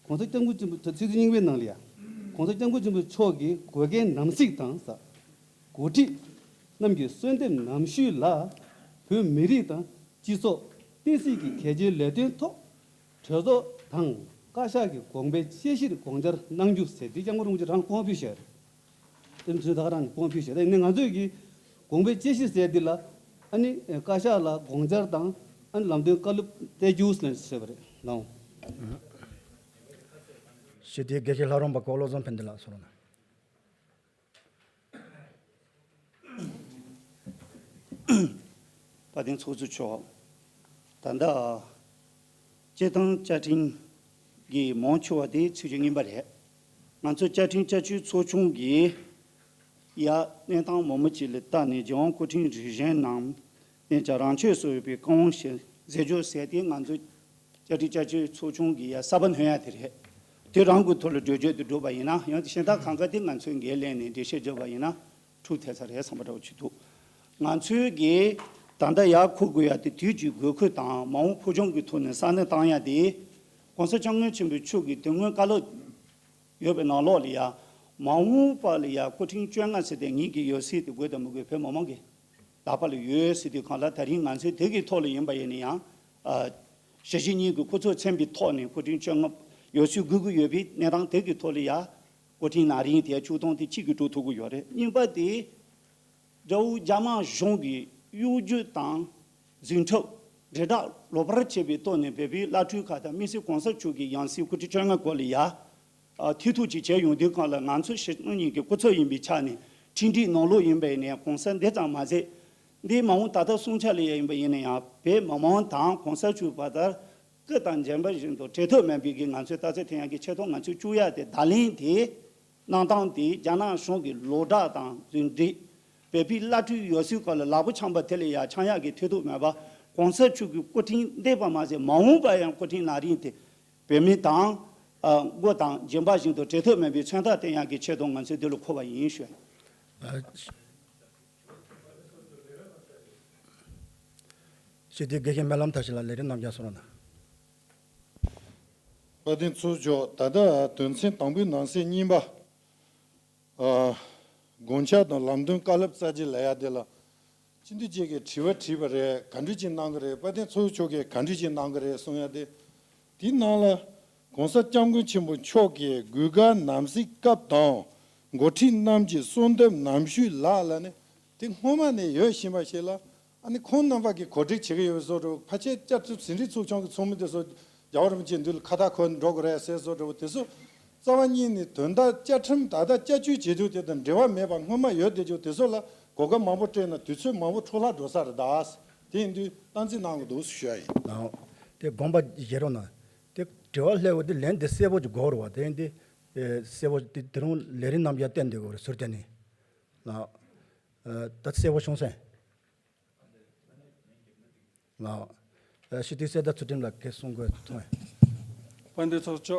གོང་ས་སྐྱབས་མགོན་ཆེན་པོ་ད་ཚིག་བརྗོད་རྙིང་པའི་ནང་ལ་ཡ། གོང་ས་སྐྱབས་མགོན་ཆེན་པོ་མཆོག་གིས་བགོ་སྐལ་ནམ་གཟིགས་དང་ས། འགོ་ཁྲིད་རྣམས་ཀྱི་གསོལ་འདེབས་ནམ་ཞུས་ལ། བོད་མི་རིགས་དང་སྤྱི་ཚོགས་བསྟན་སྲིད་ཀྱི་གལ་ཆེའི་ལས་དོན་ཐོག་གྲོས་ཚོགས་དང་བཀའ་ཤག་གི་དགོངས་པའི་དཔྱད་གཞིར་དགོངས་འཆར་གནང་རྒྱུ་ཟེར་འདི་སྐྱབས་མགོན་རིན་པོ་ཆེ་རང་གོང་ཕུལ་བཞག་རེད། དེ་ཚོས་ད་ག་རང་གོང་ཕུལ་བཞག་ད་ཡིན་ནའི་ང་ཚོས་ཀྱི་དགོངས་པའི་དཔྱད་གཞི་ཟེར་འདི་ལ་ཨ་ནི་བཀའ་ཤག་ལ་དགོངས་འཆར་དང་ཨ་ནི་ལམ་སྟོན་བཀའ་སློབ་སྩལ་རྒྱུ་ཟེར་ནས་བཤད་པ་རེད་ལགས། ཞི་བདེའི་དགེ་བཤེས་ལྷ་རམས་པ་ཀོ་བློ་བཟང་ཕན་བདེ་ལགས་སོ་ལ། དཔལ་ལྡན་ཚོགས་གཙོ་མཆོག་ད་ལྟ་སྤྱིར་བཏང་བཅའ་ཁྲིམས་ཀྱི་མང་ཆེ་བ་དེ་ཚིག་བརྗོད་རྙིང་པ་རེད། ང་ཚོ་བཅའ་ཁྲིམས་བསྐྱར་བཅོས་ཚོགས་ཆུང་གིས་ཡ་གནས་སྟངས་མང་པོ་ཅིག་ལ་བལྟས་ནས་རྒྱལ་དབང་སྐུ་ཕྲེང་རིམ་བྱོན་རྣམས་ནས་ཀྱང་རང་ཆོས་སུ་ཡོད་པའི་བཀའ་དབང་ཞིག་མཛད་རྒྱུ་ཟེར་ཏེ་ང་ཚོ་བཅའ་ཁྲིམས་བསྐྱར་བཅོས་ཚོགས་ཆུང་གིས་ཡ་གསར་པ་སྣོན་ཡ་དེ་རེད། དེ་རང་གི་ཐོག་ལ་གྲོས་ཆོད་དེ་བསྒྲུབས་པ་ཡིན་ན་ཡང་དེ་གཞན་དག་གང་ག་དེ་ང་ཚོས་འགན་ལེན་ནས་འགྲེལ་བཤད་བརྒྱབ་པ་ཡིན་ན་འཁྲུག་ཐེབས་ས་རེད་བསམ་པ་འདྲ་བོ་ཅིག་འདུག་ང་ཚོའི་གི་ད་ལྟ་ཡར་འཁུར་དགོས་ཡ་དེ་དུས་ཀྱི་དགོས་མཁོ་དང་མ་འོངས་ཕུགས་འབྱུང་གི་ཐོག་ནས་ས་གནས་བཏང་ཡ་དེ་༸གོང་ས་༸སྐྱབས་མགོན་ཆེན་པོ་མཆོག་གི་དེ་སྔོན་བཀའ་སློབ་ཡོད་པའི་ནང་ལོགས་ལ་ཡ་མ་འོངས་པ་ལ་ཡ་སྐུ་ཕྲེང་བཅོ་ལྔ་ཟེར་ཏེ་ངེད་ཀྱི་ཡོད་སྲིད་དེ་དགོས་དང་མི་དགོས་བོད་མི་མང་གི་ལག་པ་ལ་ཡོད་ཟེར་དུས་གང་ལ་ད་རིང་ང་ཚོས་དེ་གི་ཐོག་ལ་ཡིན་པ་ཡིན་ན་ཡང་ཨ་ཞི་བྱེས་གཉིས་ཀྱི་སྐུ་ཚབ་མཚན་པའི་ཐོག་ནས་སྐུ་ཕྲེང་བཅོ་ལྔ་ཡོད་ཚུལ་དགོས་ཀྱི་ཡོད་པའི་གནས་སྟངས་དེ་གི་ཐོག་ལ་ཡ་སྐུ་ཕྲེང་ན་རིང་དེ་བཅུ་སྟོང་དེ་གཅིག་གིས་གྲུབ་ཐུབ་ཀྱི་ཡོད་རེད། གཉིས་པ་དེ་དགྲ་བོ་རྒྱ་ནག་གཞུང་གི་གཡོ་སྒྱུ་དང་འཛིང་ཁྲབ་དྲིལ་བསྒྲགས་ལོག་པར་བྱས་པའི་ཐོག་ནས་བོད་པའི་བླ་སྤྲུལ་ཁག་དང་དམིགས་བསལ་གོང་ས་མཆོག་གི་ཡང་སྲིད་སྐུ་ཕྲེང་བཅོ་ལྔ་སྐོར་ལ་ཡ། ཨ་ཐེ་གཏོགས་ཅིག་བྱས་ཡོང་དུས་སྒང་ལ་ང་ཚོ་ཞི་གནོད་གཉིས་ཀྱི་སྐུ་ཚབ་ཡིན་པའི་ཆ་ནས་ཁྲིམས་སྒྲིག་ནང་ལོགས་ཡིན་པའི་ནས་གོང་ས་འདི་ཙམ་མ་ཟད། འདིའི་མ་འོངས་ད་ལྟ་གསུང་ཆ་ལ་ཡ་ཡིན་པ་ཡིན་ན་ཡང་བོད་མི་མང་དང་གོང་ས་མཆོག་བར་དར་སྐུ་དང་འགྱིང་བ་བཞིན་དུ་བྲལ་ཐབས་མེད་པའི་གི་ང་ཚོའི་རྟགས་མཚན་ཐོན་ཡག་གི་ཆེད་དུ་ང་ཚོས་བཅུག་ཡག་དེ་བརྡ་ལན་དེ་གནང་སྟངས་དེ་རྒྱ་ནག་གཞུང་གི་ལོག་བསྒྲགས་དང་རྫུན་སྒྲིག་བོད་པའི་བླ་སྤྲུལ་ཡོད་ཚུལ་སྐོར་ལ་ལག་པ་འཆང་པ་དེ་ལ་ཡ་འཆང་ཡག་གི་ཐེ་གཏོགས་མེད་པ་གོང་ས་མཆོག་གི་སྐུ་ཕྲེང་འདས་པ་མ་ཟད་མ་འོངས་པ་ཡང་སྐུ་ཕྲེང་ན་རིང་དེ། བོད་མི་དང་། ཨ། མགོ་དང་སྦྱིན་པ་བཞིན་དུ་བྲལ་ཐབས་མེད་པའི་མཚོན་རྟགས་བསྟན་ཡག་གི་ཆེད་དུ་ང་ཚོས་འདི་ལ་འཁོར་བ་ཡིན་ཞུ། ཨ། ཞི་བདེའི་དགེ་བཤེས་སྨོན་ལམ་མཐར་ཕྱིན་ལགས་ལས་རིམ་རྣམས་ཀྱང་གསུང་རོགས་གནང་། དཔལ་ལྡན་ཚོགས་གཙོ་མཆོག་ད་ལྟ་དོན་ཚན་དང་པོའི་ནང་གསེས་གཉིས་པ། ཨ། དགོངས་འཆར་དང་ལམ་སྟོན་བཀའ་སློབ་སྩལ་རྒྱུ་ལབ་ཡ་དེ་ལ། སྤྱི་འཐུས་ཅིག་གིས་དྲི་བ་དྲིས་པ་རེད། ག་འདྲ་ཅིག་གནང་གི་རེད། དཔལ་ལྡན་ཚོགས་གཙོ་མཆོག་གིས་ག་འདྲ་ཅིག་གནང་གི་རེད་གསུང་ཡ་དེ། དེའི་ནང་ལ་༸གོང་ས་༸སྐྱབས་མགོན་ཆེན་པོ་མཆོག་གིས་གུས་དཀར་ནང་སྲིད་སྐབས་དང་འགོ་ཁྲིད་རྣམས་ཀྱི་གསོལ་འདེབས་ནམ་ཞུས་ལགས་ལབ་ནས་དེ་སྔོན་མ་ནས་ཡོད་བཞིན་པ་ཞིག་ལ། ཨ་ནི་ཁོང་རྣམ་པ་གིས་གོ་སྒྲིག་བྱེད་ཀྱི་ཡོད་པའི་བཟོ་འདྲ་བོ། ཕལ་ཆེར་བཅའ་ཁྲིམས་ཟིན་བྲིས་ཚོགས་ཆུང་གི་ཚོགས་མི་དེ་ཚོ་རྒྱལ་བ་རིན་པོ་ཆེའི་མདུན་ལ་ཁ་བཏགས་འཁུར་འགྲོ་དགོས་རེད་ཟེར་བཟོ་འདྲ་བོ་དེ་ཚོ། རྩ་བ་ཉིད་ནས་དོན་དག་བཅའ་ཁྲིམས་ད་ལྟ་བསྐྱར་བཅོས་བྱེད་དུས་དེ་དང་འབྲེལ་བ་མེད་པ་སྔོན་མ་ཡོད་བསྡད་རྒྱུ་དེ་ཚོ་ལ་གོ་སྐབས་མང་པོ་སྤྲད་ན་དུས་ཚོད་མང་པོ་འཕྲོ་བརླག་འགྲོ་ས་རེད་ད། དེ་ཡིན་དུས་སྟངས་འཛིན་གནང་དགོས་འདུག་ཞུ་ཡ་ཡིན། ལགས། དེ་དགོངས་པ་བཞེས་རོགས་གནང་། དེ་དྲི་བ་སླེབས་པ་དེ་ལན་དེ་གསལ་པོ་ཅིག་དགོས་རེད་བ། དེ་ཡིན་དུས་ཨེ་གསལ་པོ་དེ་དེ་རིང་ལས་རིམ་རྣམ་གཞག་བསྟན་བསྡད་དགོས་རེད་ཟུར་བརྒྱབ་ནས། ལགས། ཨ་ད་གསལ་པོ་བྱུང་སོང་། ལགས། ཨ་སྤྱི་འཐུས་གསེར་རྟ་ཚུལ་ཁྲིམས་ལགས་ཀྱིས་གསུང་དགོས་མཐོང་། དཔལ་ལྡན་ཚོགས་གཙོ།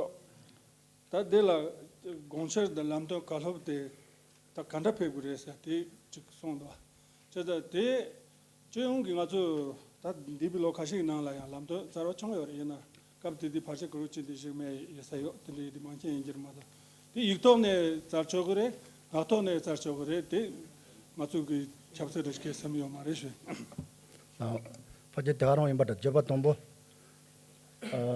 ད་འདི་ལ་དགོངས་འཆར་དང་ལམ་སྟོན་བཀའ་སློབ་དེ་ད་ག་འདྲ་ཕེབས་དགོས་རེད་ཟེར་དེ་ཅིག་གསུངས་འདུག་བྱས་ཙང་དེ་སྤྱི་ཡོངས་ཀྱི་ང་ཚོ་ད་འདས་པའི་ལོ་ཁ་ཤས་ཀྱི་ནང་ལ་ཡང་ལམ་སྟོན་གསར་པ་བྱུང་ཡོད་རེད། ཡིན་ན་སྐབས་དེ་དུས་བར་ཆད་གུ་རུ་ཅན་དེ་ཞིག་མེད་ཡོད་ས་ཡོད། དེ་འདྲ་ཡོད་དུས་མང་ཆེ་ཡིན་གྱི་རེད་མ་གཏོགས། དེ་ཡིག་ཐོག་ནས་བཙལ་ཆོག་གི་རེད། ངག་ཐོག་ནས་བཙལ་ཆོག་གི་རེད། དེ་ང་ཚོ་གི་ཁྱབ་ཚད་རེ་ཞིག་གས་སེམས་ཡོད་མ་རེད་ཞུ། ལགས། ཕལ་ཆེར་དེ་ག་རང་ཡིན་པ་འདྲ། བརྗོད་པ་དང་པོ། ཨ་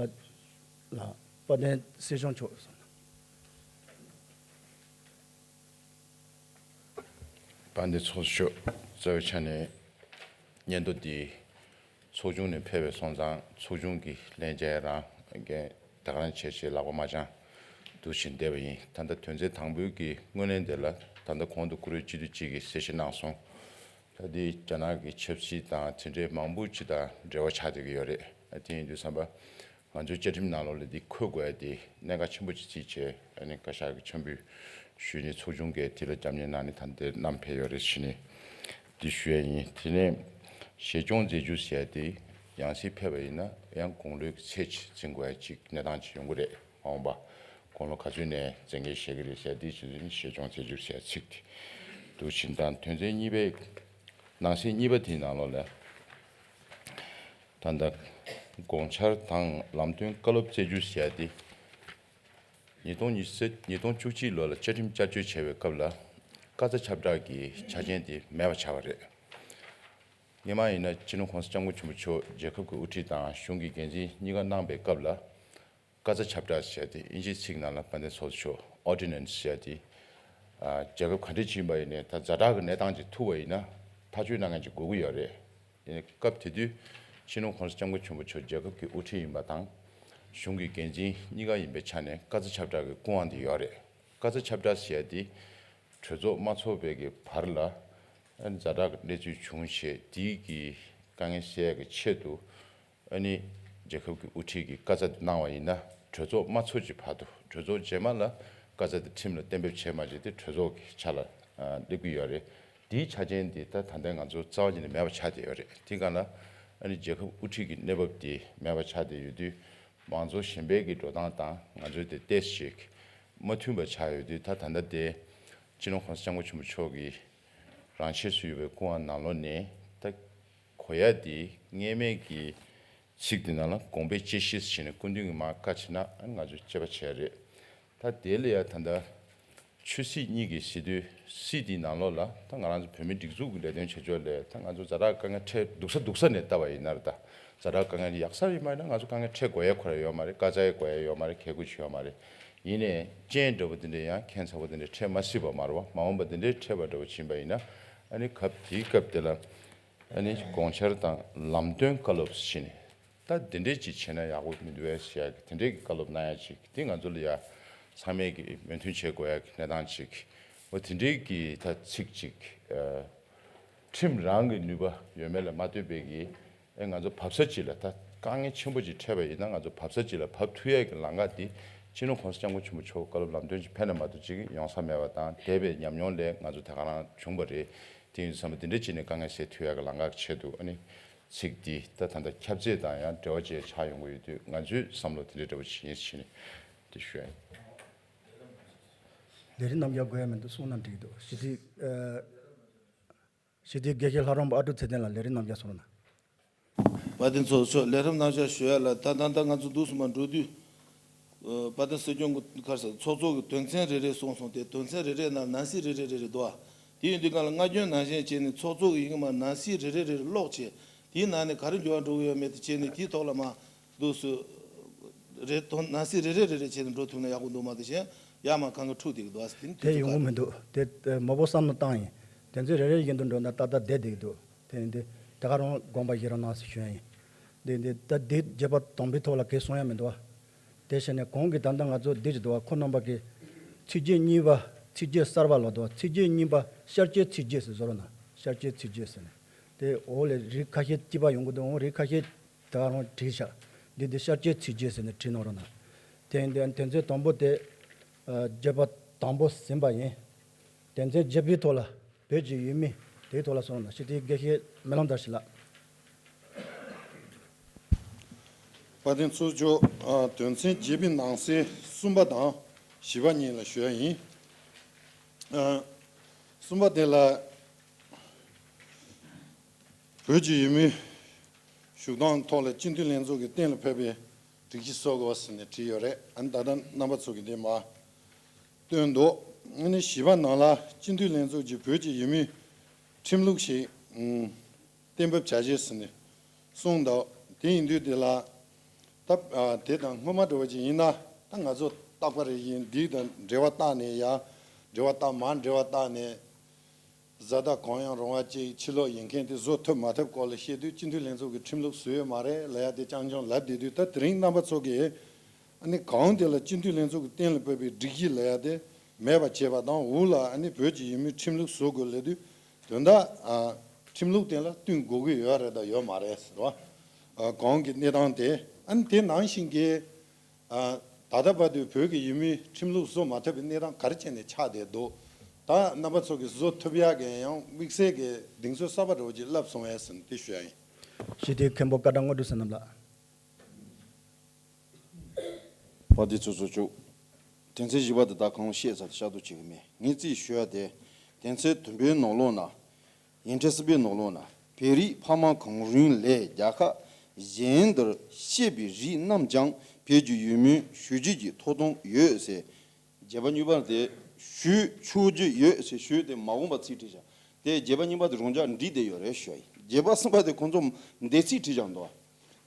ལགས། དཔལ་ལྡན་སྲིད་སྐྱོང་མཆོག་དཔལ་ལྡན་ཚོགས་གཙོ་མཆོག་རྩ་བའི་ཆ་ནས་སྙན་ཐོ་འདི་ཚོགས་ཆུང་ནས་ཕེབས་པའི་སོང་ཙང་ཚོགས་ཆུང་གི་ལྷན་རྒྱས་རང་འགན་ད་ག་རང་བྱས་བྱས་ལག་པ་མ་འཆང་འདུག་བཞིན་བསྡད་པ་ཡིན། ད་ལྟ་དོན་ཚན་དང་པོའི་གི་སྔོན་གླེང་དེ་ལ་ད་ལྟ་གོང་དུ་བཀུར་འོས་སྤྱི་འཐུས་གཅིག་གིས་གསལ་བཤད་གནང་སོང་། ད་འདི་རྒྱ་ནག་གི་ཆབ་སྲིད་དང་དེ་འདྲའི་མང་པོ་ཅིག་དང་འབྲེལ་བ་ཆགས་བསྡད་ཀྱི་ཡོད་རེད། དེ་ཡིན་དུས་ཙམ་པ་ང་ཚོའི་བཅའ་ཁྲིམས་ནང་ལོགས་ལ་འདི་འཁོད་དགོས་ཡ་དེ་གནད་འགག་ཆེན་པོ་ཅིག་བརྩིས་བྱས། ཨ་ནི་བཀའ་ཤག་གི་འཆར་འབུལ་ཞུས་ནས་ཚོགས་ཆུང་གིས་དེ་ལ་རྒྱབ་གཉེར་གནང་ནས་ད་འདིར་བསྣམས་ཕེབས་ཡོད་རེད་ཟེར་ནས་འདི་ཞུ་ཡ་ཡིན། དེ་ནས་གཞི་སྐྱོང་མཛད་རྒྱུ་ཟེར་ཡ་དེ་ཡང་སེ་ཕེབས་པ་ཡིན་ན་ཡང་དགུང་ལོའི་ཚད་ཅིག་འཛིན་དགོས་ཡ་ཅིག་གནས་སྟངས་ཅིག་ཡོང་གི་རེད། མ་འོངས་པ་དགུང་ལོ་ག་ཚོད་ནས་མཛད་འགན་བཞེས་ཀྱི་རེད་ཟེར་ཡ་དེ་བྱས་ཙང་གཞི་སྐྱོང་མཛད་རྒྱུ་ཟེར་ཡ་ཚིག་དེ་འདུག་བཞིན་དང་། དོན་ཚན་གཉིས་པའི་ནང་གསེས་གཉིས་པ་དེའི་ནང་ལོགས་ལ། ད་ལྟ་དགོངས་འཆར་དང་ལམ་སྟོན་བཀའ་སློབ་སྩལ་རྒྱུ་ཟེར་ཡ་དེ། ཉིས་སྟོང་ཉི་ཤུ་རྩ་ཉིས་སྟོང་བཅུ་གཅིག་ལོ་ལ་བཅའ་ཁྲིམས་བསྐྱར་བཅོས་བྱས་པའི་སྐབས་ལ་བཀའ་རྩ་ཁྱབ་བསྒྲགས་ཀྱི་ཆ་རྐྱེན་དེ་མེད་པ་ཆགས་པ་རེད། སྔོན་མ་ཡིན་ན་སྤྱི་ནོར་༸གོང་ས་༸སྐྱབས་མགོན་ཆེན་པོ་མཆོག་རྒྱལ་ཁབ་ཀྱི་དབུ་ཁྲིད་དང་གཞུང་གི་འགན་འཛིན་གཉིས་ཀ་གནང་པའི་སྐབས་ལ། བཀའ་རྩ་ཁྱབ་བསྒྲགས་ཟེར་ཡ་དེ་དབྱིན་ཇིའི་ཚིག་ནང་ལ་དཔལ་ལྡན་ཚོགས་གཙོ་མཆོག་Ordinance་ཟེར་ཡ་དེ། ཨ་རྒྱལ་ཁབ་ག་འདྲ་ཅིག་ཡིན་པ་ཡིན་ནའི་ད་ཛ་དྲག་གི་གནས་སྟངས་ཅིག་ཐུག་པ་ཡིན་ན་ཐག་གཅོད་གནང་མཁན་ཅིག་དགོས་ཀྱི་ཡོད་རེད། ཡིན་ནའི་སྐབས་དེ་དུས་སྤྱི་ནོར་༸གོང་ས་༸སྐྱབས་མགོན་ཆེན་པོ་མཆོག་རྒྱལ་ཁབ་ཀྱི་དབུ་ཁྲིད་ཡིན་པ་དང་གཞུང་གི་འགན་འཛིན་གཉིས་ཀ་ཡིན་པའི་ཆ་ནས་བཀའ་རྩ་ཁྱབ་བསྒྲགས་ཀྱི་སྐུ་དབང་དེ་ཡོད་རེད། བཀའ་རྩ་ཁྱབ་བསྒྲགས་ཟེར་ཡ་དེ་གྲོས་ཚོགས་མ་ཚོགས་པའི་གི་བར་ལ་ཛ་དྲག་གི་གནས་ཚུལ་བྱུང་བྱས་དེའི་གི་དཀའ་ངལ་སེལ་ཡ་གི་ཆེད་དུ། ཨ་ནི་རྒྱལ་ཁབ་ཀྱི་དབུ་ཁྲིད་ཀྱིས་བཀའ་རྩ་དེ་གནང་བ་ཡིན་ན་གྲོས་ཚོགས་མ་ཚོགས་ཀྱི་བར་དུ། གྲོས་ཚོགས་རྗེས་མ་ལ་བཀའ་རྩ་དེ་ཁྲིམས་ལ་གཏན་འབེབས་བྱས་མ་བྱས་དེ་གྲོས་ཚོགས་ཀྱི་ཆ་ལ་ཨ་སླེབས་ཀྱི་ཡོད་རེད། དེའི་ཆ་རྐྱེན་དེ་ད་ད་ལྟ་ང་ཚོ་རྩ་བ་ཉིད་ནས་མེད་པ་ཆགས་བསྡད་ཡོད་རེད། དེའི་སྒང་ལ་ཨ་ནི་རྒྱལ་ཁབ་དབུ་ཁྲིད་ཀྱི་གནས་བབ་དེ་མེད་པ་ཆགས་བསྡད་ཡོད་དུས་མང་གཙོ་གཞན་པའི་གི་འགྲོ་སྟངས་དང་ང་ཚོའི་དེ་ཏོག་ཙམ་ཅིག་མ་མཐུན་པ་ཆགས་ཡོད་དུས། ད་ད་ལྟ་དེ་སྤྱི་ནོར་༸གོང་ས་༸སྐྱབས་མགོན་ཆེན་པོ་མཆོག་གི་རང་ཆས་སུ་ཡོད་པའི་སྐུ་དབང་ནང་ལོགས་ནས་ད་གོ་ཡ་དེ་སྔས་མའི་གི་ཚིག་དེ་ནང་ལ་དགོངས་པའི་དཔྱད་གཞི་ཟེར་ནས་སྐུ་མདུན་གྱིས་མར་བཀའ་ཕྱིན་ན་ཨ་ནི་ང་ཚོས་དཔྱད་པ་བྱས་རེད། ད་དེ་ལ་ཡ་ད་ལྟ་ཆོས་སྲིད་གཉིས་ཀྱི་ཟེར་དུས་སྲིད་དེའི་ནང་ལོགས་ལ་ད་ང་རང་ཚོ་བོད་མིའི་སྒྲིག་འཛུགས་ཀྱི་ལས་དོན་བྱེད་ཕྱོགས་ལ་ད་ང་ཚོ་ཛ་དྲག་དཀའ་ངལ་འཕྲད་སྡུག་ས་སྡུག་ས་ནས་ལྟ་བ་ཡིན་ན་རེད། ད་ཛ་དྲག་དཀའ་ངལ་ཡག་ས་ཡིན་པ་ཡིན་ན་ང་ཚོ་དཀའ་ངལ་འཕྲད་དགོས་ཡ་ཁོ་རང་ཡོད་མ་རེད། དཀའ་ཚེགས་དགོས་ཡ་ཡོད་མ་རེད། ཁག་པོ་ཅིག་ཡོད་མ་རེད། ཡིན་ནའི་རྐྱེན་འདྲ་བོ་དེ་འདྲ་ཡང་ཁྱད་མཚར་པོ་དེ་འདྲ་འཕྲད་མ་སྲིད་པ་མ་རེད་བ། མ་འོངས་པ་དེ་འདྲའི་འཕྲད་པ་འདྲ་བོ་ཕྱིན་པ་ཡིན་ན་ཨ་ནི་སྐབས་དེའི་སྐབས་དེ་ལ་ཨ་ནི་དགོངས་འཆར་དང་ལམ་སྟོན་བཀའ་སློབ་ཟེར་ནས་ད་དེ་འདྲས་ཅིག་བྱས་ན་ཡག་པོ་མི་འདུག་བས་ཟེར་ཡ་གི་དེ་འདྲས་ཀྱི་བཀའ་སློབ་གནང་ཡ་ཅིག་དེ་ང་ཚོ་ལ་ཡ་ཚང་མས་ཀྱི་མོས་མཐུན་བྱེད་དགོས་ཡ་གི་གནས་སྟངས་ཅིག་འོ་དེ་འདྲས་ཀྱི་ད་ཚིག་ཅིག་ཨ་ཁྲིམས་རང་གི་ནུས་པ་ཡོད་མེད་ལ་མ་ལྟོས་པའི་གི་ཨེ་ང་ཚོ་བབས་ས་ཅིག་ལ་ད་དཀའ་ངལ་ཆེན་པོ་ཅིག་འཕྲད་པ་ཡིན་ན་ང་ཚོ་བབས་ས་ཅིག་ལ་བབས་ཐུབ་ཡས་ཀྱི་ལམ་ཁ་དེ་སྤྱི་ནོར་༸གོང་ས་༸སྐྱབས་མགོན་ཆེན་པོ་མཆོག་བཀའ་སློབ་ལམ་སྟོན་ཅིག་ཕེབས་ན་མ་གཏོགས་ཅིག་ཡོང་ས་མེད་པ་དང་། འདས་པའི་ཉམས་མྱོང་ལས་ང་ཚོ་དེ་ག་རང་བྱུང་བ་རེད། དེ་ཡིན་དུས་ཙམ་པ་དེ་འདྲ་ཅིག་ནས་དཀའ་ངལ་སེལ་ཐུབ་ཡས་ཀྱི་ལམ་ཁ་ཆེད་དུ་ཨ་ནི་ཚིག་འདི་ད་ད་ལྟ་ཁྱབ་ཚད་དང་ཡང་འབྲེལ་བ་བཅས་ཆགས་ཡོང་གི་ཡོད་དུས་ང་ཚོའི་བསམ་བློ་དེ་འདྲ་འདྲ་བོ་ཅིག་ཡིན་ཟེར་ནས་དེ་ཞུ་ཡ་ཡིན། ལས་རིམ་རྣམ་གཞག་དགོས་ཡ་མི་འདུག་གསུངས་ན་འགྲིག་གི་འདུག་ཞི་བདེ་ཨ། ཞི་བདེའི་དགེ་བཤེས་ལྷ་རམས་པ་ཨ་ཀྲུག་ཚེ་བརྟན་ལགས་ལས་རིམ་རྣམ་གཞག་གསུང་རོགས་གནང་། དཔལ་ལྡན་ཚོགས་གཙོ་མཆོག་ལས་རིམ་རྣམ་གཞག་ཞུ་ཡ་ལ་ད་ད་ལྟ་ང་ཚོ་འདུག་སེ་མར་འགྲོ་དུས། ཨ་དཔལ་ལྡན་སྲིད་སྐྱོང་གི་ཁར་ས་ཚོགས་གཙོ་གི་དོན་ཚན་རེ་རེ་གསུངས་སོང་སྟེ། དོན་ཚན་རེ་རེ་ནང་ནང་གསེས་རེ་རེ་རེ་རེ་འདུག་ཨ། དེ་ཡིན་དུས་གང་ལ་སྔ་རྒྱུན་ནང་བཞིན་བྱས་ནས་ཚོགས་གཙོ་གི་ཡི་གེ་མ་ནང་གསེས་རེ་རེ་རེ་རེ་ཀློག་བྱས། དེའི་ནང་ནས་ག་རེ་འགྱུར་བ་འགྲོ་གི་ཡོད་མེད་དེ་བྱས་ནས་དེའི་ཐོག་ལ་མ་འདུག་སུ་རེ་དོན་ནང་གསེས་རེ་རེ་རེ་རེ་བྱས་ནས་འགྲོ་ཐུབ་ན་ཡག་པོ་འདུག་མ་གཏོགས་གཞན་ཡར་མར་གང་ག་འཁྲུག་བསྡད་ཀྱི་འདུག་ཨ། དེ་ནི་དེ་དུས་ཚོད་ཡོང་གི་ག་མི་འདུག་དེ་ཨ་མང་པོ་བསམ་བློ་བཏང་ཡིན། དེ་ཚོས་རེ་རེ་བཞིན་དུ་འགྲོ་ན་ཏག་ཏག་བསྡད་བསྡད་ཀྱི་འདུག་དེ་ཡིན་དུས་དེ་ག་རང་དགོངས་པ་བཞེས་རོགས་གནང་ཟེར་ཞུ་ཡ་ཡིན། དེ་ཡིན་དུས་ད་འདི་བརྗོད་པ་དང་པོའི་ཐོག་ལ་གས་གསུང་ཡ་མི་འདུག་ཨ། དེ་བྱས་ནས་གོང་གི་ད་ལྟ་ང་ཚོ་འདི་ཅིག་འདུག་བ། ཁོང་རྣམ་པ་གིས་ཚིགས་བཅད་གཉིས་པ། ཚིགས་བཅད་གསར་པ་ལ་འདུག་བ། ཚིགས་བཅད་གཉིས་པ་ཤར་སྐྱོད་ཚིགས་བཅད་ཟེར་བཟོ་རོགས་གནང་། ཤར་སྐྱོད་ཚིགས་བཅད་ཟེར་ནས། དེ་འོག་ལ་རིགས་ཁ་ཤས་གཅིག་པ་ཡོང་གི་འདུག་འོང་རིགས་ཁ་ཤས་ད་རུང་བྲིས་ཤག་འདི་འདི་ཤར་སྐྱོད་ཚིགས་བཅད་ཟེར་ནས་བྲིས་གནང་རོགས་གནང་། དེ་ཡིན་དུས་དོན་ཚན་དང་པོ་དེ་ཨ་བརྗོད་པ་དང་པོ་ཟིན་པ་ཡིན། དོན་ཚན་བརྒྱད་པའི་ཐོག་ལ། བོད་ཀྱི་ཡུལ་མི་དེའི་ཐོག་ལ་སོང་ན་ཞི་བདེའི་དགེ་བཤེས་སྨོན་ལམ་དར་ཞིག་ལགས། དཔལ་ལྡན་ཚོགས་གཙོ། ཨ་དོན་ཚན་བརྒྱད་པའི་ནང་གསེས་གསུམ་པ་དང་བཞི་པ་གཉིས་ལ་ཞུ་ཡ་ཡིན། ཨ་གསུམ་པ་དེ་ལ་བོད་ཀྱི་ཡུལ་མིའི་བཞུགས་སྟངས་ཐོག་ལ་སྤྱི་འཐུས་ལྷན་ཚོགས་ཀྱིས་གཏན་ལ་ཕབ་པའི་སྒྲིག་གཞི་བཟོ་དགོས་ཟེར་ནས་བྲིས་ཡོད་རེད། ཨ་ནི་ད་ལྟ་རྣམ་པ་ཚོ་གིས་འདི་མར་བཏོན་འདུག་ཨ་ནི་བཞི་པ་ནང་ལ་སྤྱི་འཐུས་ལྷན་ཚོགས་ཀྱིས་བོད་ཀྱི་ཡུལ་མིའི་ཁྲིམས་ལུགས་ཤིག་ཨུམ་གཏན་འབེབས་བྱ་ཆེད་ཟེར་ནས་གསུངས་འདུག་དེ་ཡིན་དུས་དེ་ལ་ད་ཨ་དེ་དང་སྔོན་མ་འདྲ་བ་ཅིག་ཡིན་ན་ད་ང་ཚོ་རྟག་པ་རེ་བཞིན་འདི་དང་འབྲེལ་བ་བཏགས་ནས་ཡ་འབྲེལ་བ་བཏགས་མར་འབྲེལ་བ་བཏགས་ནས། བཟའ་ཟླ་གང་ཡང་རུང་བ་གཅིག་ཕྱི་ལོགས་ཡིན་མཁན་དེ་བཟོ་ཐུབ་མ་ཐུབ་སྐོར་ལ་བཤད་དུས་སྤྱི་འཐུས་ལྷན་ཚོགས་ཀྱི་ཁྲིམས་ལུགས་བཟོས་ཡོད་མ་རེད་ལབ་ཡ་དེ་རྐྱང་རྐྱང་ལབ་བསྡད་དུས། ད་དེ་རིང་རྣམ་པ་ཚོ་གིས་ཨ་ནི་གང་དེ་ལ་སྤྱི་འཐུས་ལྷན་ཚོགས་ཀྱིས་གཏན་ལ་ཕབ་པའི་སྒྲིག་གཞི་ལབ་ཡ་དེ་མེད་པ་བྱས་པ་དང་། འོག་ལ་ཨ་ནི་བོད་ཀྱི་ཡུལ་མིའི་ཁྲིམས་ལུགས་བཟོ་དགོས་ལབ་དུས་དོན་དག་ཨ་ཁྲིམས་ལུགས་དེ་ལ་བསྟུན་དགོས་ཀྱི་ཡོད་རེད་དང་ཡོད་མ་རེད་ཟེར་བ། ཨ་གོང་གི་གནས་སྟངས་དེ་ཨ་ནི་དེ་ནང་བཞིན་གྱི། ཨ་ད་ལྟ་བར་དུ་བོད་ཀྱི་ཡུལ་མིའི་ཁྲིམས་ལུགས་བཟོ་མ་ཐུབ་པའི་གནས་སྟངས་ག་རེ་བྱས་ནས་ཆགས་བསྡད་འདུག་ད་རྣམ་པ་ཚོ་གིས་བཟོ་ཐུབ་ཡག་གི་ཡང་དམིགས་བསལ་གྱི་གདེང་ཚོད་གསར་པ་འདྲ་བོ་ཅིག་བསླབ་སོང་བས་ཟེར་ནས་དེ་ཞུ་ཡ་ཡིན། ཞི་བདེའི་མཁན་པོ་བཀའ་དྲིན་དངོས་གྲུབ་བསོད་ནམས་ལགས། དཔལ་ལྡན་ཚོགས་གཙོ་མཆོག་དོན་ཚན་བཞི་པ་དེ་དག་གང་བཤད་ཚར་ཏེ་ཤར་གཏོགས་བྱེད་ཀྱི་མེད། ངས་རྩིས་ཞུ་ཡ་དེ་དོན་ཚན་བདུན་པའི་ནང་ལོགས་ན། ཡིག་ཕྲེང་གསུམ་པའི་ནང་ལོགས་ན། བོད་རིགས་ཕ་མ་གང་རུང་ལས་རྒྱལ་ཁབ་གཞན་དུ་གཤེགས་པའི་རིགས་རྣམས་ཀྱང་བོད་ཀྱི་ཡུལ་མིའི་ཞུ་རྒྱུ་གྱི་ཐོབ་ཐང་ཡོད་ཟེར། བརྗོད་པ་གཉིས་པ་དེ་ཞུ་ཆོག་རྒྱུ་ཡོད་ཟེར་ཞུ་དེ་མ་འོངས་པ་ཚིག་བྲིས་བཞག་དེ་བརྗོད་པ་གཉིས་པ་དེ་རང་འཇགས་འགྲིག་བསྡད་ཡོད་རེད་ཞུ་ཡ་ཡིན། བརྗོད་པ་གསུམ་པ་དེ་ཁོང་ཚོ་འདས་ཚིག་བྲིས་བཞག་འདུག་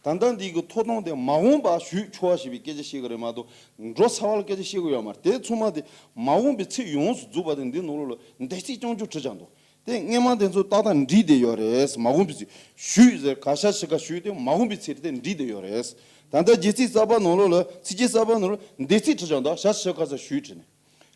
ད་ལྟ་འདི་གི་ཐོབ་ཐང་དེ་མ་འོངས་པ་ཞུ་ཆོག་པ་ཞེས་པའི་སྐད་ཆ་བཤད་ཀྱི་རེད་མ་གཏོགས། འགྲོ་ཚར་བ་ལ་སྐད་ཆ་བཤད་ཀྱི་ཡོད་མ་རེད། དེ་ཚང་མ་དེ་མ་འོངས་པའི་ཚིག་ཡོངས་སུ་རྫོགས་པ་དེ་འདི་ནང་ལོགས་ལ་འདས་ཚིག་རྐྱང་རྐྱང་བྲིས་བཞག་འདུག་དེ་སྔོན་མ་དེ་ཚོ་ཏག་ཏག་འགྲིག་བསྡད་ཡོད་རེད། མ་འོངས་པའི་ཚིག་ཞུས་ཟེར་ག་ཤ་ཤི་ཁ་ཞུས་དེ་མ་འོངས་པའི་ཚིག་དེ་འགྲིག་བསྡད་ཡོད་རེད། ད་ལྟ་རྒྱལ་ཚིག་གསར་པ་ནང་ལོགས་ལ་ཚིག་རྒྱན་གསར་པ་ནང་ལ་འདས་ཚིག་བྲིས་བཞག་འདུག་ཤ་ཤི་ཁ་ས་ཞུས་བྲིས་ནས།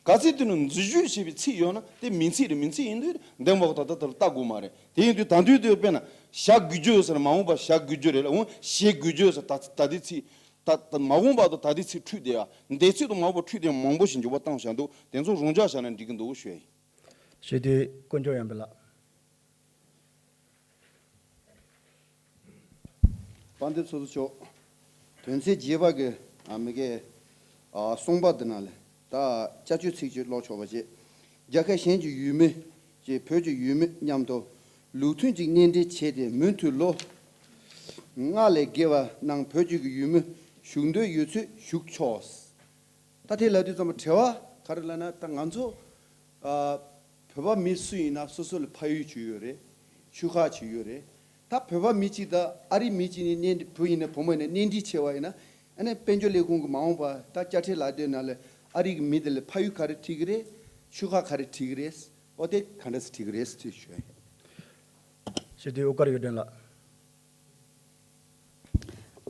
གལ་སྲིད་དེ་ནི་འཛུལ་ཞུགས་ཞེས་པའི་ཚིག་ཡོད་ན་དེ་མིང་ཚིག་རེད། མིང་ཚིག་ཡིན་དུས་འདེམས་པ་ད་ལྟ་དེར་ལྟ་དགོས་མ་རེད། དེ་ཡིན་དུས་ད་དུས་དེ་དཔེར་ན་བཞག་དགོས་རྒྱུ་ཡོད་ཟེར་ན་མ་འོངས་པ་བཞག་དགོས་རྒྱུ་རེད་ལ། འོང་བཞེས་དགོས་རྒྱུ་ཡོད་ཟེར་ད་ད་ལྟའི་ཚིག་ད་ད་མ་འོངས་པ་དང་ད་ལྟའི་ཚིག་འཁྲུལ་བསྡད་ཡ། འདས་ཚིག་དང་མ་འོངས་པ་འཁྲུལ་བསྡད་ཡ་མང་པོ་ཞིག་འགྱུར་བ་བཏང་བཞག་འདུག་དེ་ཚོ་རང་འཇགས་བཞག་ན་འགྲིག་གི་འདུག་ཞུ་ཡ་ཡིན། ཞུ་དེ་དཀོན་མཆོག་ཡང་པི་ལགས། དཔལ་ལྡན་ཚོགས་གཙོ་མཆོག་དོན་ཚན་བརྒྱད་པ་གི་ཨ་མི་གའི་ཨ་གསུངས་པ་འདི་ནང་ལ་ད་བསྐྱར་བཅོས་ཚིག་གཅིག་ཀློག་ཆོག་པ་བྱེད། རྒྱལ་ཁབ་གཞན་གྱི་ཡུལ་མི་ཅེས་བོད་ཀྱི་ཡུལ་མི་མཉམ་དུ་ལུགས་མཐུན་གྱི་གཉེན་འབྲེལ་བྱས་ཏེ་མུ་མཐུད་ལོ་ལྔ་ལས་བརྒལ་བ་གནང་བོད་ཀྱི་ཡུལ་མི་བཞུགས་འདོད་ཡོད་ཚུལ་ཞུ་ཆོག་ད་དེ་ལབ་དུས་ཙམ་པ་དྲི་བ་ག་རེ་ལབ་ན། ད་ང་ཚོ་ཨ་བོད་པ་མི་སུ་ཡིན་ན་སོ་སོ་ལ་ཕ་ཡུལ་ཅིག་ཡོད་རེད། ཆོལ་ཁ་ཅིག་ཡོད་རེད། ད་བོད་པ་མི་གཅིག་དང་ཨ་རི་མི་གཅིག་ནས་གཉེན་བུ་ཡིན་ན་བུ་མོ་ཡིན་ན་གཉེན་སྒྲིག་བྱས་པ་ཡིན་ན། ཨ་ནི་དཔལ་འབྱོར་ལས་ཁུངས་ཀྱི་མ་འོངས་པ་ད་དཔྱ་ཁྲལ་ལག་དེབ་ནང་ལ་ཨ་རི་གི་མི་དེ་ལ་ཕ་ཡུལ་ག་རེ་བྲིས་ཀྱི་རེད། ཆོལ་ཁ་ག་རེ་བྲིས་ཀྱི་རེད། ཨོ་དེ་ག་འདྲ་སེ་བྲིས་ཀྱི་རེད་ཟེར་ཞུ་ཡ་ཡིན། ཞུ་དེ་དབུ་དཀར་གཡུ་སྒྲོན་ལགས།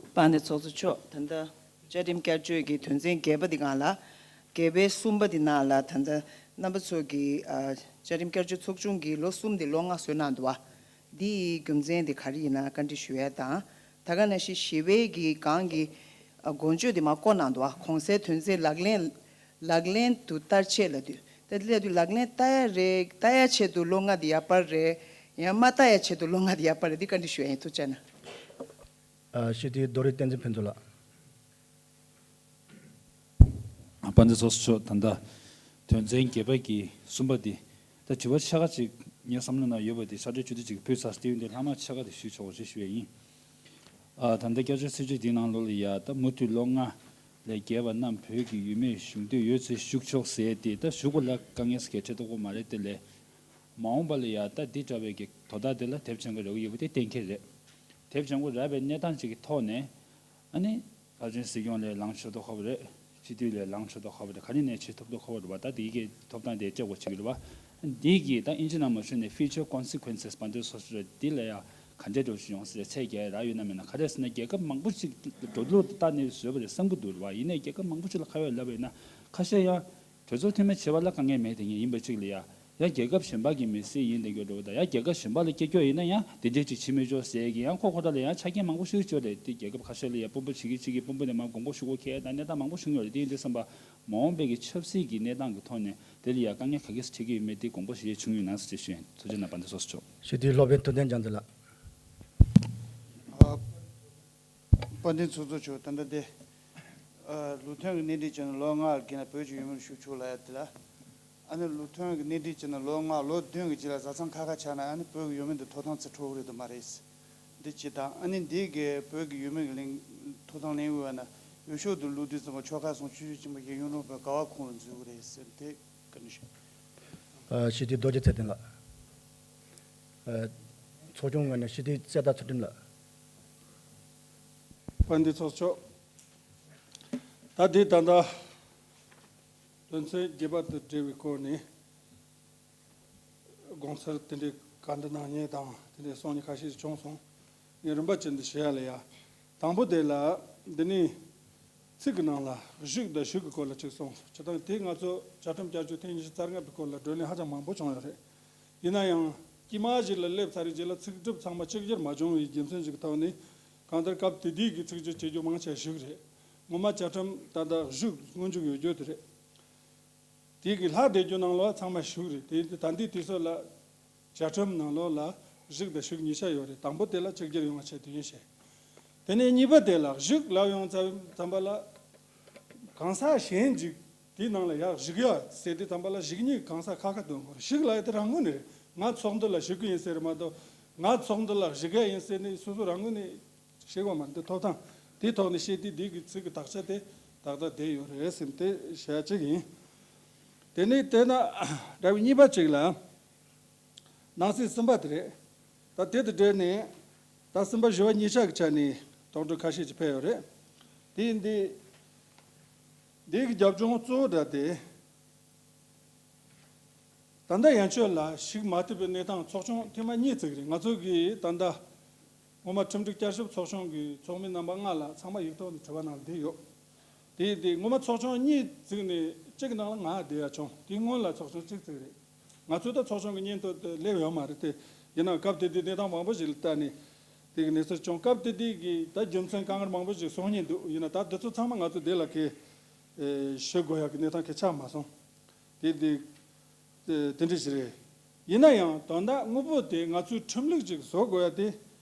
དཔལ་ལྡན་ཚོགས་གཙོ་མཆོག་ད་ལྟ་བཅའ་ཁྲིམས་བསྐྱར་བཅོས་ཀྱི་དོན་ཚན་བརྒྱད་པ་འདི་སྒང་ལ། བརྒྱད་པའི་གསུམ་པ་འདི་ནང་ལ་ད་ལྟ་རྣམ་པ་ཚོ་གིས་ཨ་བཅའ་ཁྲིམས་བསྐྱར་བཅོས་ཚོགས་ཆུང་གིས་ལོ་གསུམ་དེ་ལོ་ལྔ་བཟོས་གནང་འདུག་བ། འདི་ཡི་རྒྱུ་མཚན་དེ་ག་རེ་ཡིན་ན་བཀའ་འདྲི་ཞུ་ཡས་དང་། ད་ག་ནང་བཞིན་ཞི་བའི་གི་སྒང་གི་ཨ་དགོངས་སྤྱོད་དེ་མར་བཀོད་གནང་འདུག་བ། གོང་གསལ་དོན་ཚན་ལག་ལེན་ལག་ལེན་དུ་བསྟར་ཆེད་ལབ་དུས། ད་ལབ་དུས་ལག་ལེན་བསྟར་ཡ་རེད། བསྟར་ཡ་ཆེད་དུ་ལོ་ལྔ་དེ་ཡག་པ་རེད། ཡང་མ་བསྟར་ཡ་ཆེད་དུ་ལོ་ལྔ་དེ་ཡག་པ་རེད། འདི་བཀའ་འདྲི་ཞུ་ཡ་ཡིན། ཐུགས་རྗེ་གནང་། ཨ་ཞུ་དེ་རྡོ་རི་བསྟན་འཛིན་ཕུན་ཚོགས་ལགས། དཔལ་ལྡན་ཚོགས་གཙོ་མཆོག་ད་ལྟ་དོན་ཚན་བརྒྱད་པ་གི་གསུམ་པ་འདི། ད་དྲི་བ་ཕྱེད་ཀ་ཅིག་ངའི་བསམ་བློ་ནང་ཡོད་པ་དེ་ཤར་སྒྲོན་ཆོས་སྒྲོན་ཅིག་ཕུལ་ཚར། དེ་ཡིན་དུས་ལྷག་མ་ཕྱེད་ཀ་དེ་ཞུས་ཆོག་པ་ཞེས་ཞུ་ཡ་ཡིན། ཨ་ད་ལྟ་བསྐྱར་བཅོས་ཚིག་བརྗོད་འདིའི་ནང་ལོགས་ལ་ཡ་ད་མུ་མཐུད་ལོ་ལྔ་ལས་བརྒལ་བ་རྣམས་བོད་ཀྱི་ཡུལ་མིར་བཞུགས་འདོད་ཡོད་ཚུལ་ཞུ་ཆོག་ཟེར་ཏེ། ད་ཞུ་དགོས་ལ་དཀའ་ངལ་གལ་ཆེ་ཏོག་ཙམ་མ་རེད་དེ་ལས། མ་འོངས་པ་ལ་ཡ་ད་འདི་འདྲ་བའི་གི་དོ་བདག་དེ་ལ་དེབ་སྦྱང་གི་རེ་བ་ཡོད་པ་དེ་གཏན་འཁེལ་རེད། དེབ་སྦྱང་གི་རག་པའི་གནས་སྟངས་ཅིག་གི་ཐོག་ནས། ཨ་ནི། ཕར་ཕྱིན་སྲིད་སྐྱོང་ལས་ལངས་ཆོག་མདོག་ཁ་པོ་རེད། སྤྱི་འཐུས་ལས་ལངས་ཆོག་མདོག་ཁ་པོ་རེད། ག་ནས་ནས་བྱེད་ཐུབ་མདོག་ཁ་པོ་རེད་པ། ད་འདི་གི་ཐོབ་ཐང་དེ་སྤྲད་དགོས་ཆེ་གི་རེད་པ། འདི་གི་ད་ཨིན་ཇི་ནང་མ་ཞུས་ནས་future consequences དཔལ་ལྡན་ཚོགས་གཙོ་རེད། འདི་ལ་ཡ་ག་འདྲས་འགྲོ་ཞིག་ཡོང་སྲིད་རེད། ཚད་བརྒལ་རག་ཡོད་ན་མེད་ན། ག་རེ་ཟེར་ན། རྒྱལ་ཁབ་མང་པོ་ཞིག་འགྲོ་ལུགས་ལྟ་ནས་བཟོས་པ་རེད་བསམ་གི་འདུག་རེད་པ། ཡིན་ནའི་རྒྱལ་ཁབ་མང་པོ་ཞིག་ལ་ཁ་ཡོད་ལབ་པ་ཡིན་ན། ཁ་ཤས་ཡང་གྲོས་ཚོགས་འཐུས་མི་བྱེད་པ་ལ་དཀའ་ངལ་མེད་དེ། ངས་ཡིན་པ་གཅིག་ལ་ཡ། ཡང་རྒྱལ་ཁབ་གཞན་པ་གི་མི་སེར་ཡིན་བསྡད་རྒྱུ་འདྲ་བོ་དང་། ཡང་རྒྱལ་ཁབ་གཞན་པ་ལ་སྐྱེ་རྒྱུ་ཡིན་ན་ཡང་དེ་འདྲས་ཅིག་བྱེད་མི་ཆོག་ཟེར་གི། ཡང་ཁོ་ཁོ་རང་ལ་ཡང་ཆ་རྐྱེན་མང་པོ་ཞིག་ཡོད་རེད། དེ་རྒྱལ་ཁབ་ཁ་ཤས་ལ་ཡང་དཔོན་པོ་བྱེད་ཀྱི་བྱེད་ཀྱི། དཔོན་པོ་ནས་མར་དགོངས་སྐོར་ཞུ་དགོས་ཁེལ་དང་གནས་སྟངས་མང་པོ་ཞིག་ཡོད་རེད། དེ་ཡིན་དུས་ཙམ་པ་མ་འོངས་པའི་གི་ཆབ་སྲིད་ཀྱི་གནས་སྟངས་ཀྱི་ཐོག་ནས་དེ་ལ་ཡང་དཀའ་ངལ་ག་གེ་སེ་འཕྲད་ཀྱི་ཡོད་མེད་དེ་དགོངས་པ་བཞེས་བྱུང་ཡོད་ན་ཟེར་ཞུ་ཡིན། ཐུགས་རྗེ་གནང་། དཔལ་ལྡན་ཚོགས་གཙོ། སྤྱི་འཐུས་སློབ་དཔོན་ཐུབ་བསྟན་རྒྱལ་མཚན་ལགས། ཨ། དཔལ་ལྡན་ཚོགས་གཙོ་མཆོག་ད་ལྟ་དེ། ཨ། ལུགས་མཐུན་གྱི་གནས་འདྲེན་བྱས་ནས་ལོ་ལྔ་ལ་བརྒལ་ན་བོད་ཀྱི་ཡུལ་མིར་ཞུགས་ཆོག་ལབ་ཡ་དེ་ལ། ཨ་ནི་ལུགས་མཐུན་གྱི་གནས་འདྲེན་བྱས་ནས་ལོ་ལྔ་ལོ་བདུན་གྱི་རྗེས་ལ་བཟའ་ཚང་ཁ་ཁ་ཆགས་ན། ཨ་ནི་བོད་ཀྱི་ཡུལ་མི་འདི་ཐོབ་ཐང་ཚུར་འཕྲོག་གི་རེད་དམ་མ་རེད། འདི་གཅིག་དང་། ཨ་ནི་འདི་གའི་བོད་ཀྱི་ཡུལ་མི་གི་ལེན་ཐོབ་ཐང་ལེན་དགོས་ན། འོས་ཤོག་འདི་བླུགས་དུས་ཙམ་པ་ཆོལ་ཁ་གསུམ་ཆོས་ཕྱོགས་གཅིག་མ་གི་གཡུང་དྲུང་བོད་ག་བ་ཁོངས་ལ་འཛུལ་གི་རེད་ཟེར། དེ་བཀའ་འདྲི་ཞུ། ཨ། སྤྱི་འཐུས་རྡོ་རྗེ་ཚེ་བརྟན་ལགས། ཨ། ཚོགས་ཆུང་ངོས་ནས་སྤྱི་འཐུས་གསེར་རྟ་ཚུལ་ཁྲིམས་ལགས། དཔལ་ལྡན་ཚོགས་གཙོ། ད་འདི་ད་ལྟ་དོན་ཚན་བརྒྱད་པ་དང་འབྲེལ་བའི་སྐོར་ནས། དགོངས་ཚུལ་དེ་འདྲའི་བཀའ་འདྲི་གནང་མཁན་དང་དེ་འདྲའི་གསུང་མཁན་ཁ་ཤས་ཤིག་བྱུང་སོང་། ངས་རིམ་པ་བྱས་ནས་ཞུ་ཡ་ལ་ཡ། དང་པོ་དེ་ལ། འདི་ནི་ཚིག་གི་ནང་ལ་བཞུགས་དང་བཞུགས་ཀྱི་སྐོར་ལ་ཅིག་གསུངས་སོང་། བྱས་ཙང་དེ་ང་ཚོ་བཅའ་ཁྲིམས་བསྐྱར་བཅོས་ཐེངས་ཉི་ཤུ་རྩ་ལྔ་པའི་སྐོར་ལ་བགྲོ་གླེང་ཧ་ཅང་མང་པོ་བྱུང་ཡོད་རེད། ཡིན་ན་ཡང་དཀྱིལ་མ་ཞིག་ལ་སླེབས་ཚར་བའི་རྗེས་ལ་ཚིག་གྲུབ་ཚང་མ་གཅིག་གྱུར་མ་བྱུང་བའི་རྒྱུ་མཚན་ཞིག་གི་ཐོག་ནས། གང་ལྟར་སྐབས་དེ་དུས་ཀྱི་ཚིག་སྦྱོར་བྱེད་རྒྱུ་མང་ཆེ་བ་བཞུགས་རེད། ངོ་མ་བཅའ་ཁྲིམས་ད་ལྟ་བཞུགས་སྔོན་འཇུག་ཡོད་རྒྱུ་དེ་རེད། དེ་གི་ལྷག་བསྡད་རྒྱུ་ནང་ལོགས་ཚང་མ་བཞུགས་རེད། དེ་ད་ལྟའི་དུས་ཚོད་ལ་བཅའ་ཁྲིམས་ནང་ལོགས་ལ་བཞུགས་དང་བཞུགས་གཉིས་ཆ་ཡོད་རེད། དང་པོ་དེ་ལ་གཅིག་གྱུར་ཡོང་བ་ཆེད་དུ་ཡིན་ཞེས། དེ་ནས་གཉིས་པ་དེ་ལ་བཞུགས་ལབ་ཡོང་ཙམ་ཙམ་པ་ལ། གང་ཟག་གཞན་ཅིག་དེའི་ནང་ལ་ཡར་བཞུགས་ཡ་ཟེར་དུས་ཙམ་པ་ལ་བཞུགས་མཁན་གང་ཟག་ཁ་ཁ་འདོན་དགོས་རེད། བཞུགས་ལབ་ཡ་དེ་རང་ངོས་ནས་རེད། ང་ཚོགས་འདུ་ལ་བཞུགས་ཀྱི་ཡིན་ཟེར་མ་གཏོགས། ང་ཚོགས་འདུ་ལ་བཞུགས་ཡ་ཡིན་ཟེར་ནས་སོ་སོ་རང་ངོས་ནས་བཤད་དགོས་མ་རེད། འདི་ཐོབ་ཐང་དེའི་ཐོག་ནས་བཤད་དུས་འདི་གི་ཚིག་གི་དག་ཆ་དེ་ཏག་ཏག་བསྡད་ཡོད་རེད་ཟེར་ནས་དེ་བཤད་ཡ་གཅིག་ཡིན། དེ་ནས་དེ་ན་འདྲ་བའི་གཉིས་པ་གཅིག་ལ། ནང་གསེས་གསུམ་པ་དེ་རེད། ད་དེ་དང་འབྲེལ་ནས་ད་གསུམ་པ་བཞི་པ་གཉིས་ཆ་གི་ཆ་ནས་དོགས་འདྲི་ཁ་ཤས་ཅིག་ཕེབས་ཡོད་རེད། དེ་ཡིན་དུས། འདི་གི་རྒྱབ་ལྗོངས་གཙོ་བོ་འདྲ་དེ། ད་ལྟ་ཡན་ཆོད་ལ་ཞུགས་མ་ཐུབ་པའི་གནས་སྟངས་ཚོགས་ཆུང་ཐེངས་མ་གཉིས་བཙུགས་རེད། ང་ཚོ་གིས་ད་ལྟ་སྔོན་མ་ཁྲིམས་སྒྲིག་བསྐྱར་ཞིབ་ཚོགས་ཆུང་གི་ཚོགས་མི་རྣམ་པ་ལྔ་ལ་ཚང་མ་ཡིག་ཐོག་ནས་དྲི་བ་གནང་བསྡད་ཡོད། དེ་དེ་སྔོན་མ་ཚོགས་ཆུང་གཉིས་བཙུགས་ནས་གཅིག་གི་ནང་ལ་ང་བསྡད་ཡ་བྱུང་། དེའི་སྔོན་ལ་ཚོགས་ཆུང་གཅིག་བཙུགས་རེད། ང་ཚོས་ད་ཚོགས་ཆུང་གི་སྙན་ཐོ་དེ་སླེབས་ཡོད་མ་རེད་དེ། ཡིན་ནའང་སྐབས་དེ་དུས་གནས་སྟངས་མང་པོ་ཞིག་ལ་བལྟས་ནས་དེ་གི་གནས་ཚུལ་བྱུང་། སྐབས་དེ་དུས་ཀྱི་ད་རྒྱུ་མཚན་དཀའ་ངལ་མང་པོ་ཞིག་གསུང་མཁན་འདུག་ཡིན་ན་ད་དེ་ཚོ་ཚང་མ་ང་ཚོ་དེ་ལ་གས་ཞུ་དགོས་ཡ་གི་གནས་སྟངས་གས་ཆགས་མ་སོང་། དེ་དེ་དེ་འདྲ་ཞིག་རེད། ཡིན་ན་ཡང་དོན་དག་དངོས་པོ་དེ་ང་ཚོས་ཁྲིམས་ལུགས་ཅིག་བཟོ་དགོས་ཡ་དེ།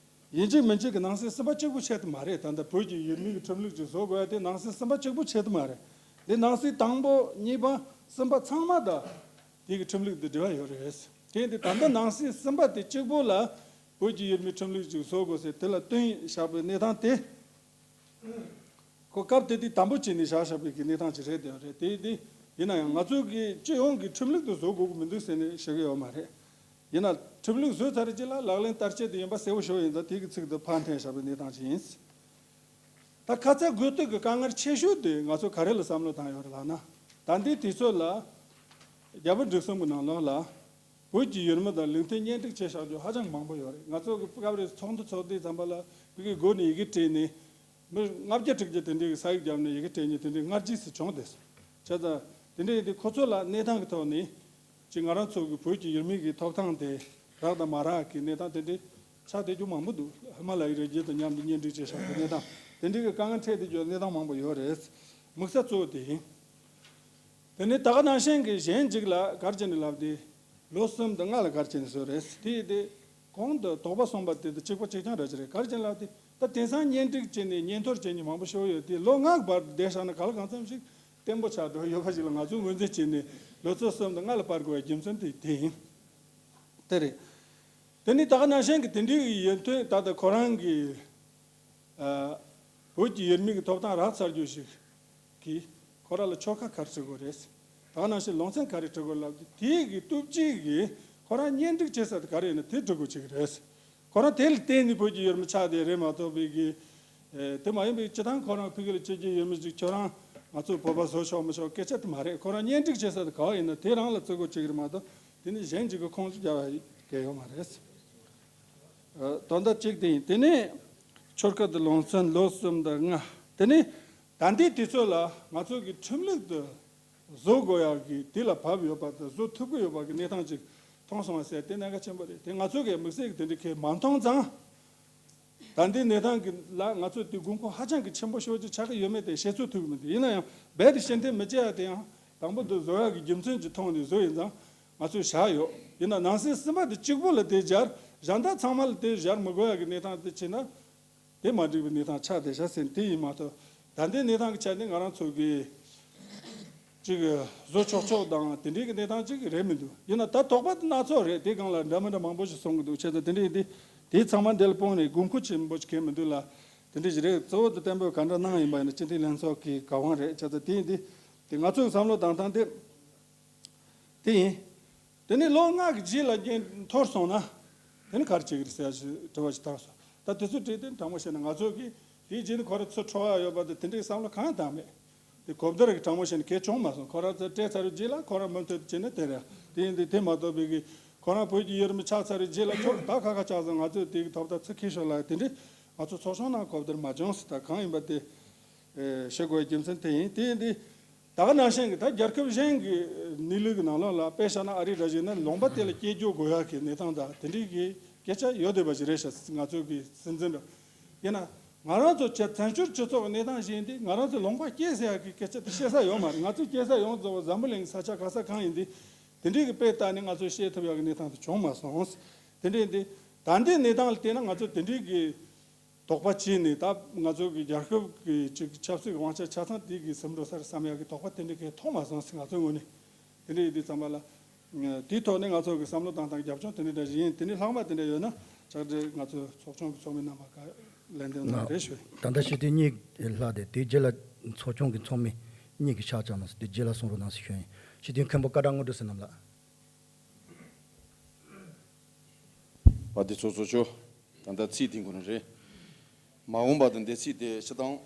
ཡིན་གཅིག་མིན་གཅིག་གི་ནང་གསེས་གསུམ་པ་གཅིག་པུ་ཆེད་དུ་མ་རེད། ད་ལྟ་བོད་ཀྱི་ཡུལ་མི་གི་ཁྲིམས་ལུགས་ཅིག་བཟོ་དགོས་ཡ་དེ་ནང་གསེས་གསུམ་པ་གཅིག་པུ་ཆེད་དུ་མ་རེད། འདི་ནང་གསེས་དང་པོ་གཉིས་པ་གསུམ་པ་ཚང་མ་དང་དེ་གི་ཁྲིམས་ལུགས་དེ་འབྲེལ་བ་ཡོད་རེད། དེ་འདི་ད་ལྟ་ནང་གསེས་གསུམ་པ་དེ་གཅིག་པོ་ལ་བོད་ཀྱི་ཡུལ་མིའི་ཁྲིམས་ལུགས་ཅིག་བཟོ་དགོས་ཟེར་དེ་ལ་བསྟུན་བཞག་པའི་གནས་སྟངས་དེ། ཁོ་སྐབས་དེ་དུས་དམ་པོ་བྱས་ནས་བཞག་བཞག་པའི་གི་གནས་སྟངས་ཅིག་རེད་བསྡད་ཡོད་རེད། དེ་དེ་ཡིན་ན་ཡང་ང་ཚོ་གི་སྤྱི་ཡོངས་ཀྱི་ཁྲིམས་ལུགས་དེ་བཟོ་དགོས་ཀྱི་མི་འདུག་ཟེར་ནས་བཤད་ཀྱི་ཡོད་མ་རེད། ཡིན་ན་ཁྲིམས་ལུགས་བཟོས་ཚར་རྗེས་ལ་ལག་ལེན་བསྟར་ཆེད་དུ་ཡིན་པ་གསལ་པོ་ཤོར་ཡིན་ཙང་དེ་གི་ཚིག་དེ་ཕར་འཐེན་བཞག་པའི་གནས་སྟངས་ཅིག་ཡིན། ད་ཁ་ཚ་དགོས་གཏུག་གི་དཀའ་ངལ་ཆེ་ཤོས་དེ་ང་ཚོ་ག་རེ་ལ་བསམ་བློ་བཏང་ཡོད་རེད་ལབ་ན། ད་ལྟའི་དུས་ཚོད་ལ་རྒྱལ་བ་འབྲུག་གསུམ་གྱི་ནང་ལོགས་ལ། བོད་ཀྱི་ཡུལ་མི་དང་ལུགས་མཐུན་གཉེན་སྒྲིག་བྱས་བཞག་རྒྱུ་ཧ་ཅང་མང་པོ་ཡོད་རེད། ང་ཚོ་གི་སྐབས་རེ་ཚོགས་འདུ་ཚོགས་དུས་ཙམ་པ་ལ་བོད་ཀྱི་སྒོ་ནས་ཡི་གེ་སྤྲད་ནས་མི་ལྔ་བརྒྱ་དྲུག་བརྒྱ་དེ་འདྲའི་གི་ས་ཡིག་བརྒྱབ་ནས་ཡི་གེ་སྤྲད་མཁན་དེ་འདྲའི་སྔ་རྗེས་སུ་བྱུང་བསྡད་སོང་། བྱས་ཙང་དེ་འདྲ་ཡིན་དུས་ཁོ་ཚོ་ལ་གནས་སྟངས་ཀྱི་ཐོག་ནས་ཅིག་ང་རང་ཚོ་གི་བོད་ཀྱི་ཡུལ་མི་གི་ཐོབ་ཐང་དེ་རག་དང་མ་རག་གི་གནས་སྟངས་དེ་འདྲའི་ཆགས་བསྡད་རྒྱུ་མང་པོ་འདུག་ཧི་མ་ལ་ཡའི་རི་རྒྱུད་དང་མཉམ་དུ་གཉེན་སྒྲིག་བྱས་བཞག་གི་གནས་སྟངས་དེ་འདྲའི་གི་དཀའ་ངལ་འཕྲད་བསྡད་རྒྱུ་གནས་སྟངས་མང་པོ་ཡོད་རེད། དམིགས་ས་གཙོ་བོ་དེ་ཡིན། དེ་ནས་ད་ག་ནང་བཞིན་གྱི་གཞན་ཅིག་ལ་ག་རེ་བྱས་ནས་ལབ་དེ། ལོ་གསུམ་དང་ལྔ་ལ་ག་རེ་བྱས་ནས་བཟོས་རེད། དེ་ཡིན་དུས་གོང་དུ་དོགས་པ་གསུངས་པ་དེ་དང་གཅིག་པ་གཅིག་རྐྱང་འདྲ་ཅིག་རེད། ག་རེ་བྱས་ནས་ལབ་དེ། ད་དེང་སང་གཉེན་སྒྲིག་བྱས་ནས་གཉེན་ཐོར་བྱས་ནས་མང་པོ་ཤོར་ཡོད་དེ། ལོ་ལྔ་བར་དུ་བསྡད་བཞག་ན་ག་ལ་གང་འཚམ་ཞིག་བརྟན་པོ་ཆགས་འགྲོ་ཡོད་པ་ཞིག་ལ་ང་ཚོས་ངོས་འཛིན་བྱས་ནས་ལོ་ཚོད་གསུམ་དང་ལྔ་ལ་སྤར་དགོས་པའི་རྒྱུ་མཚན་དེ་དེ་ཡིན། དེ་རེད། དེ་ནས་ད་ག་ནང་བཞིན་གྱི་དེ་འདྲའི་ཡོན་ཏན་ད་ལྟ་ཁོ་རང་གི། ཨ། བོད་ཀྱི་ཡུལ་མི་གི་ཐོབ་ཐང་རག་ཚར་རྒྱུ་ཞིག་གིས་ཁོ་རང་ལ་ཆོལ་ཁ་ག་རེ་བྱེད་དགོས་རེད། ད་ག་ནང་བཞིན་ལུང་ཚན་ག་རེ་བྱེད་དགོས་ལབ་དུས་དེའི་གི་སྟོབས་ཀྱིས་གི་ ཁོ་རང་གཉེན་སྒྲིག་བྱེད་ས་དེ་ག་རེ་ཡིན་ན་དེ་སྒྲིག་དགོས་ཅིག་རེད། ཁོ་རང་དེ་ལ་བརྟེན་ནས་བོད་ཀྱི་ཡུལ་མི་ཆགས་བསྡད་རེད་མ་གཏོགས་པའི་གི། ཨེ། དེ་མ་ཡིན་པའི་སྤྱི་བཏང་ཁོ་རང་ཕ་གི་ལ་སྐྱེས་རྒྱུ་ཡུལ་མི་ཞིག་ཁྱོད་རང་ང་ཚོ་བོད་པ་བཟོ་ཆོག་མི་ཆོག་སྐད་ཆ་དེ་མ་རེད། ཁོ་རང་གཉེན་སྒྲིག་བྱེད་ས་དེ་ག་བ་ཡིན་ན་དེ་རང་ལ་བརྩི་དགོས་ཅིག་རེད་མ་གཏོགས་དེ་ནི་གཞན་ཅིག་གི་ཁོངས་སུ་རྒྱག་ཡ་གལ་ཡོད་མ་རེད། ཨ། དོན་དག་གཅིག་དེ་ཡིན། དེ་ནས་ཆོལ་ཁ་དང་ལུང་ཚན་ལོ་གསུམ་དང་ལྔ། དེ་ནས་ད་ལྟའི་དུས་ཚོད་ལ་ང་ཚོ་གི་ཁྲིམས་ལུགས་དེ་བཟོ་དགོས་ཡག་གི་དེ་ལ་བབ་ཡོད་པ་དང་བཟོ་ཐུབ་ཀྱི་ཡོད་པ་གི་གནས་སྟངས་ཅིག་མཐོང་སོང་བ་ཟེར་དེ་གནད་འགག་ཆེན་པོ་རེད། དེ་ང་ཚོ་གི་དམིགས་བསལ་གྱི་དེ་འདྲ་གལ་མ་མཐོང་ཙང་། ད་ལྟའི་གནས་སྟངས་ཀྱི་ལ་ང་ཚོས་དེ་དགོས་མཁོ་ཧ་ཅང་གི་ཆེན་པོ་ཤོས་ཅིག་ཆགས་ཀྱི་ཡོད་མེད་དེ་བཤད་ཚོད་ཐུབ་ཀྱི་མི་འདུག་ཡིན་ན་ཡང་རྦད་དེ་ཕྱིར་འཐེན་མི་བྱེད་ཡ་དེ་ཡང་དང་པོ་འདི་བཟོ་ཡ་གི་རྒྱུ་མཚན་གྱི་ཐོག་ནས་བཟོ་ཡིན་ཙང་ང་ཚོས་བཞག་ཡོད། ཡིན་ན་ནང་གསེས་གསུམ་པ་དེ་གཅིག་པོ་ལ་དེ་སྦྱར་གཞན་དག་ཚང་མ་ལ་དེ་སྦྱར་མི་དགོས་ཡ་གི་གནས་སྟངས་དེ་བྱས་ན་དེ་མ་འགྲིག་པའི་གནས་སྟངས་ཆགས་བསྡད་ཤག་ཟེར་དེ་ཡིན་མ་གཏོགས་ད་ལྟའི་གནས་སྟངས་ཀྱི་ཆ་ནས་ང་རང་ཚོ་གི་ཅིག་བཟོ་ཆོག་ཆོག་དང་དེ་འདྲའི་གི་གནས་སྟངས་ཅིག་རེད་མི་འདུག་ཡིན་ན་ད་དོགས་པ་དེ་སྣ་ཚོགས་རེད། དེ་སྒང་ལ་འདྲ་མི་འདྲ་མང་པོ་ཞིག་གསུང་གི་འདུག་བྱས་ཙང་དེ་འདྲ་ཡིན་དུས་དེ་ཚང་མ་འདི་ལ་སྤུངས་ནས་དགོས་མཁོ་ཆེན་པོ་ཞིག་གང་མི་འདུག་ལ། དེ་འདྲ་ཞིག་རེད། གཙོ་བོ་དེ་བརྟན་པོའི་ག་འདྲ་གནང་ཡིན་པ་ཡིན་ན་སྤྱི་འཐུས་ལྷན་ཚོགས་ཀྱི་བཀའ་དབང་རེད། བྱས་ཙང་དེ་ཡིན་དུས་དེ་ང་ཚོའི་བསམ་བློ་བཏང་སྟངས་དེ་དེ་ཡིན། དེ་ནས་ལོ་ལྔ་གི་རྗེས་ལ་རྐྱེན་འཐོར་སོང་ན། དེ་ནི་ག་རེ་བྱེད་ཀྱི་རེད་ཟེར་ཞིག་དྲི་བ་ཞིག་བཏང་སོང་། ད་དེ་ཚོ་དྲིས་དེ་དྲང་མོ་བཤད་ན་ང་ཚོ་གིས་དེའི་རྗེས་ནས་ཁོ་རང་ཚུར་འཕྲོ་བ་ཡོད་པ་དེ་དེ་འདྲའི་བསམ་བློ་གང་ཡང་བཏང་མེད། དེ་གོ་བསྡུར་གྱི་དྲང་མོ་བཤད་ན་གལ་བྱུང་མ་སོང་། ཁོ་རང་ཚོ་སྤྲད་ཚར་བའི་རྗེས་ལ་ཁོ་རང་མུ་མཐུད་དུ་བྱས་ན་དེ་རེད། དེ་ཡིན་དུས་དེ་མ་གཏོགས་པའི་གི་ཁོ་རང་བོད་ཀྱི་ཡུལ་མི་ཆགས་ཚར་བའི་རྗེས་ལ་ཁྱོད་ད་ཁ་ཁ་ཆགས་སོང་། ང་ཚོས་དེ་གི་ཐོབ་ཐང་ཚུར་འཁྱེར་ཤོག་ལ་དེ་འདྲའི་ང་ཚོ་ཚོགས་ཆུང་ནང་གོ་བསྡུར་མ་བྱུང་ཟེར། ད་གང་ཡིན་པ་དེ་ཨེ་བཤད་དགོས་རྒྱུ་མཚན་དེ་ཡིན། དེ་ཡིན་དུས་ད་ག་ནང་བཞིན་གྱི་ད་རྒྱལ་ཁབ་གཞན་གྱི་གནས་ལུགས་ཀྱི་ནང་ལོགས་ལ་དཔེ་བཞག་ན་ཨ་རི་འདྲ་ཞིག་ན་ལུང་པ་དེ་ལ་སྐྱེལ་རྒྱུ་དགོས་ཡག་གི་གནས་སྟངས་དང་དེ་འདྲའི་གི་སྐད་ཆ་ཡོད་བསྡད་པ་ཞིག་རེད་ཤག་ང་ཚོའི་གི་སྲིད་འཛིན་འདྲ་ཡིན་ན་ང་རང་ཚོ་བཙན་བྱོལ་སྤྱི་ཚོགས་ཀྱི་གནས་སྟངས་ཤིག་ཡིན་དུས་ང་རང་ཚོ་ལུང་པ་སྐྱེལ་ཟེར་ཡག་གི་སྐད་ཆ་དེ་བཤད་ས་ཡོད་མ་རེད། ང་ཚོས་སྐྱེལ་ས་ཡོངས་རྫོགས་འཛམ་བུ་གླིང་གི་ས་ཆ་ག་ས་གང་ཡིན་དུས་དེ་འདྲའི་གི་དཔེ་ལྟ་ནས་ང་ཚོས་བཤད་ཐུབ་ཡག་གི་གནས་སྟངས་དེ་བྱུང་མ་སོང་། དེ་འདྲ་ཡིན་དུས་ད་ལྟའི་གནས་སྟངས་ལ་བལྟས་ན་ང་ཚོ་དེ་འདྲའི་གི་དོགས་པ་བྱས་ནས་ད་ང་ཚོ་གི་རྒྱལ་ཁབ་ཀྱི་ཅིག་ཆབ་སྲིད་ཀྱི་དབང་ཆ་ཆ་ཚང་དེ་གི་ཟིན་འགྲོ་ས་རེད་བསམ་ཡག་གི་དོགས་པ་དེ་འདྲ་གང་ཡང་མཐོང་མ་སོང་ཟེར། ང་ཚོའི་ངོས་ནས་དེ་འདྲ་ཡིན་དུས་ཙམ་པ་ལ་དེའི་ཐོག་ནས་ང་ཚོ་གི་བསམ་བློ་བཏང་སྟངས་རྒྱབ་ལྗོངས་དེ་འདྲ་འདྲ་ཞིག་ཡིན། དེ་ནས་ལྷག་མ་དེ་འདྲ་ཡོད་ན་ཕྱག་སྦྲེལ་ང་ཚོའི་ཚོགས་ཆུང་གི་ཚོགས་མི་རྣམ་པ་ག་ལན་འདེབས་གནང་རེ་ཞུ། ད་ལྟ་སྤྱི་འཐུས་གཉིས་ལྷག་སྟེ་དེའི་རྗེས་ལ་ཚོགས་ཆུང་གི་ཚོགས་མི་གཉིས་ཀྱིས་ཕྱག་བཅག་གནང་སོང་། དེ་རྗེས་ལ་གསུང་རོགས་གནང་ཟེར་ཞུ་ཡིན། སྤྱི་འཐུས་མཁན་པོ་སྐལ་བྲང་དངོས་གྲུབ་ཟེར་རྣམ་ལགས། བ་དེ་ཚོ་ཚོ་ཆོ། ད་ལྟ་ཚིག་དེ་ཁོ་ན་རེད། མ་འོངས་པ་དང་འདས་ཚིག་དེ་སྤྱི་བཏང་།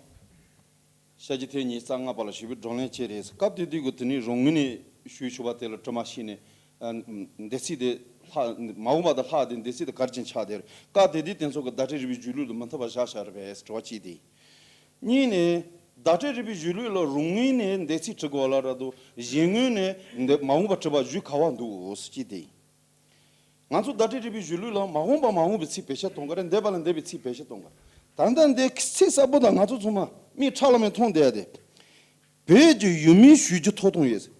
ཤར་གྱི་ཐེངས་ཉི་ཤུ་རྩ་ལྔ་པ་ལ་ཞུས་པའི་བགྲོ་གླེང་བྱས་རེད། སྐབས་དེ་དུས་ཀྱི་དེ་ནི་རང་ངོས་ནས་ཞུས་ཆོག་པ་དེ་ལ་དྲི་མ་ཤེས་ནས། ཨ། འདས་ཚིག་དེ་ལྷག་མ་འོངས་པ་དང་ལྷག་དེ་འདས་ཚིག་དེ་གར་ཅན་ཆགས་དེ་རེད། སྐབས་དེ་དུས་དེ་ཚོ་གི་བརྡ་སྤྲོད་རིག་པའི་གཞུང་ལུགས་ལ་མི་མཐུན་པ་བཞག་བཞག་རེད་པས་དྲི་བ་གཅིག་དེ། གཉིས་ནས། བརྡ་སྤྲོད་རིག་པའི་གཞུང་ལུགས་ལ་རང་ངོས་ནས་འདས་ཚིག་འབྲི་དགོས་ལ་ར་འདུག་གཞན་ངོས་ནས་འདས་མ་འོངས་པ་འབྲི་བ་གཞུང་ག་བ་འདུག་ཟེར་གྱི་དེ། ང་ཚོ་བརྡ་སྤྲོད་རིག་པའི་གཞུང་ལུགས་ལ་མ་འོངས་པ་མ་འོངས་པའི་ཚིག་བེད་སྤྱོད་གཏོང་གི་རེད། འདས་པ་ལ་འདས་པའི་ཚིག་བེད་སྤྱོད་གཏོང་གི་རེད། ད་ལྟ་འདི་ཚིག་གསལ་པོ་དང་ང་ཚོ་ཚང་མ་མིག་ཁྲ་ལམ་མེ་མཐོང་བསྡད་དེ། བོད་ཀྱི་ཡུལ་མིའི་ཞུ་རྒྱུ་ཐོབ་ཐང་ཡོད།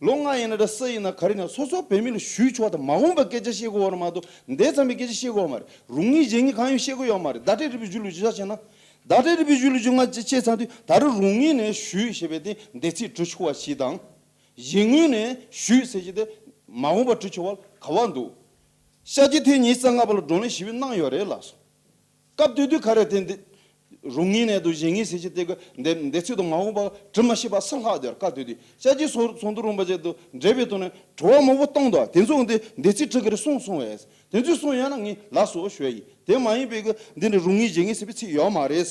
ལོ་ལྔ་ཡིན་ན་འདྲ་སུ་ཡིན་ན་ག་རེ་ཡིན་ན་སོ་སོ་བོད་མི་ལ་ཞུས་ཆོག་དང་མ་འོངས་པའི་སྐད་ཆ་བཤད་དགོས་བ་མ་གཏོགས་འདས་ཙམ་པའི་སྐད་ཆ་བཤད་དགོས་བ་མ་རེད། རང་ངོས་གཞན་ངོས་གང་ཡང་བཤད་དགོས་ཡོད་མ་རེད། བརྡ་སྤྲོད་རིག་པའི་གཞུང་ལུགས་ཅིག་ཆ་བཞག་ན། བརྡ་སྤྲོད་རིག་པའི་གཞུང་ལུགས་ཅིག་ང་བྱས་ཚར་དུས་ད་རུང་རང་ངོས་ནས་ཞུས་ཞེས་པའི་དེ་འདས་ཚིག་འབྲི་ཆོག་པ་ཞིག་དང་། གཞན་ངོས་ནས་ཞུས་ཟེར་གྱི་དེ་མ་འོངས་པ་འབྲི་ཆོག་པ་ག་བ་འདུག་ཤར་གྱི་ཐེངས་ཉི་ཤུ་རྩ་ལྔ་པ་ལ་བགྲོ་གླེང་ཞིབ་པའི་གནང་ཡོད་རེད་ལགས་སོ། སྐབས་དེ་དུས་ག་རེ་དེ་འདི། རང་ངོས་ནས་དང་གཞན་ངོས་ཟེར་གྱི་དེ་གི་འདི་འདས་ཚིག་དང་མ་འོངས་པ་འབྲི་མ་ཤེས་པ་སུ་ལྷག་དེར་སྐབས་དེ་དུས་ཤར་གྱི་ཚོགས་ཚོགས་འདུ་རིམ་པ་བརྒྱད་དུ་འབྲེལ་བའི་ཐོག་ནས་དྲི་བ་མང་པོ་བཏང་འདུག་དེ་ཚོ་འདི་འདས་ཚིག་འབྲི་གི་རེད་གསུངས་སོང་བས། དེ་ཚོས་གསུངས་ཡོད་ན་ངས་ལགས་སོ་ཞུ་ཡ་ཡིན། དེ་མ་ཡིན་པའི་གི་འདི་ནི་རང་ངོས་གཞན་ངོས་ཟེར་བའི་ཚིག་ཡོད་མ་རེད།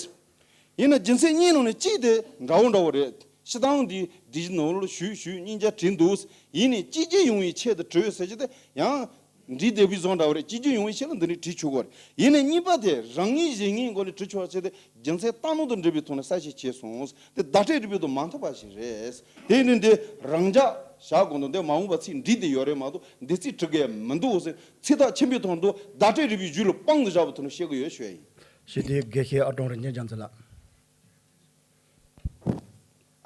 ཡིན་ན་རྒྱུ་མཚན་གཉིས་ནང་ནས་གཅིག་དེ་འདྲ་བོ་འདྲ་བོ་རེད། སྤྱིར་བཏང་འདི་འདི་ནང་ལ་ཞུས་ཞུས་སྙིང་རྗེ་བྲིས་འདུག་ཡིན་ནའི་གཅིག་གྱུར་ཡོང་བའི་ཆེད་དུ་བྲིས་ཟེར་གྱི་དེ་ཡང་འབྲི་བདེ་བའི་བཟོ་འདྲ་བོ་རེད། གཅིག་གྱུར་ཡོང་བའི་ཆེད་ལ་འདི་ནས་བྲིས་ཆོག་གི་རེད། ཡིན་ནའི་གཉིས་པ་དེ་རང་ངོས་གཞན་ངོས་སྒོ་ནས་བྲིས་ཆོག་ཆེད་དུ་རྒྱུ་མཚན་བཏང་སྣང་དང་འབྲེལ་བའི་ཐོག་ནས་གསལ་བཤད་བྱས་སོང་། དེ་བརྡ་སྤྲོད་རིག་པའི་དང་མ་མཐུན་པ་ཞིག་རེད། དེ་ནི་འདི་རང་འཇགས་བཞག་དགོས་འདུག་འདི་མ་འོངས་པ་ཚིག་འབྲི་བསྡད་ཡོད་རེད་མ་གཏོགས་འདི་ཚིག་འབྲི་གི་མི་འདུག་ཟེར་ཚིག་ཐག་ཆོད་པའི་ཐོག་ཏུ་བརྡ་སྤྲོད་རིག་པའི་གཞུང་ལུགས་དཔང་དུ་བཞག་པའི་ཐོག་ནས་བཤད་གི་ཡོད་ཞུ་ཡ་ཡིན། ཞི་བདེའི་དགེ་བཤེས་ཨ་ཀྲོང་རིན་ཆེན་རྒྱ་མཚོ་ལགས།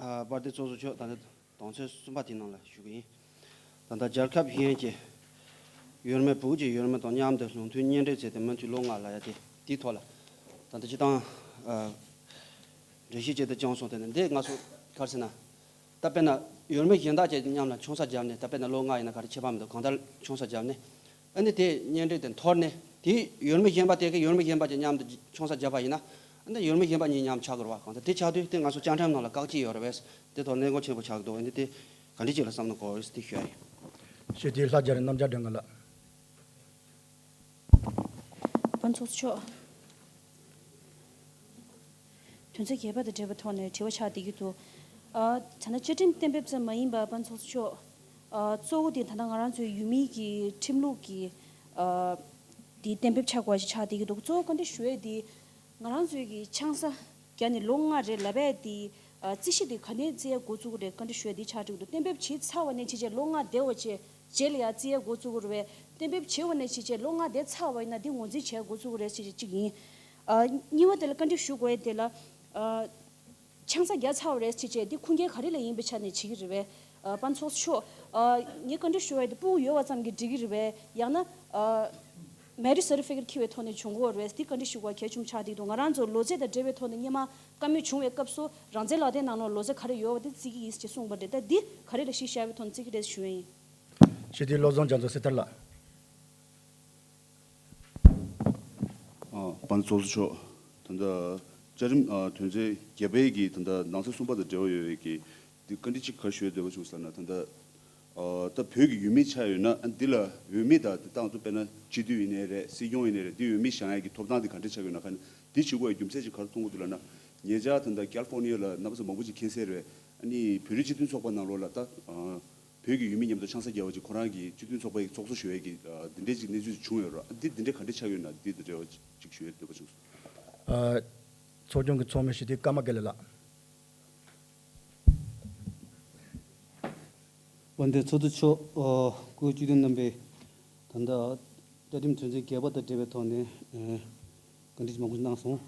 ཨ། དཔལ་ལྡན་ཚོགས་གཙོ་མཆོག་ད་ལྟ་དོན་ཚན་གསུམ་པ་དེའི་ནང་ལ་ཞུ་གི་ཡིན། ད་ལྟ་རྒྱལ་ཁབ་གཞན་གྱི་ཡུལ་མི་བོད་ཀྱི་ཡུལ་མི་དང་མཉམ་དུ་ལུང་མཐུན་གཉེན་སྒྲིག་བྱས་ཏེ་མུ་མཐུད་ལོ་ལྔ་ལ་ཡ་དེ་དེའི་ཐོག་ལ་ད་ལྟ་སྤྱིར་བཏང་ཨ་འགྲེལ་བཤད་བྱས་ཏེ་བསྐྱངས་སོང་། དེ་ནི་འདི་ང་ཚོ་ག་རེ་ཟེར་ན། ད་དཔེར་ན་ཡུལ་མི་གཞན་དག་ཅིག་མཉམ་ལ་ཆང་ས་བརྒྱབ་ནས། ད་དཔེར་ན་ལོ་ལྔ་ཡིན་ན་ག་རེ་ཁྱད་པར་མི་འདུག་གང་ལྟར་ཆང་ས་བརྒྱབ་ནས། ཨ་ནི་དེ་གཉེན་སྒྲིག་དེ་འཐོར་ནས། དེ་ཡུལ་མི་གཞན་པ་དེ་གི་ཡུལ་མི་གཞན་པ་ཅིག་མཉམ་དུ་ཆང་ས་བརྒྱབ་པ་ཡིན་ན། ཨ་ནི་ཡུལ་མི་གཞན་པ་གཉིས་མཉམ་ཆགས་དགོས་རེད་པ། གང་ལྟར་དེ་ཆགས་དུས་དེ་ང་ཚོ་བཅའ་ཁྲིམས་ནང་ལ་བཀག་ཆ་ཡོད་རེད་པས། དེ་ཐོག་གནད་འགག་ཆེན་པོ་ཆགས་འདུག་ཨ་ནི་དེ་ག་འདྲ་ཅིག་ལ་བསམ་བློ་འཁོར་ཡོད་དེ་ཞུ་ཡ་ཡིན། ཞུ་དེ་ལྷ་རྒྱལ་རིན་རྣམ་རྒྱལ་སྒྲོན་ག་ལགས། དཔལ་ཚོགས་གཙོ་མཆོག་དོན་ཚན་བརྒྱད་པ་དང་འབྲེལ་བའི་ཐོག་ནས་དྲི་བ་ཆགས་བསྡད་ཀྱི་འདུག་ཨ། ད་ལྟ་བཅའ་ཁྲིམས་གཏན་འབེབས་ཙམ་མ་ཡིན་པར་དཔལ་ཚོགས་གཙོ་མཆོག་ཨ། གཙོ་བོ་དེ་ད་ལྟ་ང་རང་ཚོའི་ཡུལ་མིའི་གི་ཁྲིམས་ལུགས་ཀྱི་ཨ། དེ་གཏན་འབེབས་ཆགས་དགོས་པ་ཞིག་ཆགས་བསྡད་ཀྱི་འདུག་གཙོ་བོ་བཀའ་འདྲི་ཞུ་ཡས་དེ། ང་རང་ཚོའི་གི་ཆང་ས་བརྒྱབ་ནས་ལོ་ལྔ་རེད་ལབ་པས་དེ། ཨ། རྩིས་གཞི་དེ་ག་ནས་བརྩི་ཡ་འགོ་བཙུགས་ཀྱི་རེད། བཀའ་འདྲི་ཞུ་ཡ་དེ་ཆགས་བསྡད་ཀྱི་འདུག་གཏན་འབེབས་བྱས་ཚར་བ་ནས་བྱས་བྱས་ལོ་ལྔ་བསྡད་པ་བྱས་རྗེས་ལ་ཡ་བརྩི་ཡ་འགོ་བཙུགས་ཀྱི་རེད་པས། གཏན་འབེབས་བྱས་པ་ནས་བྱས་བྱས་ལོ་ལྔ་བསྡད་ཚར་བ་ཡིན་ན་དེ་ངོས་འཛིན་བྱས་འགོ་བཙུགས་ཀྱི་རེད་ཟེར་བྱས་གཅིག་ཡིན། ཨ། གཉིས་པ་དེ་ལ་བཀའ་འདྲི་ཞུ་དགོས་ཡ་དེ་ལ། ཨ། ཆང་ས་བརྒྱབ་ཚར་བ་རེད་ཟེར་བྱས་དེ་ཁུངས་སྐྱེལ་ག་རེ་ལ་ཡིན་པའི་ཆ་ནས་བྱེད་ཀྱི་རེད་པས། ཨ། དཔལ་ཚོགས་གཙོ་མཆོག་ཨ། ངས་བཀའ་འདྲི་ཞུ་བ་དེ་སྤུ་གུ་ཡོད་པ་ཙམ་གྱིས་འགྲིག་གི་རེད་པས། ཡང་ན། ཨ། མེ་རིཇ་སར་ཊི་ཕི་ཀེཊ་འཁྱེར་བའི་ཐོག་ནས་བྱུང་གི་རེད། དེ་བཀའ་འདྲི་ཞུ་དགོས་གལ་ཆེན་པོ་ཆགས་བསྡད་འདུག་ང་རང་ཚོ་ལོ་ཚད་དང་འབྲེལ་བའི་ཐོག་ནས་སྔོན་མ་བཀའ་མོལ་བྱུང་བའི་སྐབས་སུ་རང་བཙན་ལག་དེབ་ནང་ལོགས་ལོ་ཚད་ག་རེ་ཡོད་པ་དེ་བརྩི་གི་ཡིན་ཞེས་གསུངས་པ་རེད། ད་འདི་ག་རེ་ལ་གཞི་བཞག་པའི་ཐོག་ནས་བརྩི་གི་རེད་ཞུ་ཡ་ཡིན། ཞུ་དེ་བློ་བཟང་རྒྱ་མཚོ་སེ་ཐར་ལགས། ཨ། དཔལ་ཚོགས་གཙོ་མཆོག་ད་ལྟ་བཅའ་ཁྲིམས། ཨ། དོན་ཚན་བརྒྱད་པའི་གི་ད་ལྟ་ནང་གསེས་གསུམ་པ་དང་འབྲེལ་བ་ཡོད་པའི་གི་འདི་བཀའ་འདྲི་གཅིག་ག་རེ་ཞུ་ཡ་འདོད་པ་བྱུང་ཟེར་ན། ད་ལྟ། ཨ། ད་བོད་ཀྱི་ཡུལ་མི་ཆགས་ཡོད་ན། ཨ། འདི་ལ་འོས་མི་དང་། ད་ལྟ་ང་ཚོ་དཔེར་ན་སྤྱི་འཐུས་ཡིན་ནའི་རེད། སྲིད་སྐྱོང་ཡིན་ནའི་རེད། འདི་འོས་མི་བཞེངས་ཡ་གི་ཐོབ་ཐང་འདི་ག་འདྲ་ཆགས་ཡོད་ན། ཁ་ནི་འདི་བྱེད་དགོས་ཡ་རྒྱུ་མཚན་ཅིག་ག་རེ་མཐོང་གི་འདུག་ལབ་ན། ཉེ་ཆར་ད་ལྟ་ཀལ་ཧྥོར་ནི་ཡ་ལ་རྣམ་པ་ཚོ་མང་པོ་ཅིག་མཁྱེན་གསལ་རེད། ཨ་ནི་བོད་རིགས་སྤྱི་མཐུན་ཚོགས་པ་ནང་ལོགས་ལ་ད། ཨ། བོད་ཀྱི་ཡུལ་མི་མཉམ་དུ་ཆང་ས་བརྒྱབ་པ་ཅིག་ཁོ་རང་གི་སྤྱི་མཐུན་ཚོགས་པའི་ཚོགས་གཙོ་ཞུ་ཡས་ཀྱི། ཨ། འདི་འདྲའི་ཅིག་གནས་ཚུལ་བྱུང་ཡོད་རེད། ཨ། འདི་འདི་འདྲའི་ག་འདྲ་ཆགས་ཡོད་ན་འདི་དང་འབྲེལ་བ་ཅིག་ཞུ་ཡས་འདོད་པ་བྱུང་སོང་། ཨ། ཚོགས་ཆུང་གི་ཚོགས་མི་ཞུ་དེ་ཀརྨ་དགེ་ལེགས་ལགས། དཔལ་ལྡན་ཚོགས་གཙོ་མཆོག་ཨ། སྐུའི་སྤྱི་འཐུས་རྣམ་པས་ད་ལྟ་བཅའ་ཁྲིམས་དོན་ཚན་བརྒྱད་པ་དང་འབྲེལ་བའི་ཐོག་ནས། ཨ། བཀའ་འདྲི་མང་པོ་གནང་སོང་།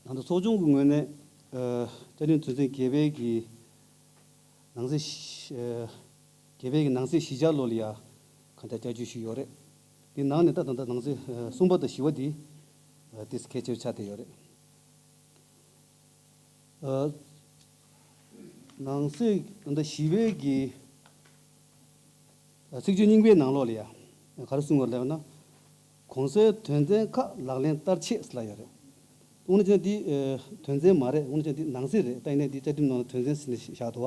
ཨ། ད་ལྟ་ཚོགས་ཆུང་གི་ངོས་ནས། ཨ། བཅའ་ཁྲིམས་དོན་ཚན་བརྒྱད་པའི་གི་ནང་གསེས། ཨ། བརྒྱད་པའི་གི་ནང་གསེས་བཞི་ཆ་ལོ་ལ་ཡ་གང་ལྟར་བསྐྱར་བཅོས་ཞུས་ཡོད་རེད། དེ་ནང་ནས་ད་ད་ལྟ་ནང་གསེས། ཨ། གསུམ་པ་དང་བཞི་པ་དེ། ཨ། ཏོག་ཙམ་གལ་ཆེ་བ་ཆགས་བསྡད་ཡོད་རེད། ཨ། ནང་གསེས་ད་ལྟ་བཞི་པའི་གི། ཨ། ཚིག་བརྗོད་རྙིང་པའི་ནང་ལོགས་ལ་ཡ་ག་རེ་གསུངས་ཡོད་ལབ་ན། གོང་གསལ་དོན་ཚན་ཁག་ལག་ལེན་བསྟར་ཆེད་ལབ་ཡོད་རེད། དངོས་གནས་བྱས་ན་འདི། ཨ། དོན་ཚན་མ་རེད། དངོས་གནས་བྱས་ན་འདི་ནང་གསེས་རེད། ད་ཡིན་ནའི་འདི་བཅའ་ཁྲིམས་ནང་ལ་དོན་ཚན་ཟེར་ནས་བཞག་འདུག་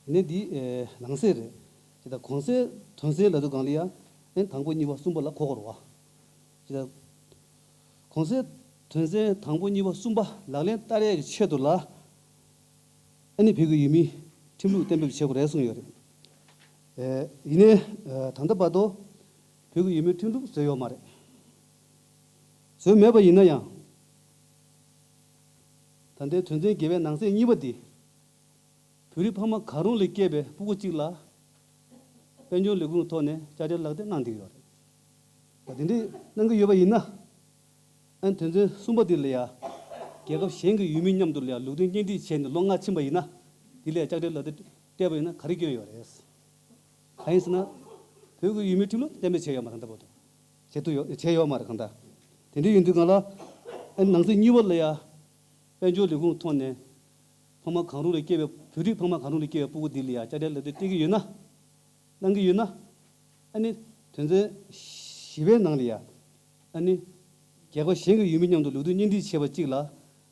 བ། ཡིན་ནའི་འདི། ཨ། ནང་གསེས་རེད། ཅི་ལྟར་གོང་གསལ་དོན་ཚན་ལབ་དུས་སྒང་ལ་ཡ། ཨ། དང་པོ་གཉིས་པ་གསུམ་པ་ལ་གོ་དགོས་རེད་བ། ཅི་ལྟར་གོང་གསལ་དོན་ཚན་དང་པོ་གཉིས་པ་གསུམ་པ་ལག་ལེན་བསྟར་ཡས་ཀྱི་ཆེད་དུ་ལ། ཨ་ནི་བོད་ཀྱི་ཡུལ་མིའི་ཁྲིམས་ལུགས་གཏན་འབེབས་བྱེད་དགོས་རེད་གསུངས་ཡོད་རེད། ཨེ། ཡིན་ནའི། ཨ། ད་ལྟ་བར་དུ་བོད་ཀྱི་ཡུལ་མིའི་ཁྲིམས་ལུགས་བཟོས་ཡོད་མ་རེད། བཟོས་མེད་པ་ཡིན་ན་ཡང་། ད་ལྟའི་དོན་ཚན་བརྒྱད་པའི་ནང་གསེས་གཉིས་པ་འདི། བོད་རིགས་ཕ་མ་གང་རུང་ལས་སྐྱེས་པའི་སྤུ་གུ་གཅིག་ལ་དཔལ་འབྱོར་ལས་ཁུངས་ཐོག་ནས་དཔྱ་ཁྲལ་ལག་དེབ་གནང་བསྡད་ཡོད་རེད། ད་དེ་འདྲའི་གནང་གི་ཡོད་པ་ཡིན་ན། ཨ་ནི་དོན་ཚན་གསུམ་པ་འདི་ལ་ཡ། རྒྱལ་ཁབ་གཞན་གྱི་ཡུལ་མི་མཉམ་དུ་ལ་ཡ་ལུགས་མཐུན་གཉེན་སྒྲིག་བྱས་ནས་ལོ་ལྔ་ཕྱིན་པ་ཡིན་ན། དེ་ལ་ཡ་དཔྱ་ཁྲལ་ལག་དེབ་སྤྲད་པ་ཡིན་ན་ག་རེ་སྐྱོན་ཡོད་རེད། གང་ཡིན་ཟེར་ན། བོད་ཀྱི་ཡུལ་མིའི་ཁྲིམས་ལུགས་གཏན་འབེབས་བྱས་ཡོད་མ་རེད། ད་ལྟ་བར་དུ་བྱེད་ཐུབ་ཡོད། བྱས་ཡོད་མ་རེད། གང་ལྟར། དེ་འདྲ་ཡིན་དུས་སྒང་ལ། ཨ་ནི་ནང་གསེས་གཉིས་པ་ལ་ཡ། དཔལ་འབྱོར་ལས་ཁུངས་ཐོག་ནས་ཕ་མ་གང་རུང་ལ་སྐྱེས་པའི། བོད་རིགས་ཕ་མ་གང་རུང་ལ་སྐྱེས་པའི་སྤུ་གུ་འདི་ལ་ཡ་དཔྱ་ཁྲལ་ལག་དེབ་སྤྲད་ཀྱི་ཡོད་ན། གནང་གི་ཡོད་ན། ཨ་ནི་དོན་ཚན་བཞི་པའི་ནང་ལ་ཡ། ཨ་ནི་རྒྱལ་ཁབ་གཞན་གྱི་ཡུལ་མི་མཉམ་དུ་ལུགས་མཐུན་གཉེན་སྒྲིག་བྱས་པ་གཅིག་ལ་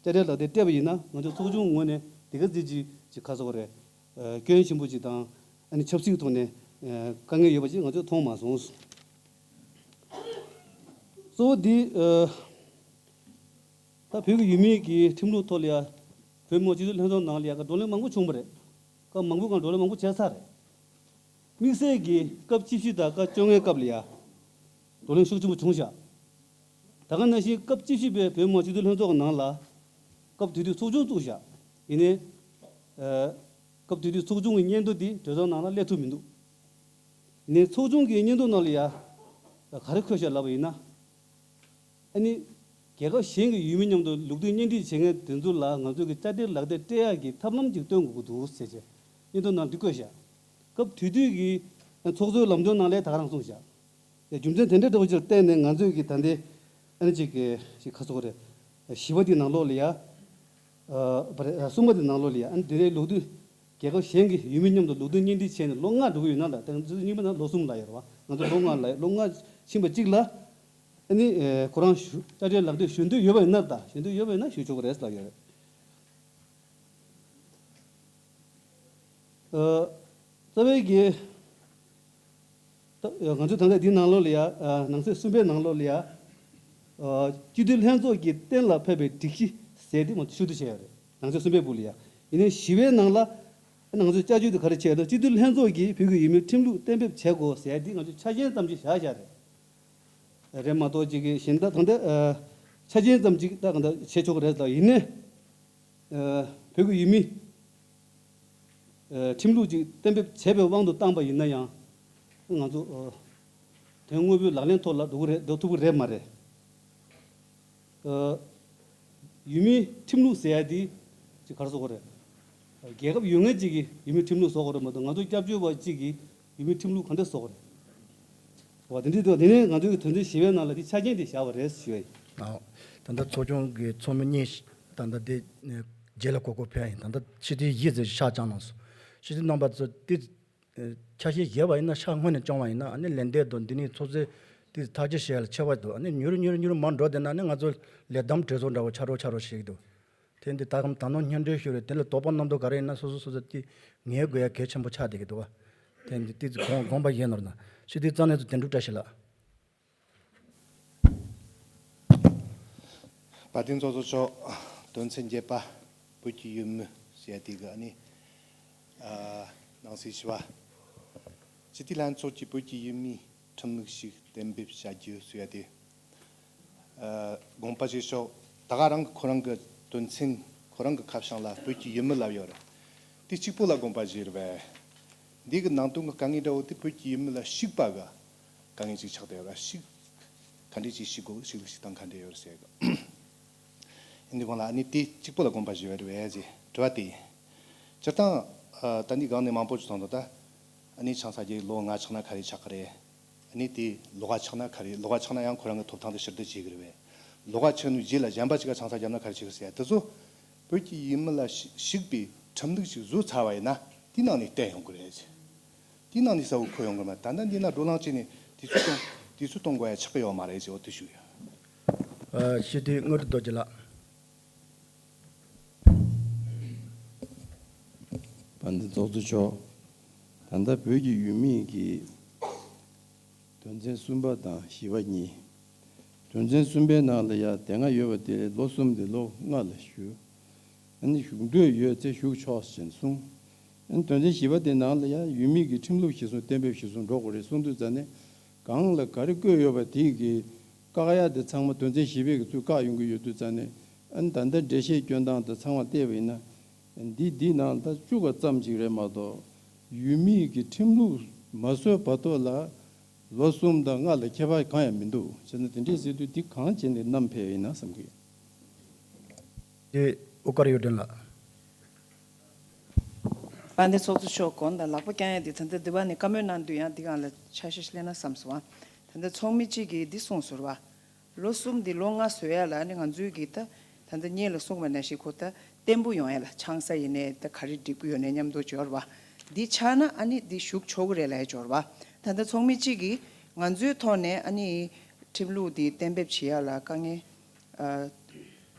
དཔྱ་ཁྲལ་ལག་དེབ་སྤྲད་པ་ཡིན་ན། ང་ཚོ་ཚོགས་ཆུང་ངོས་ནས་དེ་ག་ཙམ་ཅིག་ཅིག་ག་རེ་ཟེར་དགོས་རེད། ཨ། སྐྱོན་ཆེན་པོ་ཅིག་དང་། ཨ་ནི་ཆབ་སྲིད་ཐོག་ནས། ཨ། དཀའ་ངལ་ཡོད་པ་ཅིག་ང་ཚོས་མཐོང་མ་སོང་། གཙོ་བོ་འདི། ཨ། ད་བོད་ཀྱི་ཡུལ་མིའི་གི་ཁྲིམས་ལུགས་ཐོག་ལ་ཡ། བོད་མི་མང་སྤྱི་འཐུས་ལྷན་ཚོགས་ནང་ལ་ཡ་ག་བགྲོ་གླེང་མང་པོ་བྱུང་བ་རེད། སྐབས་མང་པོའི་སྒང་བགྲོ་གླེང་མང་པོ་བྱས་ཚར་རེད། དམིགས་བསལ་གྱིས་སྐབས་བཅུ་བཞི་དང་སྐབས་བཅོ་ལྔའི་སྐབས་ལ་ཡ། བགྲོ་གླེང་ཤུགས་ཆེན་པོ་བྱུང་བཞག་ད་ག་ནང་བཞིན་སྐབས་བཅུ་བཞི་པའི་བོད་མི་མང་སྤྱི་འཐུས་ལྷན་ཚོགས་ཀྱི་ནང་ལ། སྐབས་དེ་དུས་ཚོགས་ཆུང་བཙུགས་བཞག་ཡིན་ནའི། ཨ། སྐབས་དེ་དུས་ཚོགས་ཆུང་གི་སྙན་ཐོ་འདི་གྲོས་ཚོགས་ནང་ལ་སླེབས་ཐུབ་མི་འདུག་ཡིན་ནའི་ཚོགས་ཆུང་གི་སྙན་ཐོ་ནང་ལ་ཡ། ག་རེ་འཁོད་བཞག་ལབ་པ་ཡིན་ན། ཨ་ནི་རྒྱལ་ཁབ་གཞན་གྱི་ཡུལ་མི་མཉམ་དུ་ལུགས་མཐུན་གཉེན་སྒྲིག་བྱེད་མཁན་དེ་ཚོ་ལ་ང་ཚོས་ཀྱི་དཔྱ་ཁྲལ་ལག་དེབ་སྤྲད་ཡག་གི་ཐབས་ལམ་ཅིག་སྟོན་དགོས་ཀྱི་འདུག་ཟེར་བྱས་སྙན་ཐོ་ནང་འདི་བཀོད་བཞག་སྐབས་དེ་དུས་ཀྱི་ཚོགས་གཙོའི་ལམ་སྟོན་ནང་ལ་ད་ག་རང་གསུངས་བཞག་རྒྱུ་མཚན་དེ་འདྲ་འདྲ་བོ་ཅིག་ལ་བརྟེན་ནས་ང་ཚོས་ཀྱི་ད་ལྟའི་ཨ་ནི་ཅིག་གི་ཅིག་ག་རེ་ཟེར་དགོས་རེད། བཞི་པ་དེའི་ནང་ལོགས་ལ་ཡ། ཨ། བ་རེད། ཨ། གསུམ་པ་དེའི་ནང་ལོགས་ལ་ཡ། ཨ་ནི་དེ་རིང་ལུགས་མཐུན། རྒྱལ་ཁབ་གཞན་གྱི་ཡུལ་མི་མཉམ་དུ་ལུགས་མཐུན་གཉེན་སྒྲིག་བྱས་ནས་ལོ་ལྔ་འགྲོ་གི་ཡོད་ན་ལ། ད་ང་ཚོ་རྙིང་པ་ནང་ལོ་གསུམ་ལབ་ཡོད་རེད་བ། ང་ཚོ་ལོ་ལྔ་ལབ། ལོ་ལྔ་ཕྱིན་པ་གཅིག་ལ། ཨ་ནི། ཨེ། ཁོ་རང་ཞུ། དཔྱ་ཁྲལ་ལག་དེབ་ཞུ་འདོད་ཡོད་པ་ཡིན་ན། ད་ཞུ་འདོད་ཡོད་པ་ཡིན་ན་ཞུ་ཆོག་གི་རེད་ལབ་ཡོད་རེད། ཨ། རྩ་བའི་གི་ ད་ང་ཚོས་ད་ལྟ་འདིའི་ནང་ལོགས་ལ་ཡ། ཨ། ནང་གསེས་གསུམ་པའི་ནང་ལོགས་ལ་ཡ། ཨ། སྤྱི་འཐུས་ལྷན་ཚོགས་ཀྱིས་གཏན་ལ་ཕབ་པའི་སྒྲིག་གཞི་ཟེར་དེ་མ་ཞུ་གཏུག་བྱས་ཡོད་རེད། ནང་གསེས་གསུམ་པའི་སྦུག་ལ་ཡ། ཡིན་ནའི་བཞི་པའི་ནང་ལ་ང་ཚོས་བསྐྱར་བཅོས་དེ་ག་རེ་བྱས་འདུག་སྤྱི་འཐུས་ལྷན་ཚོགས་ཀྱིས་བོད་ཀྱི་ཡུལ་མིའི་ཁྲིམས་ལུགས་གཏན་འབེབས་བྱེད་དགོས་ཟེར་དེ་ང་ཚོས་ཆ་རྐྱེན་ཙམ་ཞིག་བཞག་བཞག་རེད། རེད་མ་གཏོགས་ཅིག་གི་གཞན་དག་ད་ལྟ་ཆ་རྐྱེན་ཙམ་ཅིག་ད་གང་ལྟར་བྱེད་ཆོག་གི་རེད། ད་ཡིན་ནའི་བོད་ཀྱི་ཡུལ་མི་ཁྲིམས་ལུགས་ཅིག་གཏན་འབེབས་བྱས་པའི་དབང་དུ་བཏང་པ་ཡིན་ན་ཡང་ང་ཚོ་དོན་དངོས་པོའི་ལག་ལེན་ཐོག་ལ་འགྲོ་གི་རེད། འགྲོ་ཐུབ་ཀྱི་རེད་མ་རེད། ཡུལ་མིའི་ཁྲིམས་ལུགས་ཟེར་ཡ་དེ་ཅིག་ག་རེ་ཟེར་དགོས་རེད། རྒྱལ་ཁབ་ཡོད་མཁན་ཅིག་གིས་ཡུལ་མིའི་ཁྲིམས་ལུགས་བཟོ་དགོས་རེད་མ་གཏོགས་ང་ཚོ་སྐྱབས་བཅོལ་བ་ཅིག་གིས་ཡུལ་མིའི་ཁྲིམས་ལུགས་ག་འདྲ་བཟོ་དགོས་རེད། འོ་དེ་འདྲ་འདུག་དེ་ནས་ང་ཚོའི་དོན་ཚན་བཞི་པའི་ནང་ལ་དེ་ཆ་རྐྱེན་དེ་བཞག་པ་རེད་ཞུ་ཡ་ཡིན། ཨའོ། ད་ལྟ་ཚོགས་ཆུང་གི་ཚོགས་མི་གཉིས་ད་ལྟ་དེ་རྗེས་ལ་གོ་སྐབས་ཕུལ་ཡ་ཡིན། ད་ལྟ་སྤྱི་འཐུས་བཞི་ཙམ་ཕྱག་བརྐྱངས་གནང་སོང་། སྤྱི་འཐུས་རྣམ་པ་ཚོ་དེ་ཆ་ཤས་བཞག་པ་ཡིན་ན་ཕྱག་སྔོན་ནས་བརྐྱངས་པ་ཡིན་ན་ཨ་ནི་ལན་འདེབས་དང་འདི་ནས་ཚོགས་གཙོས་དེ་ཐག་གཅོད་བྱེད་ཡ་ལ་ཁྱད་པར་འདུག་ཨ་ནི་མྱུར་མྱུར་མྱུར་མར་འགྲོ་བསྡད་ན་ཨ་ནི་ང་ཚོ་ལས་བསྡོམས་གྲོས་ཚོགས་འདྲ་བོ་ཆགས་འགྲོ་ཆགས་འགྲོ་བྱེད་ཀྱི་འདུག་དེ་འདི་ད་གམ་ད་ནོར་སྙན་སྒྲོན་ཞུ་རེད། དེ་ལ་དོགས་པ་རྣམ་རྟོག་ག་རེ་ཡིན་ན་སོ་སོ་སོ་སོ་དེ་ངེས་དགོས་ཡ་གལ་ཆེན་པོ་ཆགས་བསྡད་ཀྱི་འདུག་བ། དེ་འདི་ཏིག་ཙམ་དགོངས་དགོངས་པ་བཞེས་ནོར་ན་ཤི་དེ་རྩ་ནས་ཚོ་དོན་གྲུབ་བཀྲ་ཤིས་ལགས། དཔལ་ལྡན་ཚོགས་གཙོ་མཆོག་དོན་ཚན་བརྒྱད་པ་བོད་ཀྱི་ཡུལ་མི་ཟེར་དེ་གི་ཨ་ནི་ཨ་ནང་གསེས་བཞི་པ། སྤྱི་འཐུས་ལྷན་ཚོགས་ཀྱིས་བོད་ཀྱི་ཡུལ་མིའི་ཁྲིམས་ལུགས་ཤིག་གཏན་འབེབས་བྱ་རྒྱུ་ཟེར་ཡ་དེ། ཨ། དགོངས་པ་བཞེས་ཆོག་ད་ག་རང་གི་ཁོ་རང་གི་དོན་ཚན་ཁོ་རང་གི་ཁ་བྱང་ལ་བོད་ཀྱི་ཡུལ་མི་ལབ་ཡོད་རེད། དེ་གཅིག་པོ་ལ་དགོངས་པ་བཞེས་རེད་པས། འདི་གི་ནང་དོན་གྱི་དཀའ་ངལ་འདྲ་བོ་དེ་བོད་ཀྱི་ཡུལ་མི་ལ་ཞུགས་པ་གི་དཀའ་ངལ་ཅིག་ཆགས་བསྡད་ཡོད་རེད། ཞུགས་ག་འདྲས་ཅིག་ཞུགས་དགོས། ཞུགས་ལ་ཞུགས་སྟངས་ག་འདྲས་ཡོད་རེད་ཟེར་གི། འདི་གོང་ལ་ཨ་ནི་དེ་གཅིག་པོ་ལ་དགོངས་པ་བཞེས་པ་རེད་པས་ཟེར་དྲི་བ་དེ་ཡིན། སྤྱིར་བཏང་ཨ་ད་འདི་སྒང་ནས་མང་པོ་ཅིག་གསུངས་འདུག་ད་ཨ་ནི་ཆང་ས་རྒྱག་ལོ་ལྔ་ཆགས་ན་ག་རེ་ཆགས་ཀྱི་རེད། ཨ་ནི་དེ་ལོགས་ཀ་ཆགས་ན་ག་རེ། ལོགས་ཀ་ཆགས་ན་ཡང་ཁོ་རང་གི་ཐོབ་ཐང་དེ་ཕྱིར་བསྡུ་བྱེད་ཀྱི་རེད་པས། ལོགས་ཀ་ཆགས་ནས་རྗེས་ལ་གཞན་པ་ཅིག་ག་ཆང་ས་བརྒྱབ་ན་ག་རེ་བྱེད་ཀྱི་ཟེར་ཡ་དེ་ཚོ་བོད་ཀྱི་ཡུལ་མི་ལ་ཞུགས་པའི་ཁྲིམས་ལུགས་ཤིག་བཟོས་ཚར་བ་ཡིན་ན་དེའི་ནང་ནས་བསྟན་ཡོང་གི་རེད། དེའི་ནང་ནས་གསལ་བོ་འཁོད་ཡོང་གི་མ་རེད། ད་ལྟ་འདི་ན་བགྲོ་གླེང་བྱས་ནས་དུས་ཚོད་གཏོང་དུས་ཚོད་གཏོང་དགོས་ཡ་ཆགས་ཀྱི་ཡོད་མ་རེད་ཟེར་འོ་དེ་ཞུ་ཡ། ཨ། སྤྱི་འཐུས་དངོས་གྲུབ་རྡོ་རྗེ་ལགས། དཔལ་ལྡན་ཚོགས་གཙོ་མཆོག་ད་ལྟ་བོད་ཀྱི་ཡུལ་མིའི་གི་དོན་ཚན་གསུམ་པ་དང་བཞི་པ་གཉིས། དོན་ཚན་གསུམ་པའི་ནང་ལ་ཡ་དེ་སྔ་ཡོད་པ་དེ་ལས་ལོ་གསུམ་དེ་ལོ་ལྔ་ལ་བཞུགས། ཨ་ནི་བཞུགས་འདོད་ཡོད་ཚེ་བཞུགས་ཆོག་ཅེས་གསུངས། ཨ་ནི་དོན་ཚན་བཞི་པ་དེ་ནང་ལ་ཡ་ཡུལ་མིའི་གི་ཁྲིམས་ལུགས་གཞིར་བཟུང་གཏན་འབེབས་གཞིར་བཟུང་འགྲོ་དགོས་རེད་གསུངས་དུས་ཙ་ནས་གང་ལ་ག་རེ་བཀོད་ཡོད་པ་དེ་གི་བཀག་ཡ་དེ་ཚང་མ་དོན་ཚན་བཞི་པའི་གི་ཚུར་བཀག་ཡོང་གི་ཡོད་དུས་ཙ་ནས་ཨ་ནི་ད་ལྟ་འགྲེལ་བཤད་སྐྱོན་སྟངས་དེ་ཚང་མ་བལྟས་པ་ཡིན་ན། འདི་འདི་ནང་ད་བཅུ་ག་ཙམ་ཅིག་རེད་མ་གཏོགས་ཡུལ་མིའི་གི་ཁྲིམས་ལུགས་མ་བཟོས་བར་དོ་ལ་ལོ་གསུམ་དང་ལྔ་ལ་ཁྱད་པར་གང་ཡང་མི་འདུག་བྱས་ན་དེ་འདྲས་ཟེར་དུས་འདི་གང་བྱས་ནས་བསྣམས་ཕེབས་ཡིན་ན་བསམ་གི། དེ་ཨུ་ཀར་གཡུ་སྒྲོན་ལགས། དཔལ་ལྡན་ཚོགས་གཙོ་མཆོག་གོང་དང་ལག་པ་བརྐྱང་ཡ་འདི་ད་ལྟ་འདི་བ་ནས་བཀའ་མོལ་གནང་དུས་ཡང་འདི་སྒང་ལ་ཆ་ཤས་ཤིག་གླེང་ན་བསམ་སོང་བ། ད་ལྟ་ཚོགས་མི་གཅིག་གིས་འདི་གསུངས་སོང་བ། ལོ་གསུམ་འདི་ལོ་ལྔ་བཟོ་ཡ་ལ་ནི་ང་ཚོའི་གི་ད་ད་ལྟ་སྔོན་ལ་གསུངས་པ་ནང་བཞིན་ཁོ་ད་བརྟན་པོ་ཡོང་ཡ་ལ་ཆང་ས་ཡིན་ནའི་ད་ག་རེ་འགྲིག་པོ་ཡོད་ནའི་མཉམ་དུ་འབྱོར་བ། འདི་ཆགས་ན་ཨ་ནི་འདི་ཞུགས་ཆོག་གི་རེད་ལབ་ཡ་འབྱོར་བ། ད་ལྟ་ཚོགས་མི་གཅིག་གིས་ང་ཚོའི་ཐོག་ནས་ཨ་ནི་ཁྲིམས་ལུགས་འདི་གཏན་འབེབས་བྱེད་ཡ་ལ་དཀའ་ངལ་ཨ་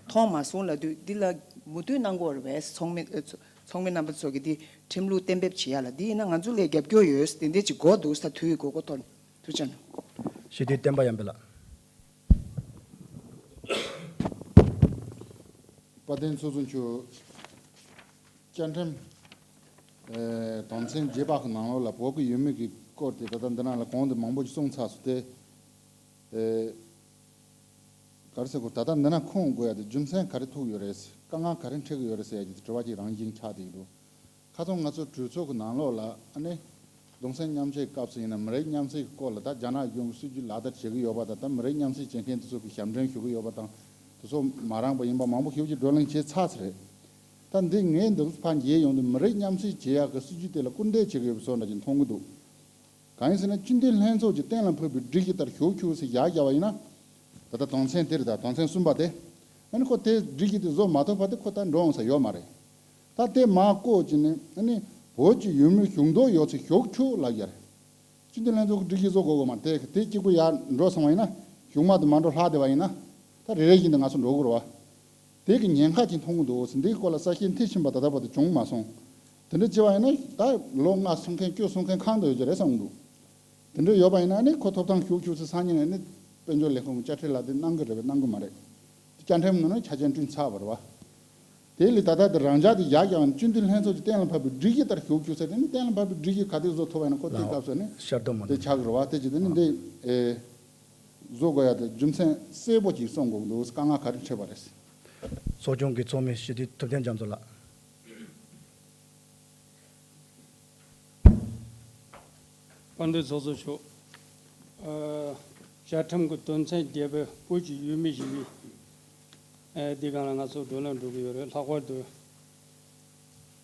མཐོང་མ་སོང་ལབ་དུས་འདི་ལ་མུ་མཐུད་གནང་དགོས་རེད་པས། ཚོགས་མི་ཨ་ཚོགས་མི་རྣམ་པ་ཚོ་གིས་འདི་ཁྲིམས་ལུགས་གཏན་འབེབས་བྱེད་ཡ་ལ་འདི་ཡིན་ན་ང་ཚོ་ལ་རྒྱབ་སྐྱོར་ཡོད་དེ་འདྲས་ཅིག་དགོས་འདུག་ས་དུས་ཀྱི་དགོས་མཁོ་ཐོག་ནས། ཐུགས་རྗེ་ཆེ། སྤྱི་འཐུས་བསྟན་པ་ཡར་འཕེལ་ལགས། དཔལ་ལྡན་ཚོགས་གཙོ་མཆོག་བཅའ་ཁྲིམས་ཨེ་དོན་ཚན་བརྒྱད་པ་གི་ནང་ལོགས་ལ་བོད་ཀྱི་ཡུལ་མི་གི་སྐོར་དེ་ད་ལྟ་འདི་ནང་ལ་གོང་དུ་མང་པོ་ཞིག་གསུངས་ཚར་སོང་སྟེ། ཨེ་ག་རེ་ཟེར་དགོས། ད་ལྟ་འདི་ན་ཁུངས་དགོས་ཡ་དེ་རྒྱུ་མཚན་ག་རེ་ཐུག་ཡོད་རེད། དཀའ་ངལ་ག་རེ་འཕྲད་ཀྱི་ཡོད་རེད་ཟེར་ཡ་གི་དྲི་བ་གཅིག་རང་བཞིན་ཆགས་བསྡད་ཀྱི་འདུག་ཁ་སང་ང་ཚོ་གྲོས་ཚོགས་ཀྱི་ནང་ལོགས་ལ་ཨ་ནི་གདུང་སེམས་མཉམ་སྐྱེད་སྐབས་སུ་ཡིན་ན་མི་རིགས་མཉམ་བསྲེས་ཀྱི་སྐོར་ལ་ད་རྒྱ་ནག་གཞུང་གི་སྲིད་ཇུས་ལག་བསྟར་བྱེད་ཀྱི་ཡོད་པ་དང་། ད་མི་རིགས་མཉམ་བསྲེས་བྱེད་མཁན་དེ་ཚོ་གི་ཞབས་འདྲེན་ཞུ་གི་ཡོད་པ་དང་། དེ་ཚོ་མ་རངས་པ་ཡིན་པ་མང་པོ་ཞེ་པོ་ཅིག་བགྲོ་གླེང་བྱས་ཚར་ཚར་རེད། ད་འདི་ངས་འདི་ཕར་མཇལ་ཡོང་དུས་མི་རིགས་མཉམ་བསྲེས་བྱེད་ཡག་གི་སྲིད་ཇུས་དེ་ལ་སྐུར་འདེབས་བྱེད་ཀྱི་ཡོད་པའི་བཟོ་འདྲ་ཅིག་མཐོང་གི་འདུག་གང་ཡིན་ཟེར་ན་སྤྱི་འཐུས་ལྷན་ཚོགས་ཀྱི་གཏན་ལ་ཕབ་པའི་སྒྲིག་གཞི་ལྟར་ཞུགས་ཆོག་ཟེར་བཞག་བཞག་པ་ཡིན་ན། ད་ལྟ་དོན་ཚན་དེ་རེད། ད་དོན་ཚན་གསུམ་པ་དེ། ཨ་ནི་ཁོ་དེ་སྒྲིག་གཞི་དེ་བཟོ་མ་ཐུབ་བར་དེ་ཁོ་ད་འགྲོ་འོང་ས་ཡོད་མ་རེད། ད་དེ་མར་བཀོད་ཀྱི་ནི་ཨ་ནི་བོད་ཀྱི་ཡུལ་མི་ཞུགས་འདོད་ཡོད་ཚེ་ཞུགས་ཆོག་ལབ་ཡ་རེད། སྤྱི་འཐུས་ལྷན་ཚོགས་ཀྱི་སྒྲིག་གཞི་བཟོ་དགོས་དགོས་མ་རེད། དེ་གཅིག་པུ་ཡར་འགྲོ་སོང་བ་ཡིན་ན་གཞུག་མ་དེ་མ་འགྲོ་ལྷག་བསྡད་པ་ཡིན་ན། ད་རེ་རེ་བཞིན་དུ་ང་ཚོ་འགྲོ་དགོས་རེད་བ། དེ་གི་ཉེན་ཁ་ཅིག་མཐོང་གི་འདུག་ཟེར། འདིའི་སྐོར་ལ་གསལ་བཤད་མཐིལ་ཕྱིན་པ་ད་ལྟ་བར་དུ་བྱུང་མ་སོང་། དེ་འདྲ་བྱས་པ་ཡིན་ན་ད་ལོ་ལྔ་སོང་མཁན་བཅུ་སོང་མཁན་གང་དུ་ཡོད་ཀྱི་རེད་བསམ་གི་འདུག་དེ་འདྲ་ཡོད་པ་ཡིན་ན་ནི་ཁོ་ཐོབ་ཐང་ཞུགས་ཞུགས་ཚེ་སང་ཉིན་ནི་དཔལ་འབྱོར་ལས་ཁུངས་ཀྱི་དཔྱ་ཁྲལ་ལག་དེབ་གནང་གི་རེད་པས་གནང་གི་མ་རེད། དེ་བཅའ་ཁྲིམས་ནང་ནས་ཆ་རྐྱེན་བསྐྲུན་ཚར་བ་རེད་པ། དེ་ལས་ད་ལྟ་དེ་རང་འཇགས་དེ་བཞག་ཀྱང་སྤྱི་འཐུས་ལྷན་ཚོགས་ཀྱི་གཏན་ལ་ཕབ་པའི་སྒྲིག་གཞི་ལྟར་ཞུགས་ཞུགས་ཚེ་དེ་ནི་གཏན་ལ་ཕབ་པའི་སྒྲིག་གཞི་ག་དེ་བཟོ་ཐུབ་པ་ཡིན་ན་ཁོ་དེའི་སྐབས་སུ་ནི་ཤར་གཏོང་མ་དེ་ཆགས་ཀྱི་རེད་པ། དེ་བྱས་ཙང་ནི་འདི་ཨེ་བཟོ་དགོས་ཡ་དེ་རྒྱུ་མཚན་གསལ་པོ་ཅིག་གསུང་དགོས་འདུག་དཀའ་ངལ་ག་རེ་འཕྲད་པ་རེད། ཚོགས་ཆུང་གི་ཚོགས་མི་སྤྱི་འཐུས་ཐུབ་བསྟན་རྒྱ་མཚོ་ལགས། དཔལ་ལྡན་ཚོགས་གཙོ་མཆོག་ཨ། བཅའ་ཁྲིམས་ཀྱི་དོན་ཚན་བརྒྱད་པའི་བོད་ཀྱི་ཡུལ་མི་ཞེས་པའི་ཨ་འདི་སྒང་ལ་ང་ཚོ་བགྲོ་གླེང་འགྲོ་གི་ཡོད་རེད། ལྷག་པར་དུ་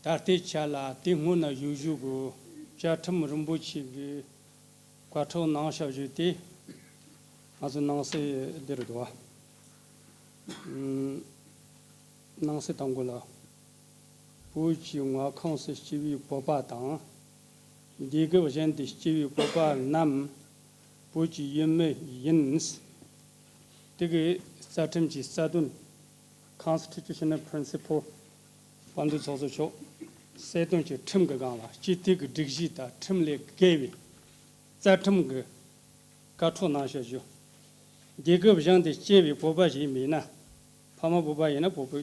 ད་ལྟའི་ཆ་ལ་དེ་སྔོན་ན་ཡོད་བཞུགས་ཀྱི་བཅའ་ཁྲིམས་རིན་པོ་ཆེ་གི་བཀའ་ཁྲོལ་གནང་བཞག་རྒྱུ་དེ་ང་ཚོ་ནང་གསེས་འདི་རུ་འདུག་བ། ནང་གསེས་དང་པོ་ལ། བོད་ཀྱི་མངའ་ཁོངས་སུ་སྐྱེས་པའི་བོད་པ་དང་། རྒྱལ་ཁབ་གཞན་དུ་སྐྱེས་པའི་བོད་པ་རྣམས་བོད་ཀྱི་ཡུལ་མི་ཡིན། དེ་གའི་རྩ་ཁྲིམས་ཀྱི་རྩ་དོན། Constitutional Principle། དཔལ་ལྡན་ཚོགས་གཙོ་མཆོག་གསལ་སྟོན་གྱི་ཁྲིམས་ཀྱི་སྒང་ལ་སྤྱི་འཐུས་ཀྱི་སྒྲིག་གཞི་དང་ཁྲིམས་ལས་འགལ་བའི་རྩ་ཁྲིམས་ཀྱི་བཀའ་ཁྲོལ་གནང་བཞག་རྒྱུ། རྒྱལ་ཁབ་གཞན་དུ་སྐྱེས་པའི་བོད་པ་ཞིག་མིན་ན། ཕ་མ་བོད་པ་ཡིན་ན་བོད་པའི་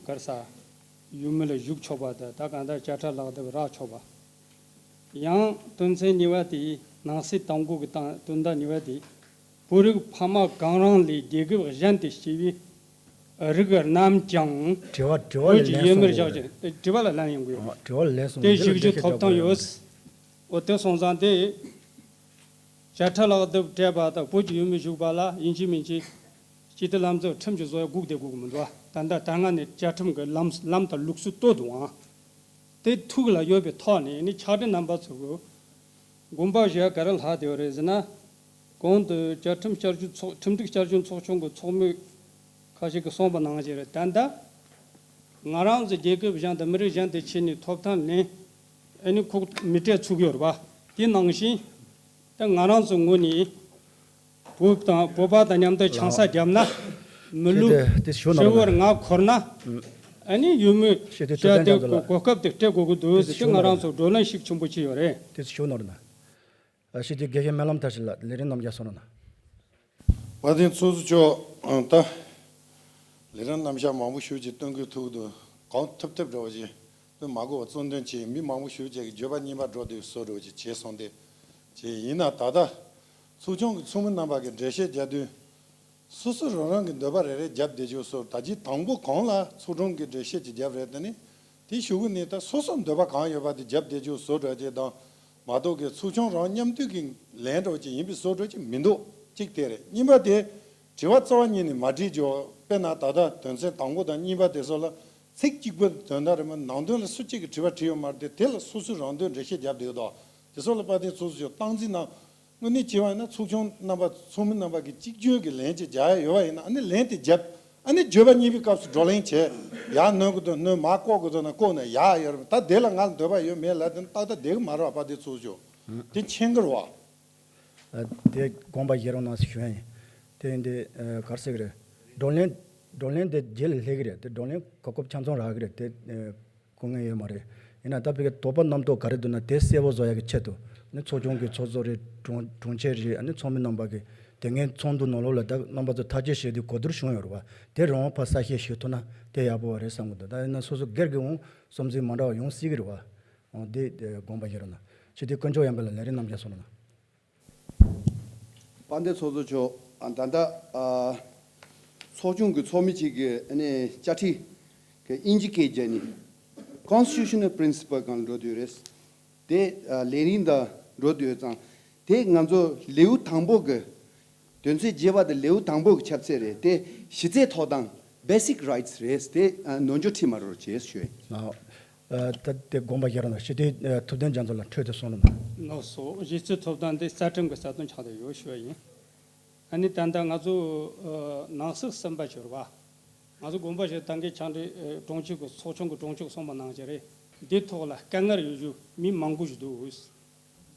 གར་ས་ཡུལ་མི་ལ་བཞུགས་ཆོག་པ་དང་ད་གང་ལྟར་དཔྱ་ཁྲལ་ལག་དེབ་རག་ཆོག་པ། ཡང་དོན་ཚན་གཉིས་པ་དེ་ནང་གསེས་དང་པོ་གི་དང་དོན་དག་གཉིས་པ་དེ། བོད་རིགས་ཕ་མ་གང་རུང་ལས་རྒྱལ་ཁབ་གཞན་དུ་སྐྱེས་པའི་རིགས་རྣམས་ཀྱང་དྲི་བ་དྲི་བ་བོད་ལ་ཀྱི་ལན་ཡུལ་མིར་གསུངས་བཞག་ཡོད་ཅིང་། དྲི་བ་ལ་ལན་ཡོང་གི་ཡོད། རེད། དྲི་བ་ལ་ལན་གསུངས་དེ་ཡོད། ཞིག་རྒྱུ་ཐོབ་ཐང་ཡོད། འོ་དེ་སོང་ཙང་དེ། དཔྱ་ཁྲལ་ལག་དེབ་སྤྲད་པ་དང་བོད་ཀྱི་ཡུལ་མི་ཞུགས་པ་ལ་ཡིན་གཅིག་མིན་གཅིག་སྤྱི་འཐུས་ལྷན་ཚོགས་ཁྲིམས་ཀྱིས་བཟོ་ཡ་སྒུག་བསྡད་དགོས་ཀྱི་མི་འདུག་ད་ལྟ་ད་སྔ་ནས་བཅའ་ཁྲིམས་ཀྱི་ལམ་ལམ་དང་ལུགས་སྲོལ་གཏོད་འདུག་ཨང་། དེ་ཐུགས་ལ་ཡོད་པའི་ཐོག་ནས་ནི་ཕྱག་སྦྲེལ་རྣམ་པ་ཚོ་གི་དགོངས་པ་བཞེས་ག་རེ་ལྷག་བསྡད་ཡོད་རེད་ཟེར་ན། གོང་དུ་བཅའ་ཁྲིམས་བསྐྱར་བཅོས་ཚོགས་ཁྲིམས་སྒྲིག་བསྐྱར་བཅོས་ཚོགས་ཆུང་གི་ཚོགས་མི་ཁ་ཤས་ཀྱིས་གསུངས་པ་ནང་བཞིན་རེད། ད་ལྟ་ང་རང་ཚོ་རྒྱལ་ཁབ་གཞན་དང་མི་རིགས་གཞན་དུ་ཕྱིན་ནས་ཐོབ་ཐང་ལེན་ཨ་ནི་ཁོག་མི་སྤྲད་ཚུགས་ཡོད་རེད་པ། དེ་ནང་བཞིན་ད་ང་རང་ཚོ་ངོས་ནས་བོད་དང་བོད་པ་དང་མཉམ་དུ་ཆང་ས་བརྒྱབ་ན་མི་ལུགས་ཤེས་དེ་ཞུ་ནོར་ཧྲིལ་བོར་ང་འཁོར་ན་ཨ་ནི་ཡུལ་མི་ཤེས་དེ་ཐུབ་བསྟན་རྒྱ་མཚོ་ལགས་གོ་སྐབས་དེ་སྤྲད་དགོས་ཀྱི་འདུག་ཟེར་ཏེ་ང་རང་ཚོ་བགྲོ་གླེང་ཤུགས་ཆེན་པོ་བྱས་ཡོད་རེད། དེ་ཞུ་ནོར་ན། ཨ་ཤི་དེ་དགེ་བཤེས་སྨོན་ལམ་མཐར་ཕྱིན་ལགས་ལས་རིམ་རྣམ་གཞག་སོང་ན། དཔལ་ལྡན་ཚོགས་གཙོ་མཆོག་ཨང་ད། ལས་རིམ་རྣམ་གཞག་མང་པོ་ཞིག་ཅིག་སྟོན་གྱི་ཐུག་འདུག་གང་ཐུབ་ཐུབ་འདྲ་བ་ཞིག་སྟོན་མ་དགོས་པ་གཙོ་འདོན་བྱས། མི་མང་པོ་ཞིག་ཅིག་གིས་བརྗོད་པ་རྙིང་པ་འགྲོ་འདུག་བཟོ་འདྲ་བ་ཅིག་བྱས་སོང་སྟེ། ཅིག་ཡིན་ན་ད་ལྟ་ཚོགས་ཆུང་གི་ཚོགས་མི་རྣམ་པ་གིས་འགྲེལ་བཤད་རྒྱག་དུས། སོ་སོ་རང་རང་གི་འདོད་པ་རེ་རེ་རྒྱབ་བསྡད་རྒྱུ་བཟོ། ད་ཅི་དང་པོ་གོང་ལ་ཚོགས་དྲུང་གིས་འགྲེལ་བཤད་ཅིག་བརྒྱབ་རེད། དེ་ནི་དེ་ཞུ་གི་ནི་ད་སོ་སོ་འདོད་པ་གང་ཡོད་པ་དེ་རྒྱབ་བསྡད་རྒྱུ་བཟོ་འདྲ་ཅིག་དང་མ་གཏོགས་ཀྱི་ཚོགས་ཆུང་རང་མཉམ་འདུས་ཀྱི་ལན་འདྲ་ཅིག་ཡིན་པའི་བཟོ་འདྲ་ཅིག་མི་འདུག་གཅིག་དེ་རེད། གཉིས་པ་དེ་དྲི་བ་རྩ་བ་ཉིད་ནས་མ་དྲིས་རྒྱུ། དཔེར་ན་ད་ལྟ་དོན་ཚན་དང་པོ་དང་གཉིས་པ་དེ་ཚོ་ལ་ཚིག་གཅིག་པོ་དོན་དག་རེད་མ་ནང་དོན་ལ་སུ་གཅིག་གིས་དྲི་བ་དྲིས་ཡོད་མ་རེད། དེ་དེ་ལ་སོ་སོས་རང་དོན་འགྲེལ་བཤད་བརྒྱབ་བསྡད་ཡོད་དོ། དེ་ཚོ་ལ་དཔལ་ལྡན་ཚོགས་གཙོ་མཆོག་སྟངས་འཛིན་གནང་། དངོས་གནས་བྱས་པ་ཡིན་ན་ཚོགས་ཆུང་རྣམ་པ་ཚོགས་མི་རྣམ་པ་གིས་གཅིག་གྱུར་གྱི་ལན་ཅིག་རྒྱག་ཡ་ཡོད་པ་ཡིན་ན་ཨ་ནི་ལན་དེ་རྒྱབ། ཨ་ནི་བརྗོད་པ་རྙིང་པའི་སྐབས་སུ་བགྲོ་གླེང་བྱས། ཡར་སྣོན་དགོས་དུས་སྣོན། མར་བཀོག་དགོས་དུས་ན་བཀོག་ན་ཡག་ཡོད་རེད། ད་དེ་ལ་ང་ལ་འདོད་པ་ཡོད་མེད་ལབ་དེ་ཏག་ཏག་བསྡད་ཀྱི་མ་རེད་པ། དཔལ་ལྡན་ཚོགས་གཙོ་མཆོག་དེ་མཁྱེན་གྱི་རེད་བ། ཨ་དེ་དགོངས་པ་བཞེས་རོགས་གནང་ཞུ་ཡ་ཡིན། དེ་ཡིན་དུས་ཨ་ག་རེ་ཟེར་གི་རེད། བགྲོ་གླེང་བགྲོ་གླེང་དེ་རྗེས་ལ་སླེབས་ཀྱི་རེད། དེ་བགྲོ་གླེང་གོ་སྐབས་ཆ་ཚང་རག་གི་རེད། དེ་ཨ་དཀའ་ངལ་ཡོད་མ་རེད། ཡིན་ན་ད་ཕ་གི་དོགས་པ་རྣམ་རྟོག་ག་རེ་འདུག་ན་དེ་གསལ་པོ་བཟོ་ཡག་གི་ཆེད་དུ་ནི་ཚོགས་ཆུང་གི་ཚོགས་གཙོ་རེད། དྲུང་དྲུང་ཆེ་རེད། ཨ་ནི་ཚོགས་མི་རྣམ་པ་གི་དེ་སྔའི་ཚོགས་འདུ་ནང་ལོགས་ལ་ད་རྣམ་པ་ཚོ་ཐག་གཅོད་བྱས་དུས་གོ་བསྡུར་བྱུང་ཡོད་རེད་བ། དེ་རང་དབང་ཕར་གསལ་བཤད་ཞུ་ཐུབ་ན་དེ་ཡག་པོ་བ་རེད་བསམ་གི་འདུག་ད་ཡིན་ན་སོ་སོ་སྒེར་གྱི་འོང་བསམ་ཚུལ་མ་འདྲ་བ་ཡོང་སྲིད་ཀྱི་རེད་བ། འོང་དེ་དགོངས་པ་བཞེས་རོགས་གནང་། ཆེ་དེ་དཀོན་མཆོག་ཡང་པ་ལ་ལས་རིམ་རྣམ་གཞག་སོང་ན། དཔལ་ལྡན་ཚོགས་གཙོ་མཆོག་ཨ་ད་ལྟ་ཨ་ཚོགས་ཆུང་གི་ཚོགས་མི་གཅིག་གིས་ཨ་ནི་དཔྱ་ཁྲལ་གྱི་དབྱིན་ཇི་སྐད་བརྒྱབ་ནས་Constitutional Principle སྒང་འགྲོ་དུས་རེད། དེ་ཨ་ལས་རིམ་དང་འགྲོ་དུས་ཙང་དེ་ང་ཚོ་ལེའུ་དང་པོ་གི་དོན་ཚན་བརྒྱད་པ་དེ་ལེའུ་དང་པོ་གི་ཁྱབ་ཚད་རེད། དེ་གཞི་རྩའི་ཐོབ་ཐང་Basic Rights རེད། དེ་ཨ་ནོར་འཁྲུལ་འཁྲུལ་མ་རེད་ཅེས་ཞུ་ཡིན། ཨ་ད་དེ་དགོངས་པ་བཞེས་རོགས་གནང་། ཞི་བདེ་ཐུབ་བསྟན་རྒྱ་མཚོ་ལགས་འཕྲོས་དེ་སོང་ལ་ན། ལགས་སོ། གཞི་རྩའི་ཐོབ་ཐང་དེ་རྩ་ཁྲིམས་ཀྱི་རྩ་དོན་ཆགས་བསྡད་ཡོད་ཞུ་བ་ཡིན། ཨ་ནི་ད་ལྟ་ང་ཚོ་ཨ་ནང་སྲིད་གསུམ་པ་གྱུར་པ། ང་ཚོ་དགོངས་པ་བཞེས་ད་གིན་ཆང་འདྲི་ཨ་དྲུང་ཆེ་གི་ཚོགས་ཆུང་གི་དྲུང་ཆེ་གིས་གསུངས་པ་ནང་བཞིན་རེད། འདི་ཐོག་ལ་དཀའ་ངལ་ཡོད་རྒྱུ་མི་མང་པོ་ཞིག་འདུག་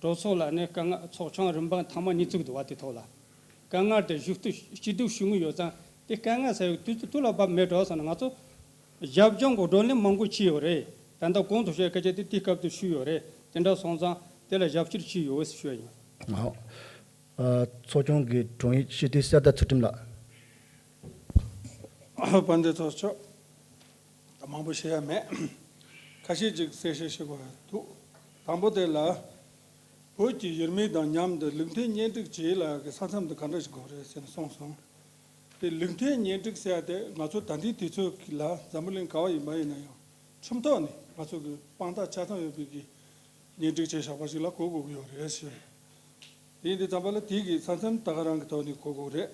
གྲོས་ཚོགས་ལ་ནི་དཀའ་ངལ་ཚོགས་ཆུང་རིམ་པ་ཐེངས་མ་གཉིས་བཙུགས་འདུག་བ། དེ་ཐོག་ལ་དཀའ་ངལ་དེ་ཞུ་གཏུག་སྐྱིད་སྡུག་ཞུ་གི་ཡོད་ཙང་དེ་དཀའ་ངལ་ཟེར་བའི་དུས་དུས་ལ་བབ་མེད་འགྲོ་སོང་ན་ང་ཚོ་རྒྱབ་ལྗོངས་གི་བགྲོ་གླེང་མང་པོ་བྱས་ཡོད་རེད། ད་ལྟ་གོང་དུ་བཤད་སྐད་ཆ་དེ་དེའི་སྐབས་དུ་ཞུས་ཡོད་རེད། དེ་འདྲ་སོང་ཙང་དེ་ལ་རྒྱབ་སྐྱོར་བྱས་ཡོད་ཞུ་བ་ཡིན། ཨ། ཚོགས་ཆུང་གི་དྲུང་ཡིག་སྤྱི་འཐུས་གསེར་རྟ་ཚུལ་ཁྲིམས་ལགས། དཔལ་ལྡན་ཚོགས་གཙོ། མང་པོ་བཤད་ཡ་མེད། ཁ་ཤས་ཅིག་གསལ་བཤད་ཞུ་དགོས་ཡ་འདུག། དང་པོ་དེ་ལ། བོད་ཀྱི་ཡུལ་མི་དང་མཉམ་དུ་ལུགས་མཐུན་གཉེན་སྒྲིག་བྱེད་ལ་ཡ་གི་ས་མཚམས་དེ་ག་འདྲ་ཞིག་དགོས་རེད་ཟེར་ནས་གསུངས་སོང་། དེ་ལུགས་མཐུན་གཉེན་སྒྲིག་ཟེར་ཡ་དེ་ང་ཚོ་ད་ལྟའི་དུས་ཚོད་ཀྱི་ལ་འཛམ་བུ་གླིང་ག་བ་ཡིན་པ་ཡིན་ན་ཡང་ཁྲིམས་ཐོག་ནས་ང་ཚོ་གི་དཔང་རྟགས་ཆ་ཚང་ཡོད་པའི་གི་གཉེན་སྒྲིག་བྱས་བཞག་པ་ཞིག་ལ་གོ་དགོས་ཀྱི་ཡོད་རེད་ཟེར། དེ་ཡིན་དུས་ཙམ་པ་ལ་དེའི་གི་ས་མཚམས་ད་ག་རང་གི་ཐོག་ནས་གོ་དགོས་རེད།